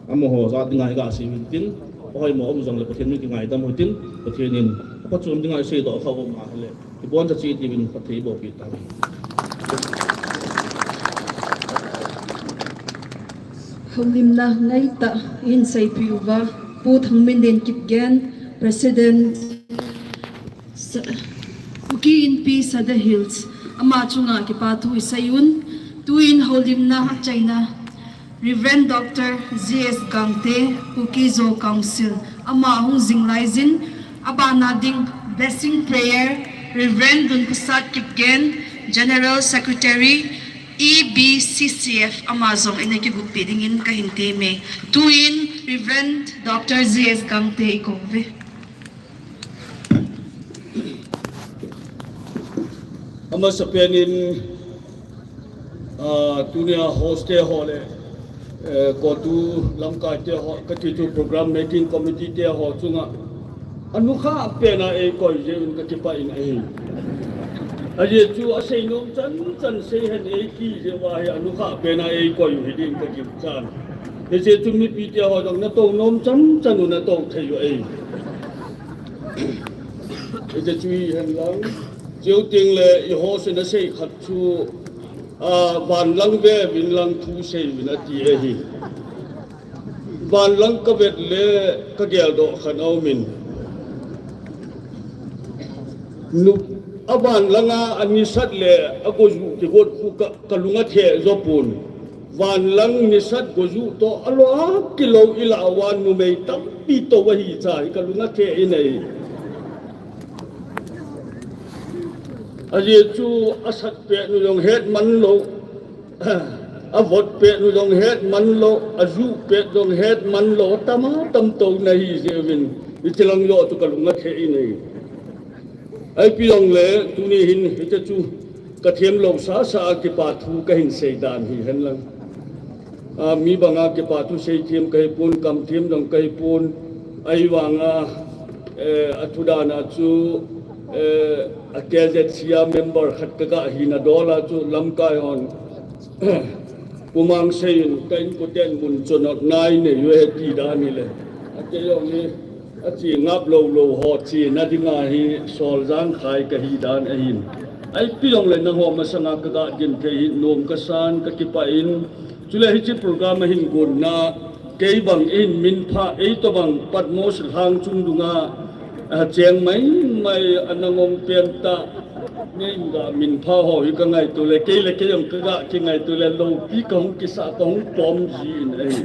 amaho jat dinga iga sei uvin tin, ahoimo um jongle Pathen in kingaidam u hitin, Pathen in aphatchom dinga iseidoh kha um ahile, iboncha che diuvin phatthei eiboh peh tauve. Houlimna ngaitah in seipeh uva, Pu Thangminlen Kipgen, President, Sa-, Kuki Inpi Sadar Hills, ama chunga kipathu isei un. Tuin houlimna achaina Reverend Doctor G S Gangte, Kuki Zo Council, ama hung jing laijin, abana ding blessing prayer, Reverend Lunphasat Kipgen, General Secretary, E B C C F, ama jong eina kiguppi dingin kahin temme. Tuin Reverend Doctor G S Gangte ikouve. Amasapen in, ah, tunia host te ho le, eh, CoTU lamkai te ho, kati chu program making committee te ho chunga, anukhah pena eikoi jeh un kakipah in ahi. Ajeh chu asei nom chan chan sei hen eiti jeh uva hi anukhah pena eikoi u hiding kagingchan. Hijeh chun mipi te ho jong natou nom chan chan u natou thei u ahi. Hijeh chu hihen lang, cheu teng le i host in asei khat chu, a, van lang ve uvin lang thu sei uvin ati ahi. Van lang kavet le kageldoh khat aumin. Nu, avan langa anisat le agojuh kigot khu ka, kalung athe jopon. Van lang nisat gojuh toh alo a kilou ilah uva numei tampi tou ahi cha hi kalung athe in ahi. Ajeh chu asat pet nu jong het man lou, avot pet nu jong het man lou, ajuh pet jong het man lou, atama tam tou nahi jeh uvin, hiche lang joh chu kalung athe in ahi. Ipi jongle, tuni hin, hiche chu, kathem lou sasa a kipa thu kahin sei dan hihen lang. A, mi banga kipa thu seithem kahipon, kamthem jong kahipon, ahivanga, eh, athu dan a chu, eh, a K Z C a member khat kaga hina dol a chu lamkai hon, Pu Mangsei in ka inkoten mun chonot nai nei uve ti dan hile. Ati jong hi, ache ngap lou lou ho chena dinga hi sol jangkhai kahi dan ahin. Ipi jongle nangho masanga kaga gin thei hi nom kasan, kakipah in. Chule hiche program ahin gonna, kei bang eihin minphah, eitobang Patmos lhang chung dunga, a, cheng mai mai a nangong pen tah, neiga minphah ho hi kangaito le, kei le kei jong kaga kingaito le, loupi kahung kisah, kahung tom ji in ahi.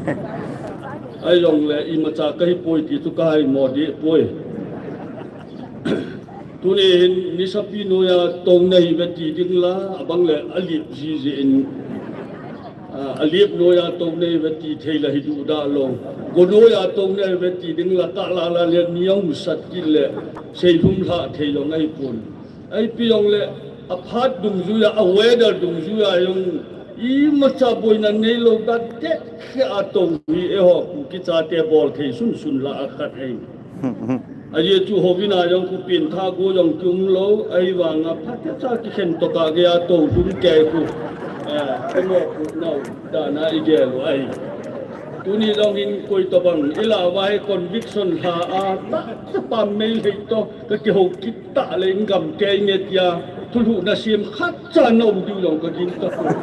Ahijongle imacha kahipoi ti chu kahaimo deh poi. Tuni hin nisapi noiya tou nahiuve ti ding la, abang le alip ji jeh in, a lep noiya tou nei ve ti thei la hi duh da lo. Go noiya tou nei ve ti ding la ka la la le ni jong sat kit le sei lhum lha thei jong ahi pon. Ahi pi jong le a phat dungjuiya, a weather dungjuiya jong imacha boina nei lo da te khe a tou hi eiho Kuki chate bol thei sun sun la a khat ahi. Ajeh chu hovin a jong khu pin tha go jong ki um lo, ahivanga phatecha kikhen toh kagei a tou lhum kei khu, eh, kamo khu nau dana i gel u ahi. Tuni jong hin koi tobang i la uva hi conviction lha a, ta, ta pam mei lhei toh, ka kihou kit ta le in gam kei nge tia, thulhuhna sem khat cha na um diu jong ka gingta poi.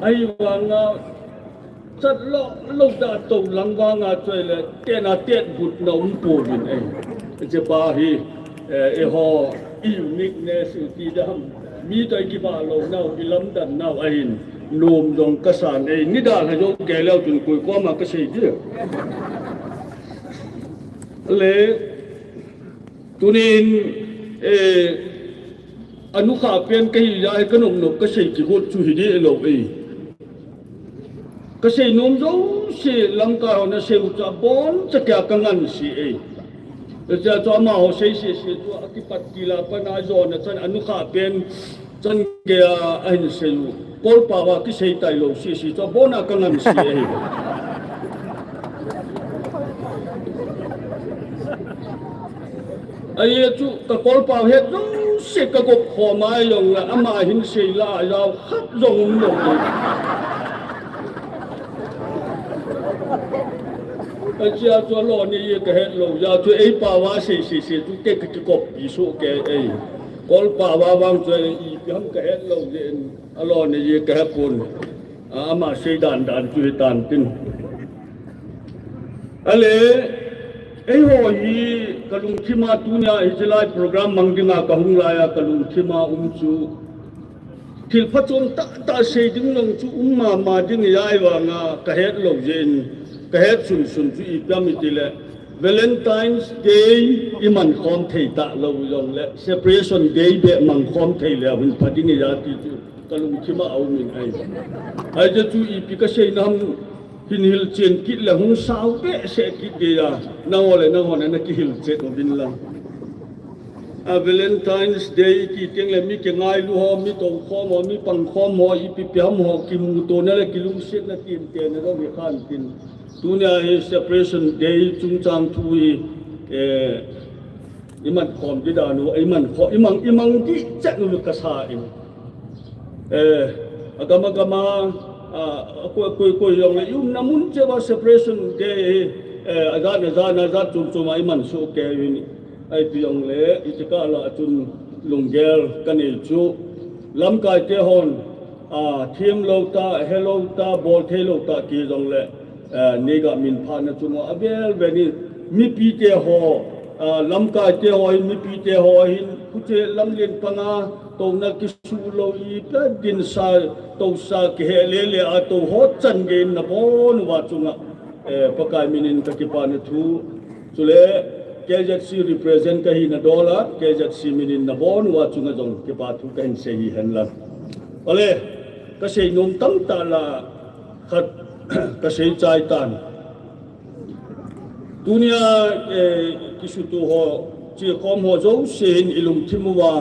Ahivanga, Chat lo, lo da tou lang vanga choi le, tena tet but na um pouvin ei. Che pa hi, eh, eiho, i uniqueness u ti dam. Mi toh i kibah lo nau, i lamdan nau ahin, nom jong ka san ei. Nidang ha jong kei leu chun koi koma ka sei di. Le, Tunin, eh, anukha pen ka hi jeh a hi ka nop nop ka sei kigot chu hi deh lo ei. Ka sei nom jouse lamkai hon asei u chu abon cha kia ka ngan si ei. Tia chu amaho sei se se chu akipat til a pat a jona chan anukha pen Chan gei a ahin sei u. Kolpau a kisei tailou sese chu abon a ka ngan si ahi. Ahi chu ka kolpau het jouse ka gop khom a jong le ama hin sei la a jao khat jong um lou. Achia chu alou ni e ka het lou. Jeh chu eipau a sei sese chu kei ka kikoppi soh kei ei. Kolpau a vang chu ipi ham ka het lou jeh in, alou ni e ka he pon. A, ama sei dan dan chu hitan tin. Ale, eiho hi ka lungthim a tunia hiche lai program mang dinga ka hung lai a ka lungthim a um chu. Thil phachom tah tah sei ding jong chu um mama ding ahi vanga ka het lou jeh in, ka het sun sun chu ipi ham iti le, Valentine's Day i man khom thei talou jong le, Separation Day beh mang khom thei leu hin pha ding ahi ti chu ka lungthim a um in ahi. Ahi chu ipi ka sei nam hin hilchen kit le hung sao behseh kit ding a, nangho le nangho na na kihilchen uvin lang. A Valentine's Day ti teng le mi kingailu ho, mi toukhom ho, mi pangkhom ho, ipi ipi ham ho, kimutona le kilungsetna tintena jong hi khan tin. Tunia hi Separation Day chungchang thu hi, eh, i man khom ding dan u, i man khom, i mang, i mang ding chet u ka sa in. Eh, agam agam a, a, a koi, koi, koi jong le, i umna mun cheh uva Separation Day, eh, ajat, ajat, ajat chom chom a i man soh kei uvin. Ahi ti jong le, hiche kah lah a chun lunggel ka nei chu. Lamkai te hon, a, them lou ta, he lou ta, bol thei lou ta ti jong le, eh, neiga min phatna chunga avel vel in mipi te ho, a, lamkai te ho hin, mipi te ho hin, huche lamlen panga, touna kisu lou ipi a dinsa, tousa kihe le le a tou ho chan gei in nabon uva chunga, eh, Pakai min in ka kipana thu. Chule K Z C represent ka hina dol a, K Z C min in nabon uva chunga jong kipa thu ka hin sei hi hen lang. Ale, ka sei nom tam tah lah a khat ka sei chai tan. Tunia, eh, kisuto ho, chekhom ho jouse hin i lungthim uva,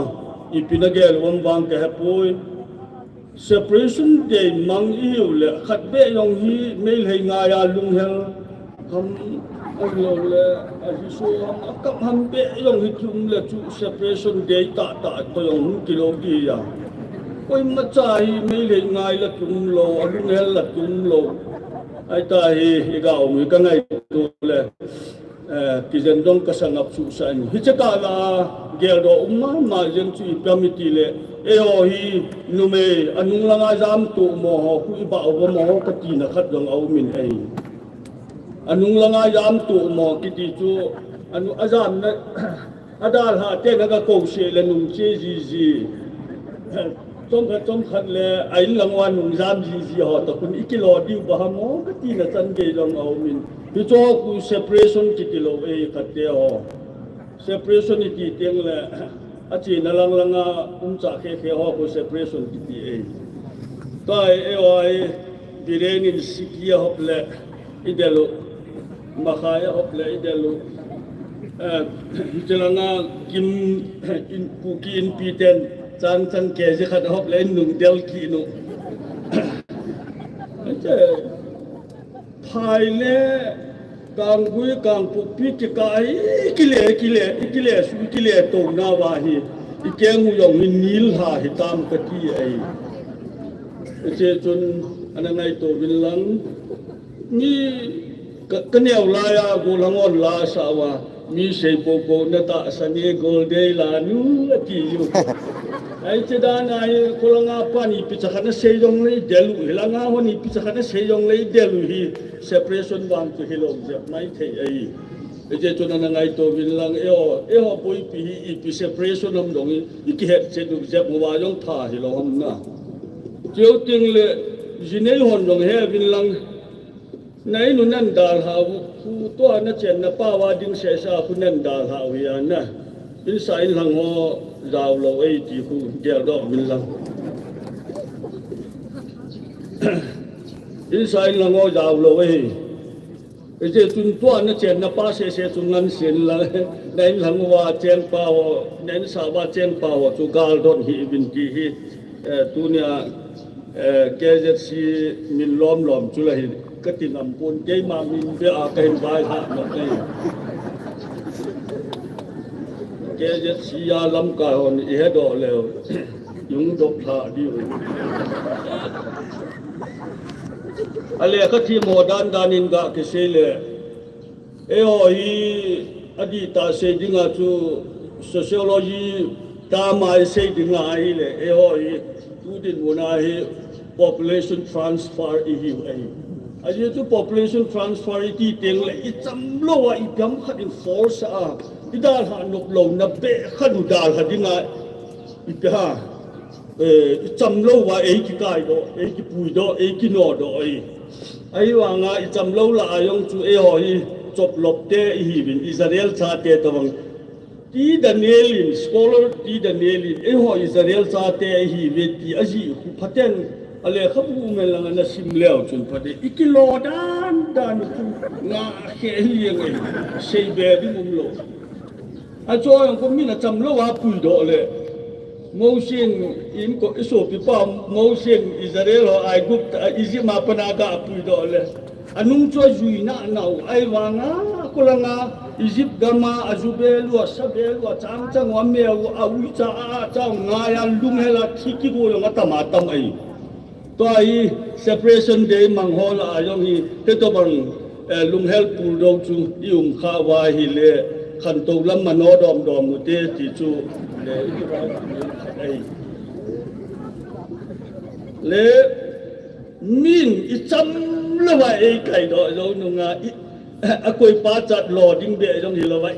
ipi na gel uvem vang ka hepoi. Separation Day mang i hiu le, khat beh jong hi Meitei ngai a lunghel ham, ahilou le, ahi so ham, akap ham beh jong hi ki um le chu Separation Day tah tah toh jong hung kilou ding a. Koimacha hi Meitei ngai la ki um lou, alunghel la ki um lou. Ahi ta hi, i ga um hi ka ngaito le. Eh, kijen dong ka sangap suhsah in. Hiche kah lah a geldoh um mama jeng chu ipi ham iti le, eiho hi numei anung langa jam toh mo ho, khu i bah uva mo ho ka tina khat jong a um in ahi. Anung langa jam toh mo kiti chu, anu, ajamna, adalhah ten aga kou seh le nung che jiji. Chomkhat, chomkhat le, a in lang uva nung jam jiji ho toh khun i kilo diu ba ham o, ka tina chan gei jong a um in. Hicho khu separation kiti lou e, khat te ho. Separation iti teng le, achena lang langa um cha khe khe ho khu separation kiti e. Tua hi, eh, oi, Biren in siki ahop le i del u. Makhai ahop le i del u. Eh, hiche langa Kim, in, Kuki Inpi ten chang chang K G khat ahop le in nung del kit u. Hiche, Phai le Kanggui, Kangpokpi kikah hi, i kile, i kile, i kile, su i kile touna uva hi, i keng u jong hi nil lha hitam kati ahi. Hiche chun ana ngaito uvin lang, mi ka, ka neo laiya gollhang hon la asah uva, mi sei poupou na tahsan e, Golde la nu ati u. Hiche dan a hi, kholanga pan ipi cha khat na sei jong le i del u, hilanga hon ipi cha khat na sei jong le i del u hi, separation vang chu hilou jep maithei ahi. Hiche chun ana ngaito uvin lang, eiho, eiho boipi hi ipi separation ham jong hi, i kihet chet u jep uva jong tha hilou ham na. Chuteng le, jinei hon jong he uvin lang, na in u nan dalha u, khu tua na chenna pa uva ding sehseh a khu nan dalha u hi a na. Insa inlhang ho jao lou ahi ti khu geldoh uvin lang. Insa inlhang ho jao lou ahi. Hiche chun tua na chenna pa sehseh chu ngansen lang, na inlhang uva cheng pa ho, na insa uva cheng pa ho chu galdon hih uvin ti hi, eh, tunia, eh, K Z C min lom lom chu la hi kati ngam pon, keima min beh a kahin vailhah na kei. K Z C a lamkai hon i hedoh leu, i hung dop lha diu. A lekha them ho dan dan in ga kisei le, eiho hi adih tah sei dinga chu sociology term a i sei dinga ahile, eiho hi tu dinmun a hi population transfer i hiu ahi. Ajeh chu population transfer i ti teng le i cham lou a ipi ham khat in force a i dalha nop louna beh khat u dalha dinga ipi ha, eh, i cham lou uva ei kikai doh, ei kipui doh, ei kino doh ahi. Ahivanga i cham lou lah a jong chu eiho hi choplop te i hiuvin, Israel chate tobang. Ti Daniel in, scholar Ti Daniel in, eiho Israel chate i hiuve ti ajih khu phaten a lekhabu um hen lang ana sim leu chun phaten i kilo dan dan chu ngah khe hi jeng ahi, sei be ding um lou. Achu jong khu min a cham lou a puidoh le. Mosi in, in ko, i sopipa Mosi in Israel ho Aigupta, Egypt a pat a ga puidoh le. Anung chu ajui nana u ahivanga, kholanga Egypt gam a, aju bel u, asa bel u, achang chang u, ameh u, a uicha a, a cha u ngai a, lunghel a, thi kigo jong atam atam ahi. Tua hi separation day mang ho lah a jong hi, hitobang, eh, lunghel puldo chu i um kha uva ahile, khantou lam mano dom dom u te ti chu, le, i ti uva, le, min i cham lou uva ei kaidoh jou nunga, i, a koipa chat lo ding beh jong hilou uva.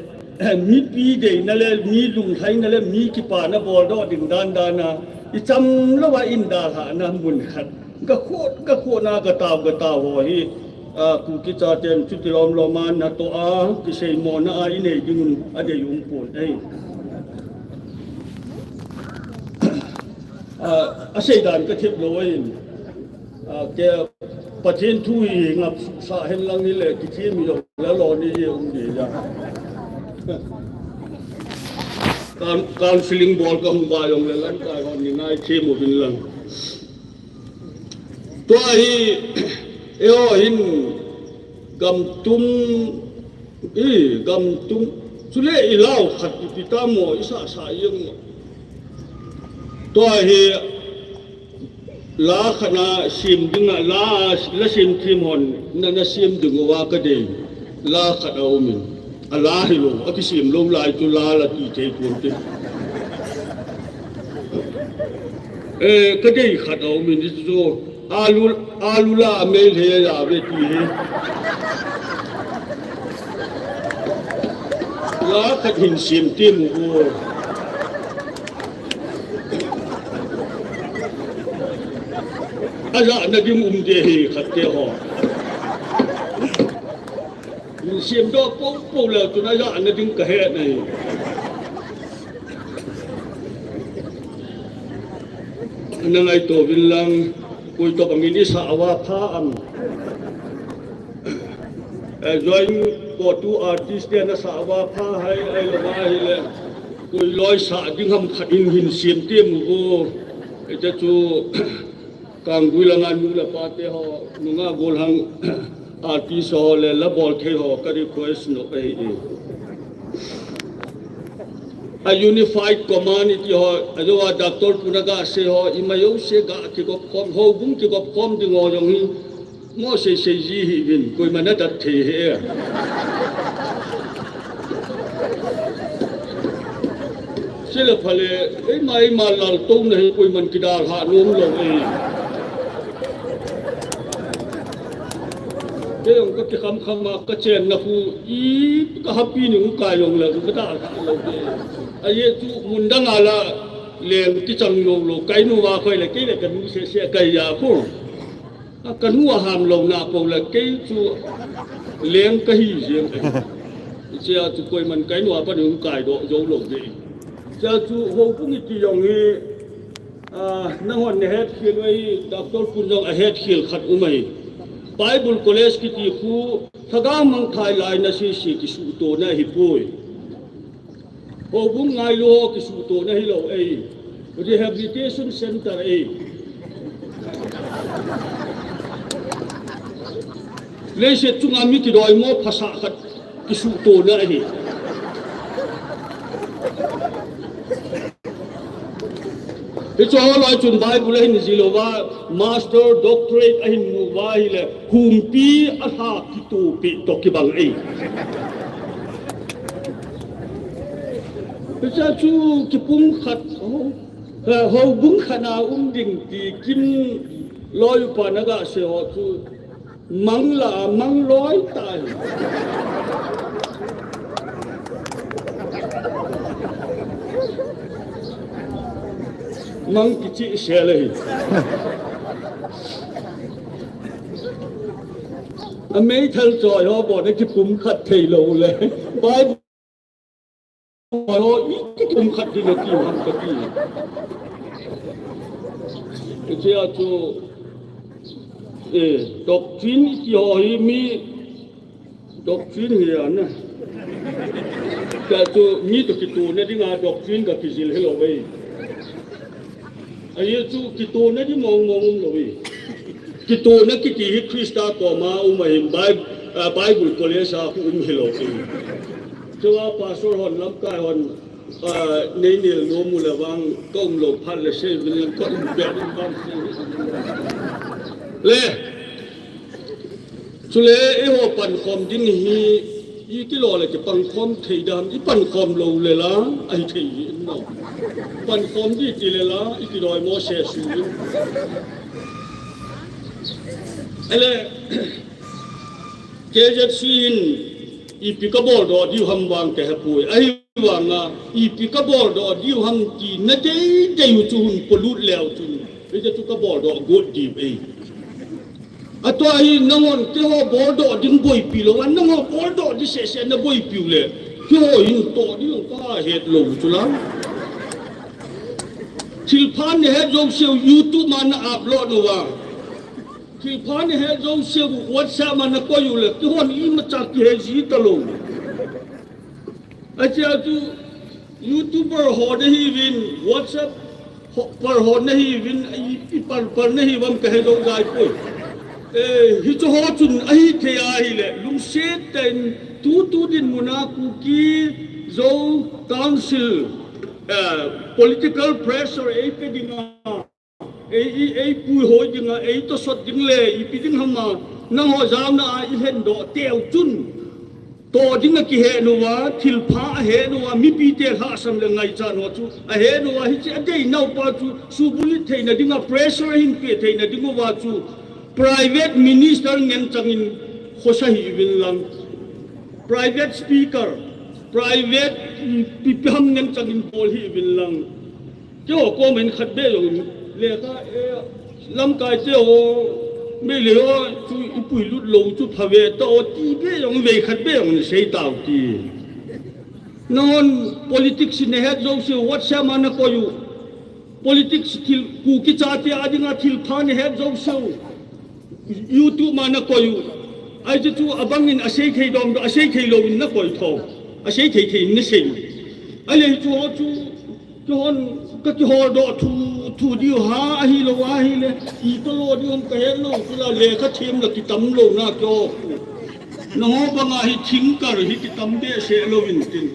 Mipi deina le, mi lunglhaina le, mi kipana boldoh ding dan dan a, i cham lou uva in dalhahna mun khat. Ka khut, ka khut na ka tao, ka tao ho hi, a, Kuki chaten chuti lom lom a natoh a, kiseimona a i nei ding un adei um pon ahi. A, asei dan ka thep lou ahin. A, ke Pathen thu hi ngap sah hen lang hile, kithem jong le lo ni hi um di ja. Coun-, counseling bol ka hung ba jong le lamkai hon ni ngai them uvin lang. Tua hi, eiho hin gam tum, i gam tum, chule i lau khat ipi tam mo, i sah sah jeng mo. Tua hi, la khat na sem ding a, la, la sem them hon, na, na sem ding uva ka dei. La khat a um in. A la hilou, a kisem lou lai chu la la ti thei pon te. Eh, ka dei khat a um in chu, alu, alu la a mei le ya ve ti hi. La khat hin sem tem u. A jahna ding um de hi khat te ho. Min semdoh poupou leu chun a jahna ding ka he na hi. Ana ngaito uvin lang. Koi tobang in i sah uva pha am. Eh, join ko tu artist te na sah uva pha hai, ai lo ma hi le. Koi loi sah ding ham khat in hin siam te mu vo. Ite chu Kanggui langa nu le pa te ho, nunga golhang artist ho le la bol thei ho ka request nom ahi. A unified command iti ho, a jo a doctor puna ga se ho, i ma jo se ga kigop khom, houbung kigop khom ding ho jong hi, mo sei sei ji hi vin, koima na dat thei he. Sila phale, eima, eima laltouna hi koiman kidalha nom lou e. Kei jong ka kikham kham a, ka chenna khu i ka happy ni u kai jong le, ka dalha lou e. Ajeh chu mun dang a la leng kichang lou lou, kai nu va khoi le, kei le ka nu se se kai ja khu. A ka nu a ham lou na pou le kei chu leng ka hi jeng. Chia chu koiman kai nu a pan hung kai doh jou lou de. Chia chu houbung iti jong hi, a, nanghon na het khel u ahi, doctor pun jong a het khel khat um ahi. Bible College kiti khu Lhagao Mangthai lai na sese kisuhtohna ahi poi. Houbung ngailu ho kisuhtohna hilou e. Rehabilitation center e. Leiset chunga mi kidoimo phasah khat kisuhtohna ahi. Hiche ho loi chun Bible ahin jil uva, master, doctorate ahin mu uva ahile, humpi alha kitoh peh toh kibang e. Hiche chu kipumkhat, ho, houbung khat a um ding ti kim loi upa na ga sei ho chu. Mang la, mang loi tai. Mang kichih sel ahi. A meithal choi ho bou na kipumkhat thei lou le. Bible Oi, i kitum khat ding ati ham kati. Hichea chu, eh, doctrine iti ho hi mi doctrine hi ana. Hichea chu mi toh kitona dinga doctrine ka kijil hilou ve. Ahi chu kitona di mong mong umlou e. Kitona kiti hi Christa koma um ahin Bi-, ah, Bible College a khu um hilou e. Chua pastor hon lamkai hon, ah, nei nel nom u le vang ka umlou phat le sei vin ka um peh in vang sei. Le, Chule, eiho pankhom ding hi, i kilo le kipankhom thei dam, i pankhom lou le la, ahi thei hi, no. Pankhom di ti le la, i kidoimo se su. Ele, K Z C in, ipi kabol doh diu ham vang kahepoi. Ahivanga, ipi kabol doh diu ham ti, na dei dei u chu hun polut leu chun. Hiche chu kabol doh got diu e. Atua hi nanghon keiho boldoh ding boipi lou, a nangho boldoh ding sese na boipi u le. Keiho hin toh ding kahet lou chu lang. Thilpha nahet jouse u YouTube ma na upload uva. Thilpha nahet jouse u WhatsApp ma na koi u le. Keihon imacha kihe ji talou. Achea chu YouTuber ho nahiuvin, WhatsApp ho, per ho nahiuvin, i, i per, per nahiuvam kahe jou jai poi. Eh, hiche ho chun ahithei ahile, lungset tah in tutu dinmun a Kuki Zo Council, eh, political pressure eipe dinga. Ei, ei, eipui hoi dinga, eitosot ding le, ipi ding ham a, nangho jaona a ilhendoh teu chun. Toh ding akihet uva, thilpha ahet uva, mipite lhahsam le ngaichat ho chu ahet uva, hiche adei naupa chu, subulut theina dinga, pressure ahin pe theina ding uva chu, private minister ngen changin khosa hih uvin lang. Private speaker, private, mm, ipi ham ngen changin bol hih uvin lang. Keiho koma hin khat beh jong lekha, eh, lamkai te ho, Meitei ho chu ipuilut lou chu phave tao ti beh jong vei khat beh jong sei tao ti. Nanghon politics nahet jouse u WhatsApp ma na koi u. Politics thil, Kuki chate a dinga thil pha nahet jouse u. YouTube ma nakoi u. Ahi chu abang in asei thei dom, asei thei lou in nakoi tho. Asei thei thei in nasei u. Ahile chu ho chu, kihon, kakihol doh thu, thu diu ham, ahilou ahile, iti lo diu ham kahet lou, chule lekha them la kitam lou na kio. Nangho banga hi thingkar hi kitam behseh lou in tin.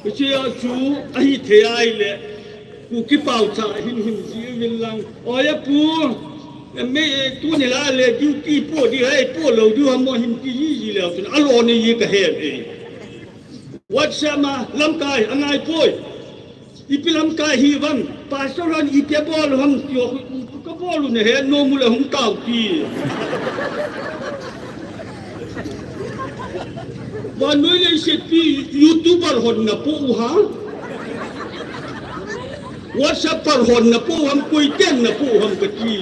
Hichea chu ahithei ahile, Kuki paocha hin hin ji uvin lang. Oi a pu, me, tuni la le duty po di hai, po lou diu ham mo hin ti ji ji leu chun, alo ni ji kahet e. WhatsApp ma, lamkai, angai poi. Ipi lamkai hi vang, pastor hon ipi abol u ham, tio, kabol u nahet nom u le hung tao ti. Vannoi leiset pi YouTuber hon napo u ham. WhatsApper hon napo u ham, koiten napo u ham kati.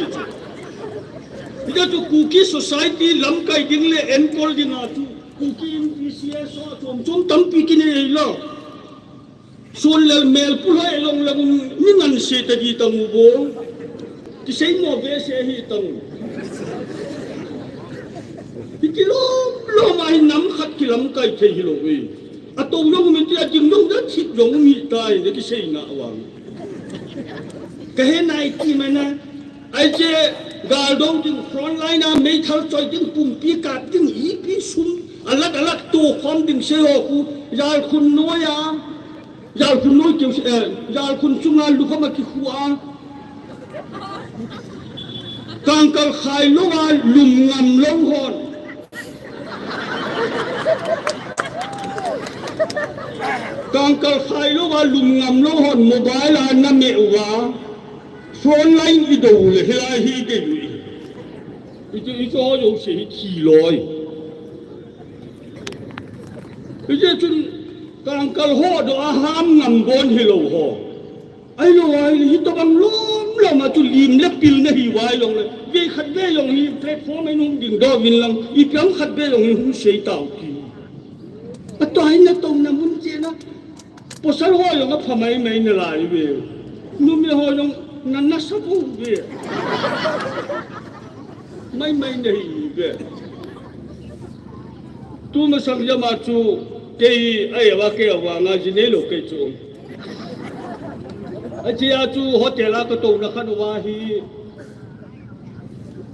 Hijeh chun Kuki society lamkai ding le enkol ding a chu, Kuki in P C S o chom chom tampi kinei lou. Sun lel mel pu lhai long lang un, ni ngan se ta di tang u bo. Kisei mo behseh hi tang u. Hiti lom lom a hi nam khat kilamkai thei hilou ve. Atou jong um in ti, ading jong, athip jong um hitai, na kisei na vang. Kahe nai ti mana, ahi che, gal dou ding, front line a meithal choi ding, pumpi kap ding, ipi sum, alat alat tokhom ding sei ho khu, jalkhun noi a, Jalkhun noi keu, eh, jalkhun chunga lukham a kikhu a. Kangkal khai lou a lum ngam lou hon. Kangkal khai lou a lum ngam lou hon mobile a na me uva. Front line i do le hilai hi de ui. I chu, i chu ho jouse hi thi loi. Hijeh chun kangkal ho doh a ham ngam bon hilou ho. Ahilou ahile hitobang lom lom a chu lim le pil nahi uva ahilou le. Vei khat vei jong hi platform a hung ding doh uvin lang. Ipi ham khat vei jong hi hung sei tao ti. Atua hi natou na mun cheh na. Pasal ho jong apha mai mai nalai uve. Numei ho jong na nasa pou uve. Mai mai nahi uve. Tu masang jama chu kei, ahi a kei a vanga ji neilou kei chu. Achea chu hotel a katouna khat uva hi.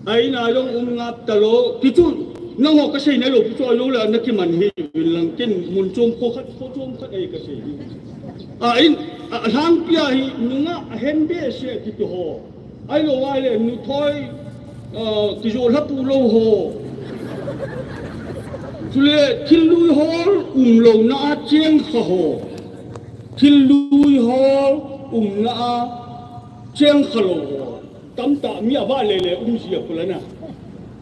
Aina jong um ngap talou. Ti chu, nangho kasei nailou, ti chu ailou le nakiman hih uvin lang ken mun chom kho khat, kho chom khat ahi kasei hi. A in, a, alhangpi a hi, nungah ahen behseh kiti ho. Ahilou ahile, nuthoi, a, kijolha pu lou ho. Chule, thil lui hol umlouna a chengkha ho. Thil lui hol umna a chengkha lou ho. Tamtah mi avah lele um ji a kholai na.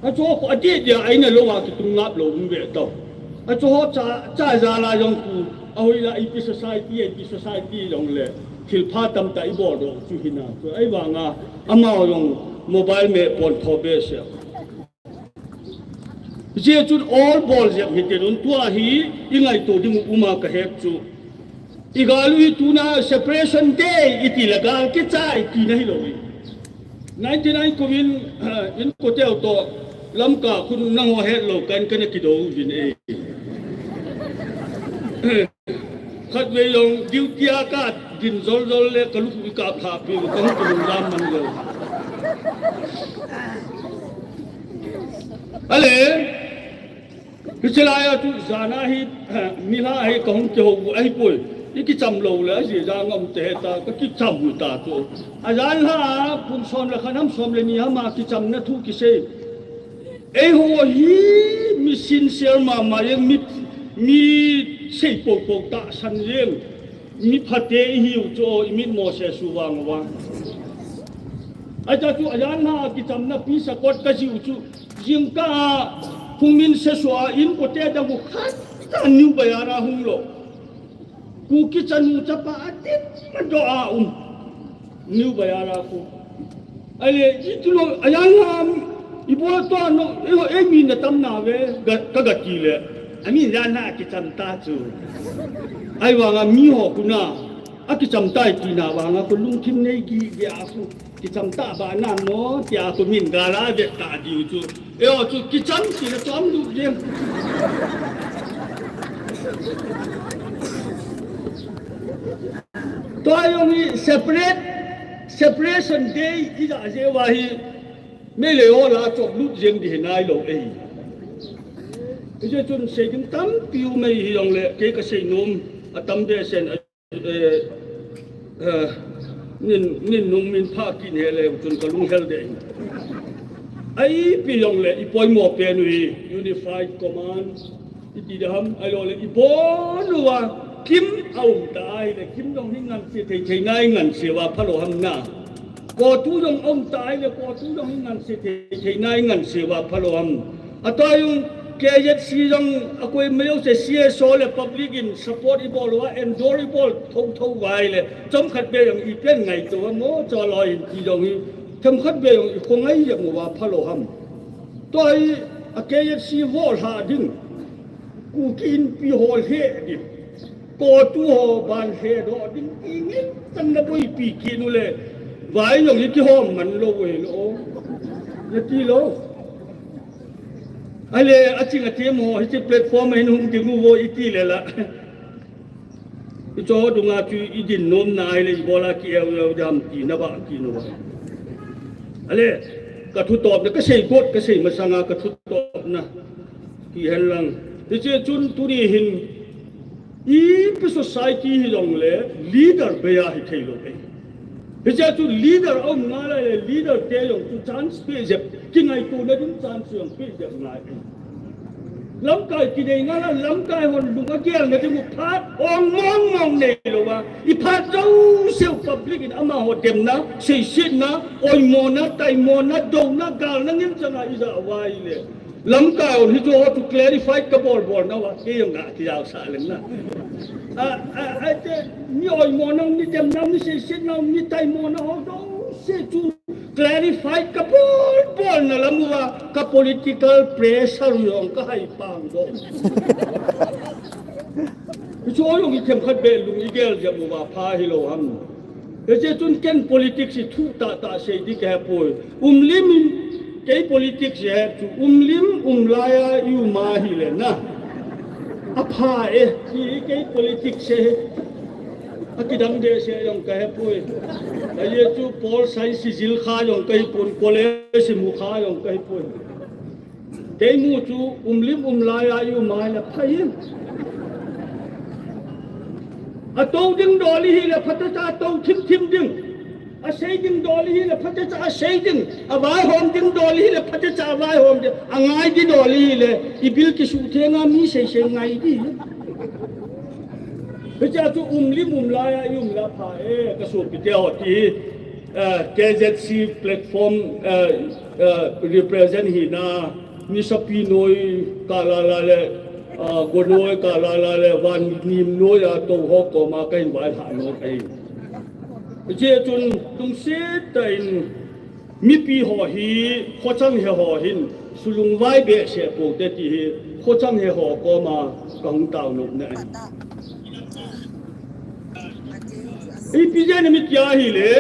Achu ho khu adeh dia aina lou a kitung ngap lou um ve tao. Achu ho cha, cha jal a jong khu, ahoi la ipi society, ipi society jong le. Thil pha tamtah ibol doh chu hina. Chu ahivanga, amaho jong mobile me pon tho behseh. Hijeh chun all bol jep hite un tua hi, ingaito ding u um a kahet chu. Igal u hi tuna separation day iti le gal kichai tina hilou hi. Ninety-nine kum in, in koteu toh Lamka khun nangho hetlou kan kana kidou uvin e. Khatvei jong duty a kagin jol jol le kalukhu ikap lha pi u kahung kilungjam man jol. Ale, Hiche lai a chu jan a hi, nilhah a hi kahung kihou u ahipoi. Ikicham lou le, ajeh jang a um te heta, kakicham u ta chu. Ajan lha a, kum som le khat ham som le ni ham a kichamna thu kisei. Eiho hi mi sincere mama jeng, mi, mi sei poupou tahsan jeng. Mi phate ihiu chu, imitmo se su vang vang. Acha chu ajan lha a kichamna pi sakot kajih u chu, jingkah a hung min sesu a inkote dang u khat a New Bazaar a hung lou. Kuki chanu chapa adimdoh a um. New Bazaar a khu. Ahile, iti lou, ajan lha, ibol a tua no, eiho, eimi natam nave, ga, kagati le. Amin jan lha kicham ta chu. Ahivanga miho khu na. Akicham tai tina vanga khu lungthim nei gige a khu kicham ta ba na mo tia khu min gala ve ta diu chu. Eo chu kicham ti le chom du ge. Tua jong hi separate, separation day ija je wa hi. Mei le ho la chop lut jeng di hi nai lo ei. Ije chun sei ding tampi um ei hi jong le kei ka sei nom a tam de sen a, eh, eh, nin, nin nung min pha kin he le chun ka lung hel de. Ai pi jong le i poimo pen u hi unified command. Iti dam, ai lo le, i bon uva, kim a um ta ai le, kim jong hi ngan se thei thei ngai ngan se uva, pha lo ham na. Ko tu jong um ta ai le, ko tu jong hi ngan se thei thei ngai ngan se uva, pha lo ham. A ta jong K Z C jong a koi mai lo se C S O le public in support i bol uva, endorse i bol tho tho uva ai le, chom khat be jong i pen ngai to mo, cho lo in ti jong hi, them khat be jong i ko ngai ye mo uva, pha lo ham. Tua hi a K Z C ho hla ding, Kuki Inpi ho lhe ding, ko tu ho ban lhe do ding, i ngin tan na boi pi ki nu le, vai jong hi ki hom man lo we lo. Na ti lo. Ale, a ching a ti mo, hi chi platform hin hung ding u vo i ti le la. I cho dunga chu i din nom na ai le i bola ki eu eu dam ti na ba ki no ba. Ale, ka thu top na ka sei got ka sei masanga ka thu top na. Ki hen lang. Ti che chun tu ni hin i pi society hi long le leader be ya hi thei lo ei. Hiche chu leader a um ngai le, leader te jong chu chance pe jep, kingaitona ding chance jong pe jep ngai. Lamkai kinei ngai le, lamkai hon lung a gel na ding u phat ong mong mong nei lo a, i phat jouse u public in amaho demna, seisetna, oimona, taimona, douna, galna ngin changa i ja uva i le. Lamkai hon hi chu ho chu clarify ka bol bol na uva, kei jong ga kijao sa leng na. A, a, a, te, mi oimo na, mi dem na, mi seiset na, mi taimo na ho jouse chu clarify ka bol bol na lam uva, ka political pressure jong ka hai pang do. Chu jong i them khat be lung i gel jep uva pha hi lo ham. Hiche chun ken politics hi thu tah tah sei di ka he poi. Um lim in kei politics hi he chu um lim um lai a i um a hi le na. A pha e, hi kei politics hi. A kidang de se jong ka he poi. A ye chu Paul Sai si jil kha jong ka hi pon, college si mu kha jong ka hi poi. Kei mu chu um lim um lai a i um a hi le pha hi. A to ding dol hi le phatecha to thim thim ding. A sei ding dol hi le phatecha a sei ding. A vaihom ding dol hi le phatecha a vaihom ding. A ngai ding dol hi le i bil kisu theng a mi sei sei ngai di. Hiche chu um lim um lai a i um la pha e ka sopi te ho ti. Eh, K Z C platform, eh, eh, represent hi na. Nisapi noi kalala le, ah, go noi kalala le, van nim noi a to ho koma ka hin vai ha noi ka hin. Hiche chun lungset tah in mipi ho hi, khochang he ho hin, sulung vai behseh pou te ti hi, khochang he ho koma ka hung tao nom na ahi. Ipi jeh a mi tia hi le,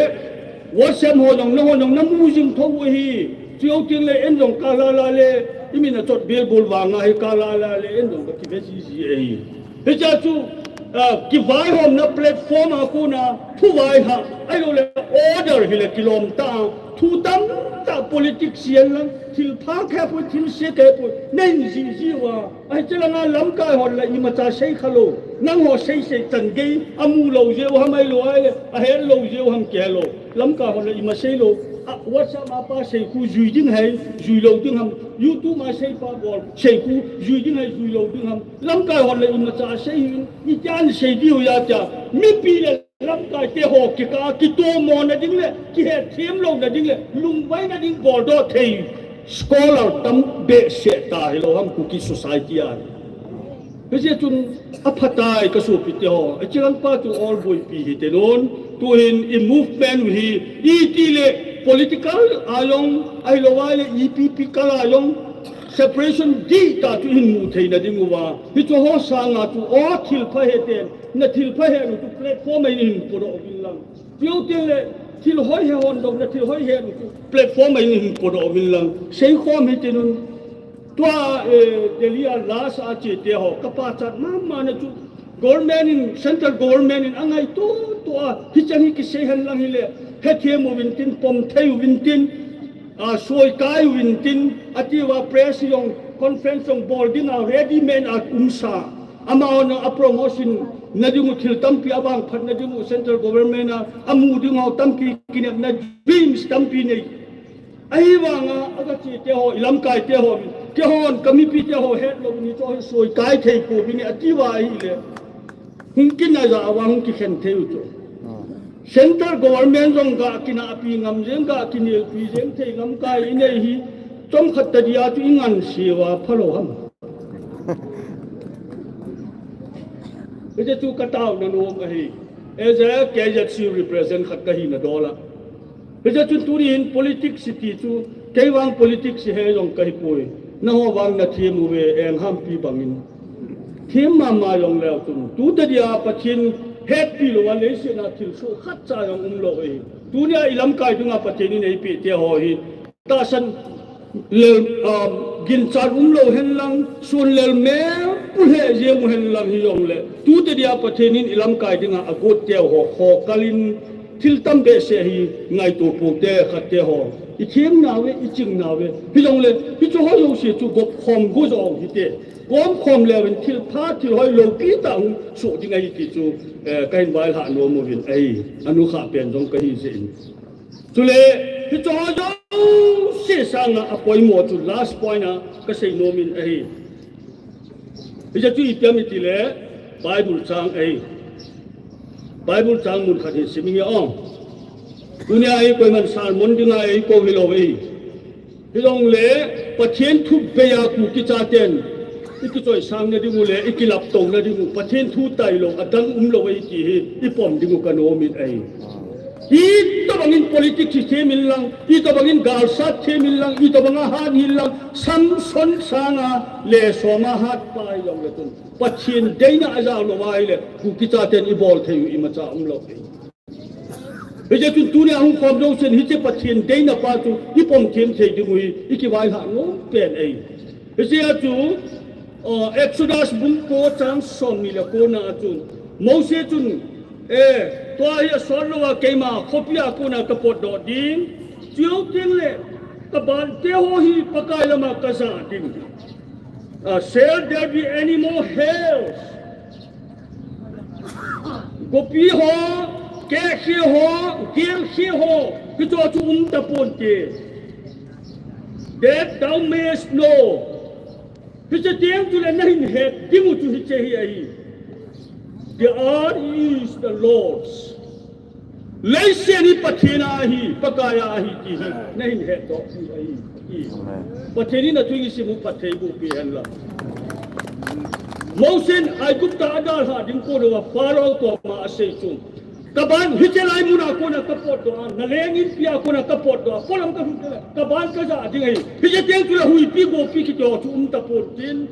WhatsApp ho jong, na ho jong, na mu jing tho u hi. Chu jou tin le, en jong kalala le, i min a chot bil bul vang a hi kalala le, en jong ka kive ji ji e hi. Hiche chu, ah, kivaihomna platform a kona, thu vai ha, ahilou le order hi le kilom ta, thu tam ta politics yen lang, thil pha khe poi, thil se khe poi, nei ji ji uva. Ahi, chulanga lamkai hon la imacha sei kha lou. Nangho sei sei chan gei, amu lou jeh u ham ahilou ahile, ahet lou jeh u ham kihe lou. Lamkai hon la ima sei lou. A, WhatsApp a pa sei khu jui ding hai, jui lou ding ham. YouTube a sei pa bol, sei khu jui ding hai, jui lou ding ham. Lamkai hon la imacha sei hin, ichan sei diu ya cha. Mipi le lamkai te ho kikah a kitomona ding le, kihetthem louna ding le, lungvaina ding boldoh thei scholar tam behseh ta hilou ham Kuki society a. Hijeh chun aphatai ka sopi te ho, achilang pa chu ol boipi hite non, tuhin i movement u hi, iti le political a jong, ahilou le ipi pi kal a jong, Separation dih tah chu hin mu theina ding uva. Hichu ho sanga chu, o, thilpha heten, na thilpha henu chu platform a hin podoh uvin lang. Chuteng le, thil hoi he hon dong, na thil hoi henu chu platform a hin podoh uvin lang. Seikhom hitin un. Tua, eh, Delhi a last a chete ho, ka pachat mama na chu, government in, central government in angaito tua, hicheng hi kisei hen lang hile, hethem uvin tin, pom thei uvin tin, a, soi kai uvin tin, atiuva press jong, conference jong bol dinga ready man a umsa. Amahon a promotion na dingu thil tampi avangphat na dingu central government a, amu dingu tampi kinepna dreams tampi nei. Ahivanga, aga chete ho, i lamkai te ho, keihon, ka mipi te ho, hetlou ni chu soi kai thei pouvin atiuva ahile. Hung kina ja uva, hung kikhen thei u chu. Central government jong ga kinapi ngam jeng, ga kinelpi jeng thei lamkai inei hi, chomkhat ta dia chu ingansei uva phalou ham. Hiche chu ka taona nom ahi. As a K Z C represent khat ka hina dol a. Hiche chun tuni hin politics iti chu, kei vang politics hi he jong ka hi poi. Nangho vang na them uve, eng hampi bangin. Them mama jong leu chun. Tu ta dia Pathen hetpi louva leiset a thilsoh khat cha jong umlou ahi. Tunia i lamkai dunga Pathen in eipeh te ho hi. Tahsan lel, um, ginchat umlou hen lang, sun lel mel pu lheh jeng u hen lang hijongle, tu te dia Pathen in i lamkai dinga agot teu ho, ho kalin thil tam behseh hi ngaito pou te khat te ho. I them nauve, i ching nauve. Hijongle, hichu ho jouse chu gop khom go jong hite. Gom khom leu in thil pha, thil hoi loupi tah hung soh ding ahi ti chu, eh, ka hin vailhah nom uvin ahi. Anu kha pen jong ka hi jeh in. Chule, hichu ho jouse sanga apoimo chu last point a ka sei nom in ahi. Hiche chu ipi ham iti le, Bible chang ahi. Bible chang mun khat hin sim inge o. Tunia hi koiman sermon dinga eikou hilou ahi. Hijongle, Pathen thu beiya Kuki chaten i kichoisang na ding u le, i kilaptou na ding u, Pathen thu tailou, adang umlou ahi ti hi, i pom ding u ka nom in ahi. Itobangin politics them in lang, itobangin galsat them in lang, itobanga hat in lang, Samson sanga le soma hat pa hijongle chun, Pathen deina ajao lou ahile, Kuki chaten i bol thei u imacha umlou ahi. Hiche chun tunia hung khom jousen hiche Pathen deina pa chu i pom them thei ding u hi i kivailhah nom pen ahi. Hiche a chu, uh, Exodus bung ko chang somni le ko na a chun Mose chun, eh, tua hi asol louva keima khopi a kona ka potdoh ding, chuteng le ka ban te ho hi Pakai lama ka ja ding. Uh, shall there be any more hells? Gopi ho, kehkhe ho, gelkhe ho, hichu chu um tapon te. That thou mayest know. Hiche teng chule nahin het ding u chu hiche hi ahi. The earth is the Lord's. Leiset hi Pathen a ahi, Pakai a ahi ti hi nahin hetdoh u ahi. Pathen in athu isim u phatthei boh peh hen lang. Mose in Aigupta adalhah ding kona Pharaoh koma asei chun, ka ban hiche lai muna kona ka potdoh a, na leng inpi a kona ka potdoh a, polam ka lhut le ka ban ka ja ding ahi. Hiche teng chule huipi gopi kiti ho chu um tapon tin.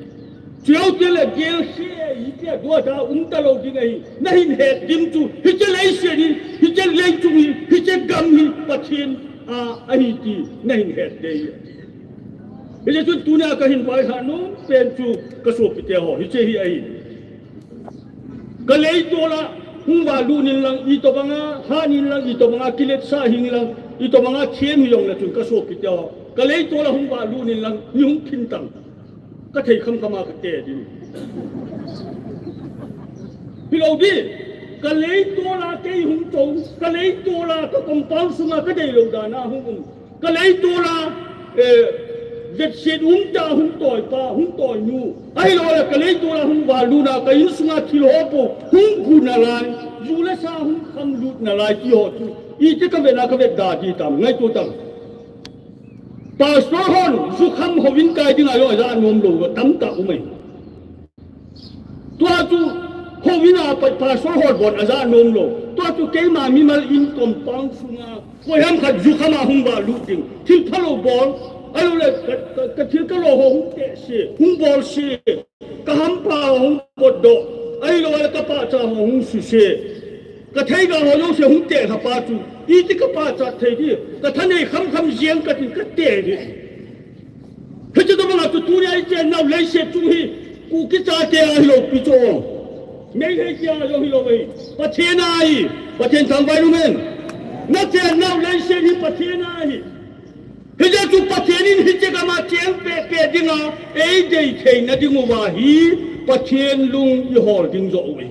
Chuteng le gelkhe, ipi a dua da um talou ding ahi. Nahin het ding chu, hiche leiset hi, hiche leichung hi, hiche gam hi Pathen a ahi ti nahin het ding ahi. Hiche chun tunia ka hin vailhah nom pen chu ka sopi te ho, hiche hi ahi. Ka leitol a hung valut in lang, itobanga hat in lang, itobanga kiletsah hih in lang, itobanga them hijongle chun ka sopi te ho, ka leitol a hung valut in lang, mi hung phin tang. Ka thei khamkham a ka te ding. Hilou ding, ka leitol a kei hung chon, ka leitol a ka compound sunga ka deilou dan a hung um. Ka leitol a, eh, vetset umtah hung toipa, hung toinu. Ahilou le ka leitol a hung valut a ka insunga thil ho pou hung gu nalai, ju le sa hung khamlut nalai ti ho chu. Iti ka vet a ka vet da ding tam, ngaito tam. Pastor hon, jukham houin kai dinga jong aja nom lou, tamtah um e. Tua chu, houin a pa-, pastor hon bon aja nom lou. Tua chu keima mimal in compound sunga, koiham khat jukham a hung valut ding. Thil phalou bol, Ahilou le, ka, ka, ka thil ka lo ho hung teh se, hung bol se, ka hampa ho hung potdoh, ahilou le ka pahcha ho hung suse, ka theiga ho jouse hung teh lhapa chu, iti ka pahcha thei di, ka thanei khamkham jeng ka tin ka teh di. Hiche tobang a chu tunia i chennau leiset chung hi, Kuki chate a hilou pi chu. Meitei te a jong hilou ahi. Pathen a ahi. Pathen thangvah in um hen. Na chennau leiset hi Pathen a ahi. Hijeh chun Pathen in hiche gam a cheng pehpeh dinga eidei theina diuva hi Pathen lung ihol ding joh u ahi.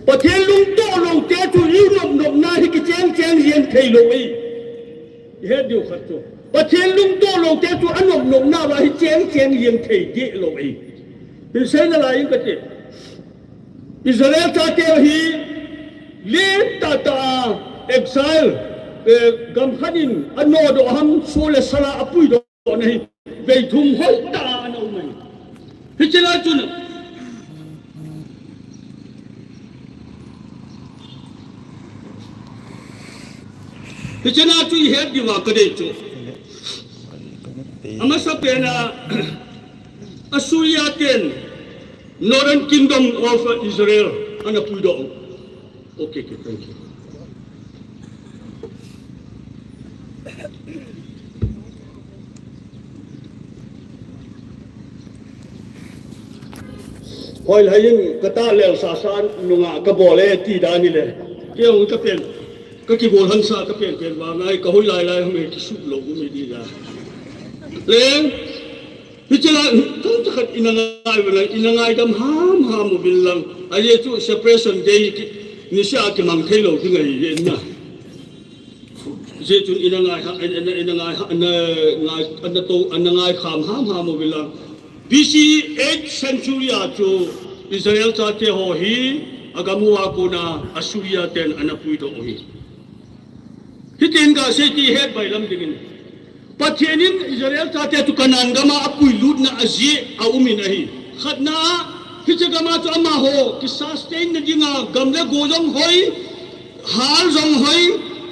Pathen lungtoh lou te chu inopnopna hi kicheng cheng jeng thei lou ahi. Ihet diu khat chu, Pathen lungtoh lou te chu anopnopna uva hi cheng cheng jeng thei deh lou ahi. Hin seina lai in kati. Israel chate hi lentah tah a exile, eh, gamkhat in anodoh ham, so le sal a apuidoh na hi vei thum hoitah a ana um ahi. Hiche lai chun, hiche na chu ihet diuva kadei chu, amasapen a Assyria ten Northern Kingdom of Israel ana puidoh. Okay, okay, thank you. Hoilai in katah lel sasa nunga kabol e ti dan hile. Kei jong kapen, kakibol hansa kapen pen vang a hi kahoi lai lai hung e kisuh lou um e ti dan. Leng, hiche lai, chomcha khat ina ngai uvin lang, ina ngaidam hamham uvin lang. Ajeh chu separation day ki, niseh a kimang thei lou ding ahi, ina. Hijeh chun ina ngai ha, ina, ina ngai ha, ina ngai, ina to, ina ngai kham hamham uvin lang. B C eighth century a chu Israel chate ho hi agam uva kona Assyria ten ana puidoh u ahi. Hitin gasei ti het bailam dingin. Pathen in Israel chate chu Canaan gam a apuilutna ajeh a um in ahi. Khatna a, hiche gam a chu amaho kisustain na dinga gam le go jong hoi, hal jong hoi,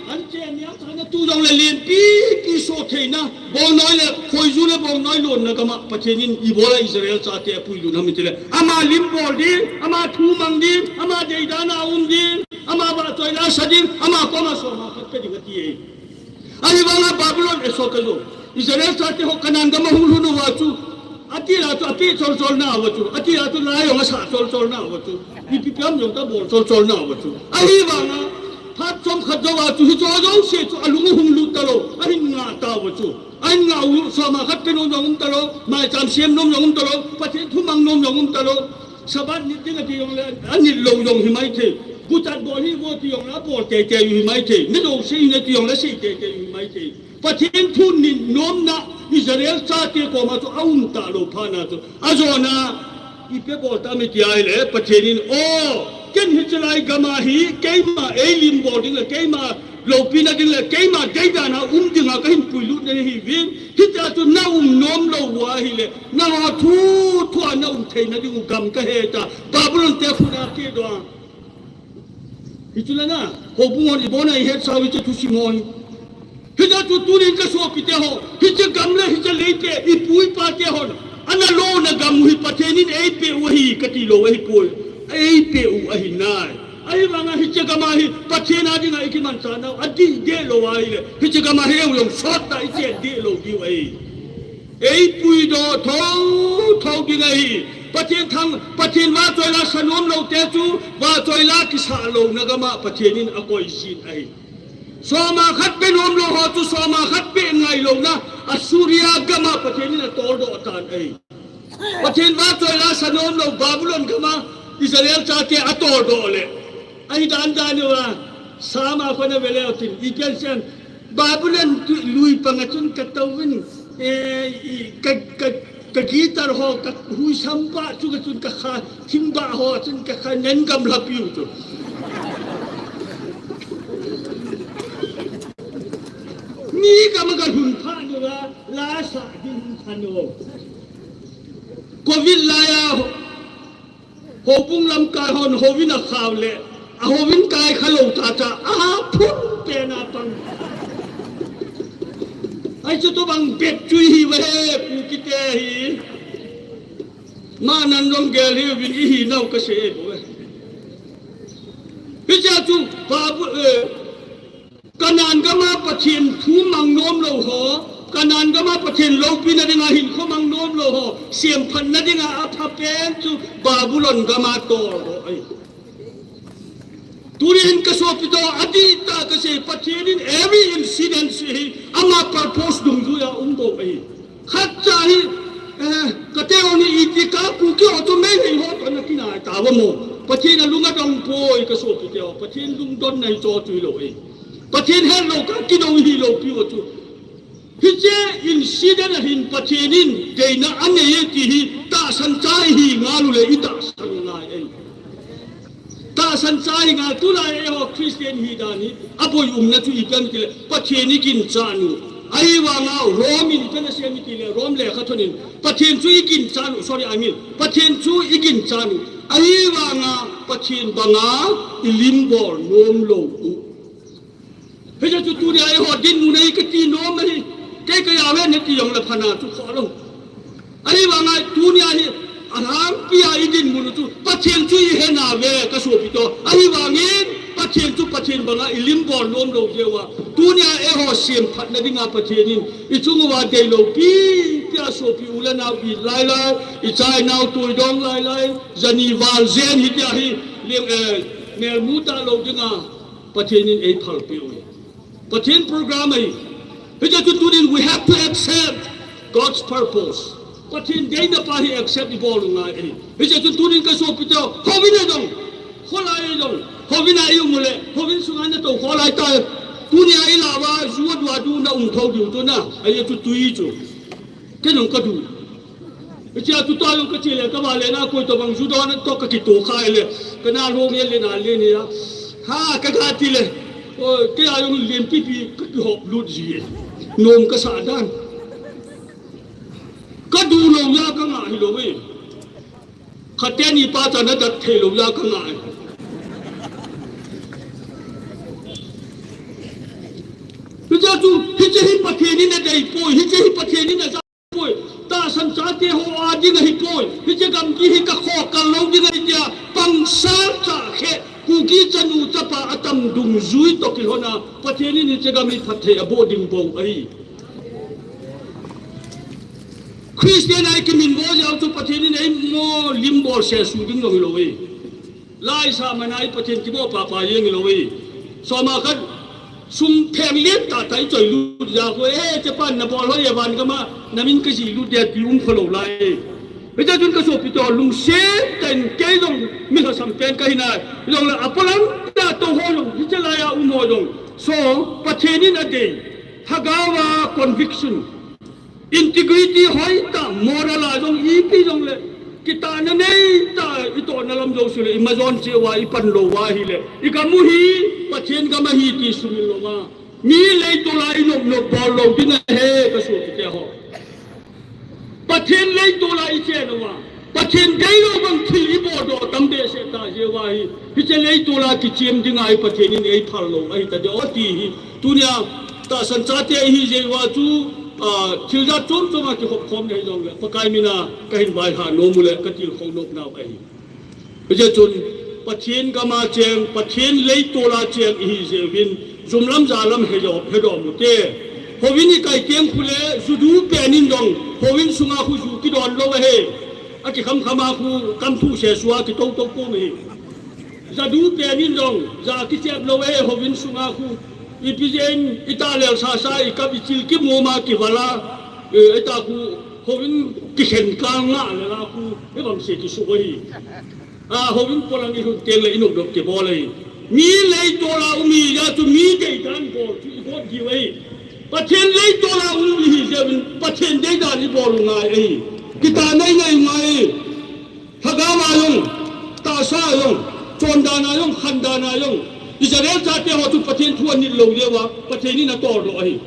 anche nia chana tu jong le lenpi pi so theina, bongnoi le khoiju le bongnoi lonna gam a Pathen in ibola Israel chate apuilut ham itile, ama lim bol ding, ama thu mang ding, ama deidan a um ding, ama vahchoi la sa ding, ama koma soma khat pe ding ati e. Ahivanga Babylon e so ka jo. Israel chate ho Canaan gam a hung lhun uva chu. Ati la chu ape chol chol nauva chu. Ati la chu la jong asa chol chol nauva chu. Ipi pi ham jong ta bol chol chol nauva chu. Ahivanga phat chomkhat jouva chu hicho jouse chu alung hung lut talou. Ahin ngah tauva chu. Ahin ngah u soma khat pe nom jong um talou. Maicham sem nom jong um talou. Pathen thu mang nom jong um talou. Sabbath nit ding ati jong le, anit lou jong hi mai thei. Guchat bol hi vo ti jong le, abol teitei u hi mai thei. Mi jouse hin ati jong le, sei teitei u hi mai thei. Pathen thu nit nomna Israel chate koma chu aum talou phat na chu. Ajona, ipi bol tam iti ahile, Pathen in, o, ken hiche lai gam a hi, keima eilim bol ding le, keima loupina ding le, keima deidan a um dinga kahin puilut nahi uvin, hitia chu na um nom lou u ahile, nangho thu, thu a na um theina ding u gam kahe ta, Babylon te khut a kei doh a. Hichu la na, houbung hon ibon a ihet sau hiche thusim ho hi. Hijeh chun tunin ka sopi te ho, hiche gam le hiche lei te, ipu ipa te hon ana lona gam u hi Pathen in eipeh u ahi kati lou ahipoi. Eipeh u ahi nai. Ahivanga hiche gam a hi Pathen a dinga ikimanchah nau adih deh lou ahile, hiche gam a hi eu jong sot tah ichen deh lou diu ahi. Eipuidoh thotho ding ahi. Pathen thang, Pathen vahchoi la sa nom lou te chu, vahchoi la kisah louna gam a Pathen in akoi jin ahi. Soma khat pe nom lou ho chu soma khat pe ngai louna Assyria gam a Pathen in atoldoh tan ahi. Pathen vahchoi la sa nom lou Babylon gam a Israel chate atoldoh le. Ahi dan dan uva, Sam a khona vele utin, ipi asei em, Babylon lui pang a chun katouvin, eh, i, ka, ka, ka guitar ho, ka huisam ba chu ka chun kakha, thing ba ho chun kakha, nen gamla piu chu. Mi gam a kalhun phat uva, la sa ding thanom. Covid lai a, houbung lamkai hon houvin akhau le, ahouvin kai khalou tah tah, aphun pen a pang. Ai chu tobang bep chu ihiuve, Kukite hi. Manan jong gel hiuvin ihinau kasei bouve. Hichea chu, Bible, eh, Canaan gama Pathen thu mang nom lou ho, Canaan gama Pathen loupina dinga hinkho mang nom lou ho, semphatna dinga aphapen chu Babylon gama tol ho ahi. Tunin kasopite, adihtah kasei, Pathen in every incident hi ama purpose dungjuiya um bou ahi. Khatcha hi, eh, kate ho ni iti ka Kuki ho chu Meitei ho toh ana kinai tauva mo. Pathen alung adong poi kasopite. Pathen lungdonna hi chu chu hilou ahi. Pathen hetlou ka kidong hilou pi ho chu. Hiche incident a hin Pathen in deina anei e ti hi tahsan cha ihi ngal uleh itahsan ngai e. Tahsan cha ihi ngal, tulai eiho Christian hi dan hi aboi umna chu ipi ham itile Pathen iginchat u. Ahivanga Rome in ipi ana sei em itile Rome lekhathot in Pathen chu iginchat u, sorry, I mean, Pathen chu iginchat u. Ahivanga Pathen banga ilim bol nom lou u. Hiche chu tunia eiho dinmun ahi kati nom ahi. Kei ka Yahweh nati jongle phatna chu kholou. Ahivanga tunia hi alhangpia idinmun u chu Pathen chu ihenauve kasopite. Ahivangin Pathen chu Pathen banga ilim bol nom lou jeh uva. Tunia eiho semphatna dinga Pathen in ichung uva deilou pipia sopi u le nao it lailai, ichainau tuidong lailai, jani val jen hitia hi lem, eh, melmu talou dinga Pathen in eiphalpeh u. Pathen program ahi. Hiche chu tunin we have to accept God's purpose. Pathen deina pa hi accept ibol u ngai ahi. Hiche chu tunin kasopite, houvin a jong, kholai a jong, houvin a ium uleh, houvin sunga natou kholai ta. Tunia ilah uva, ju a du a du na um thou diu chu na, ahi chu tui chu. Kei jong kadu. Hichea chu tua jong kache le, kavale na koi tobang ju don toh kakitoh kha le. Kana lhong le na le ni a. Ha, kaga ti le. O, kei a jong len pipi kakihop lut ji e. Nom kasah dan. Kadu lou a kanga hilou ve. Khat teni pa chan adat thei lou a kanga. Hichea chu, hiche hi Pathen in adei poi, hiche hi Pathen in aja poi, tahsan chate ho a ding ahi poi, hiche gamgi hi kakho kal lou ding ahi tia, pangsal cha khe, Kuki chanu chapa atam dungjui toh kilhona, Pathen in hiche gam hi phatthei aboh ding bou ahi. Christian a ikiminvo jeh u chu Pathen in eimo lim bol sesu ding jong hilou e. Laisah mana i Pathen kibo papa jeng hilou e. Soma khat sum pheng lian tah tah ichoi lut jeh u, eh, chepan nabol lou e, van gam a namin kajih lut ding ti um kholou lai. Hiche chun kasopite, lungset tah in kei jong mi lhasam pen kahi nai. Hijongle apolam tah tou ho jong, hiche laiya um ho jong. So, Pathen in adei. Lhagao a conviction. Integrity hoitah, moral a jong ipi jongle, kitahna neitah, itohna lam jouse le, imajon cheh uva, ipan lou uva ahile, igam u hi Pathen gam ahi ti sumil lou ma. Mi leitol a inop nop bol lou ding ahi, kasopite ho. Pathen leitol a ichen uva, Pathen deilou bang thil ibol doh tam behseh tah jeh uva hi, hiche leitol a kichem dinga hi Pathen in eiphal lou ahi tadeh o ti hi. Tunia tahsan chate ihi jeh uva chu, ah, thil jat chom chom a kihop khom na hijongle, Pakai mina kahin vaihah nom u le katilkhou nop nau ahi. Hijeh chun, Pathen gam a cheng, Pathen leitol a cheng ihi jeh uvin, jum lam ja lam hedoh, hedoh mu te. Houvin ikai teng khu le, ju du pen in jong, houvin sunga khu ju kidon lou ahi. Akikham kham a khu, kam thu sesu a kitou tou pum ahi. Ja du pen in jong, ja kichep lou ahi, houvin sunga khu. Ipi jeh in, itahlel sasa, ikap ichil kimum a kival a, eh, ita khu, houvin kikhen kal ngah le la khu, hivang se kisu ahi. A, houvin polang ilhun teng le inop nop kibol ahi. Mi leitol a um ihi jeh chun mi deidan bol chu ibol diu ahi. Pathen leitol a um ihi jeh uvin Pathen deidan ibol u ngai ahi. Kitah nei nei u ngai ahi. Lhagao a jong, tahsa a jong, chondan a jong, khandan a jong. Israel chate ho chu Pathen thu anit lou jeh uva, Pathen in atol doh ahi.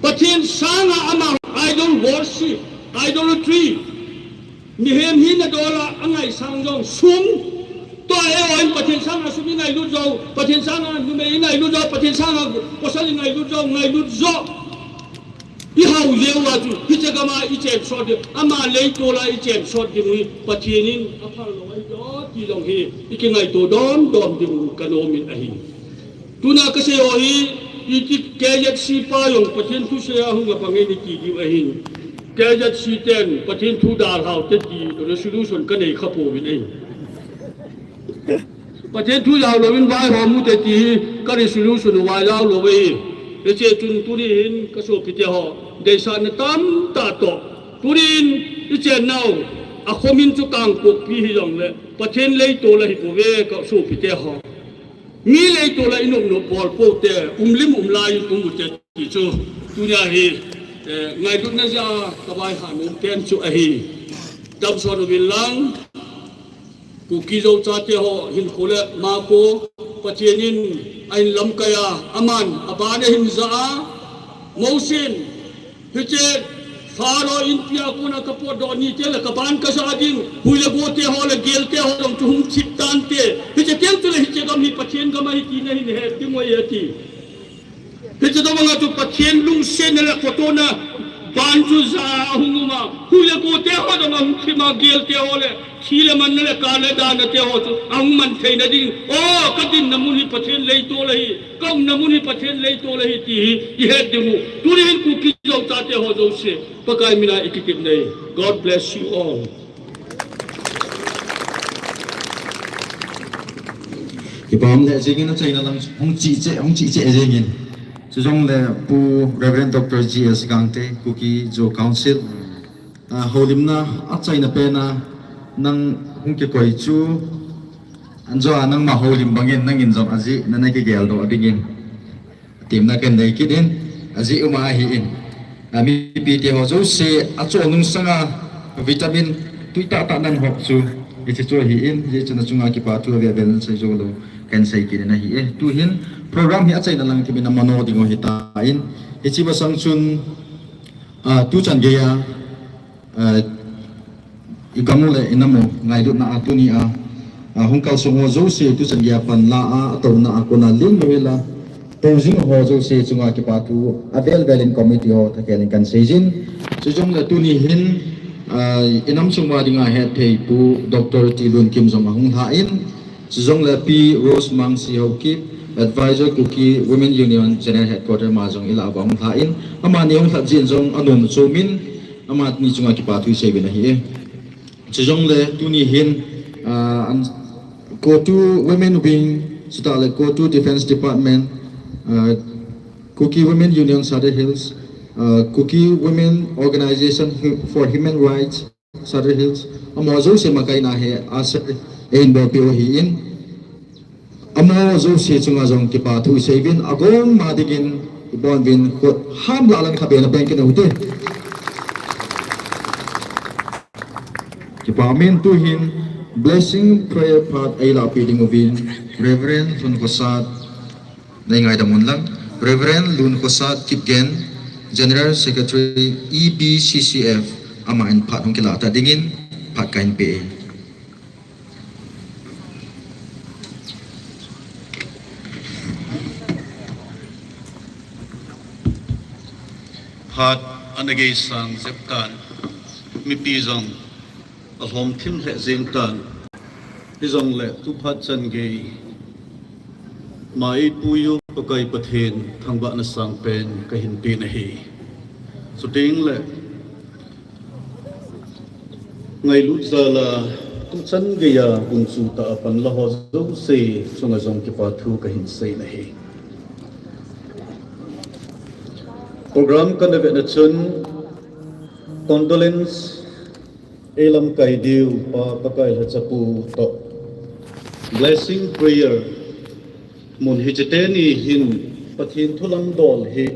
Pathen sanga ama idol worship, idolatry. Mihem hina dol a angaisang jong sum. Tua eiho in Pathen sanga sum ingailut jou, Pathen sanga numei ingailut jou, Pathen sanga pasal ingailut jou, ngailut jou. Nau jeh uva chu, hiche gam a i chen sot ding, ama leitol a i chen sot ding hi, Pathen in aphal lou ahi, ti jong hi, i kingaito dom dom ding u ka nom in ahi. Tuna ka sei ho hi, i ti K Z C pa jong Pathen thu sei a hung a bang in i ti diu ahi. K Z C ten Pathen thu dalhau te ti resolution ka nei kha pouvin ahi. Pathen thu jao louvin vaihom u te ti hi ka resolution u vaijao lou ahi. Hiche chun tuni hin ka sopite ho, deisahna tamtah toh. Tuni hin i chen nau, a khomin chu Kangpokpi hi jongle, Pathen leitol ahi bouve ka sopite ho. Mi leitol a i nop nop bol pou te, um lim um lai in um u te ti chu. Tunia hi, eh, ngailutna jeh a ka vaihom nom pen chu ahi. Damsot uvin lang. Kuki Zo chate ho hinkho le makho Pathen in ahin lamkai a, aman aban ahin ja a, Mosen, hiche Pharaoh inpi a kona ka potdoh ni teng le ka ban ka ja ding, hui le go te ho le gel te ho jong chu hung thip tan te. Hiche teng chu le hiche gam hi Pathen gam ahi ti nahin het ding u ahi ati. Hiche tobang a chu Pathen lungsetna le khotona ban chu ja a hung um a, hui le go te ho jong ahung thip a, gel te ho le thi le manna le kal le dana te ho chu ahung man theina ding. O, ka dinna mun hi Pathen leitol ahi, ka umna mun hi Pathen leitol ahi ti hi i het ding u. Tuni hin Kuki Zo chate ho jouse, Pakai mina i kitepna ahi. God bless you all. Kipa um le jingin achaina lang hung chi che, hung chi che jingin. Chujongle Pu Reverend Doctor G S Gangte, Kuki Zo Council. Ah, houlimna achaina pen a nang hung kikoi chu, anjo a nangma houlim bangin nangin jong ajeh nana kigeldoh dingin temna kanei kit in, ajeh um ahi in. Ah, mipi te ho jouse achol nung sanga vitamin tui tahtah nan hop chu hiche chu ahi in, hijeh chun achunga kipa thu avel vel sei jou lou kahin sei kit in ahi e. Tuhin program hi achaina lang kimin amano ding u ahitan, hiche masang chun, ah, tuchan geiya, ah, i gam u le i nam u ngailutna a tunia, ah, hung kalsong ho jouse tuchan geiya panla a, atouna a kona lin lou hila, tou jing ho jouse chunga kipa thu avel vel in committee ho thakhel in kahin seijin. Chujongle tuni hin, ah, i nam sung uva dinga hetthei Pu Doctor T Lunkim jong ahung lha in, chujongle Pi Rose Mangsi Haokip, Advisor Kuki Women Union General Headquarter, ama jong ilah uva ahung lha in, amani hung lhat jeh in jong anom chom in, amani chunga kipa thu isei uvin ahi e. Chujongle tuni hin, ah, an, CoTU Women Wing, chutah le CoTU Defence Department, ah, Kuki Women Union Sadar Hills, ah, Kuki Women Organization Hu-, for Human Rights, Sadar Hills, amaho jouse makaina hi asei, eihin bolpeh u ahi in. Amaho jouse chunga jong kipa thu isei uvin, agom ma dingin ibon uvin, khut ham lah lang khabe na beng kit u hite. Kipa um in. Tuhin blessing prayer phat eilahpeh ding uvin, Reverend Lun Khosat, nei ngaidam un lang. Reverend Lun Khosat Kipgen, General Secretary E B C C F, aman phat hung kilah ta dingin phat kahin pe e. Phat ana geisang jep tan, mipi jong alhom thim lheh jeng tan. Hijongle tu phat chan gei ma eipui u Pakai Pathen thangvahna sangpen kahin pe nahi. Chuteng le ngailut jal a tu chan geiya gunchu tah a panla ho jouse chunga jong kipa thu kahin sei nahi. Program kana vetna chun condolence eilamkai diu Pa Pakai Lhachapu toh blessing prayer mun hiche teni hin Pathen thu lamdol hi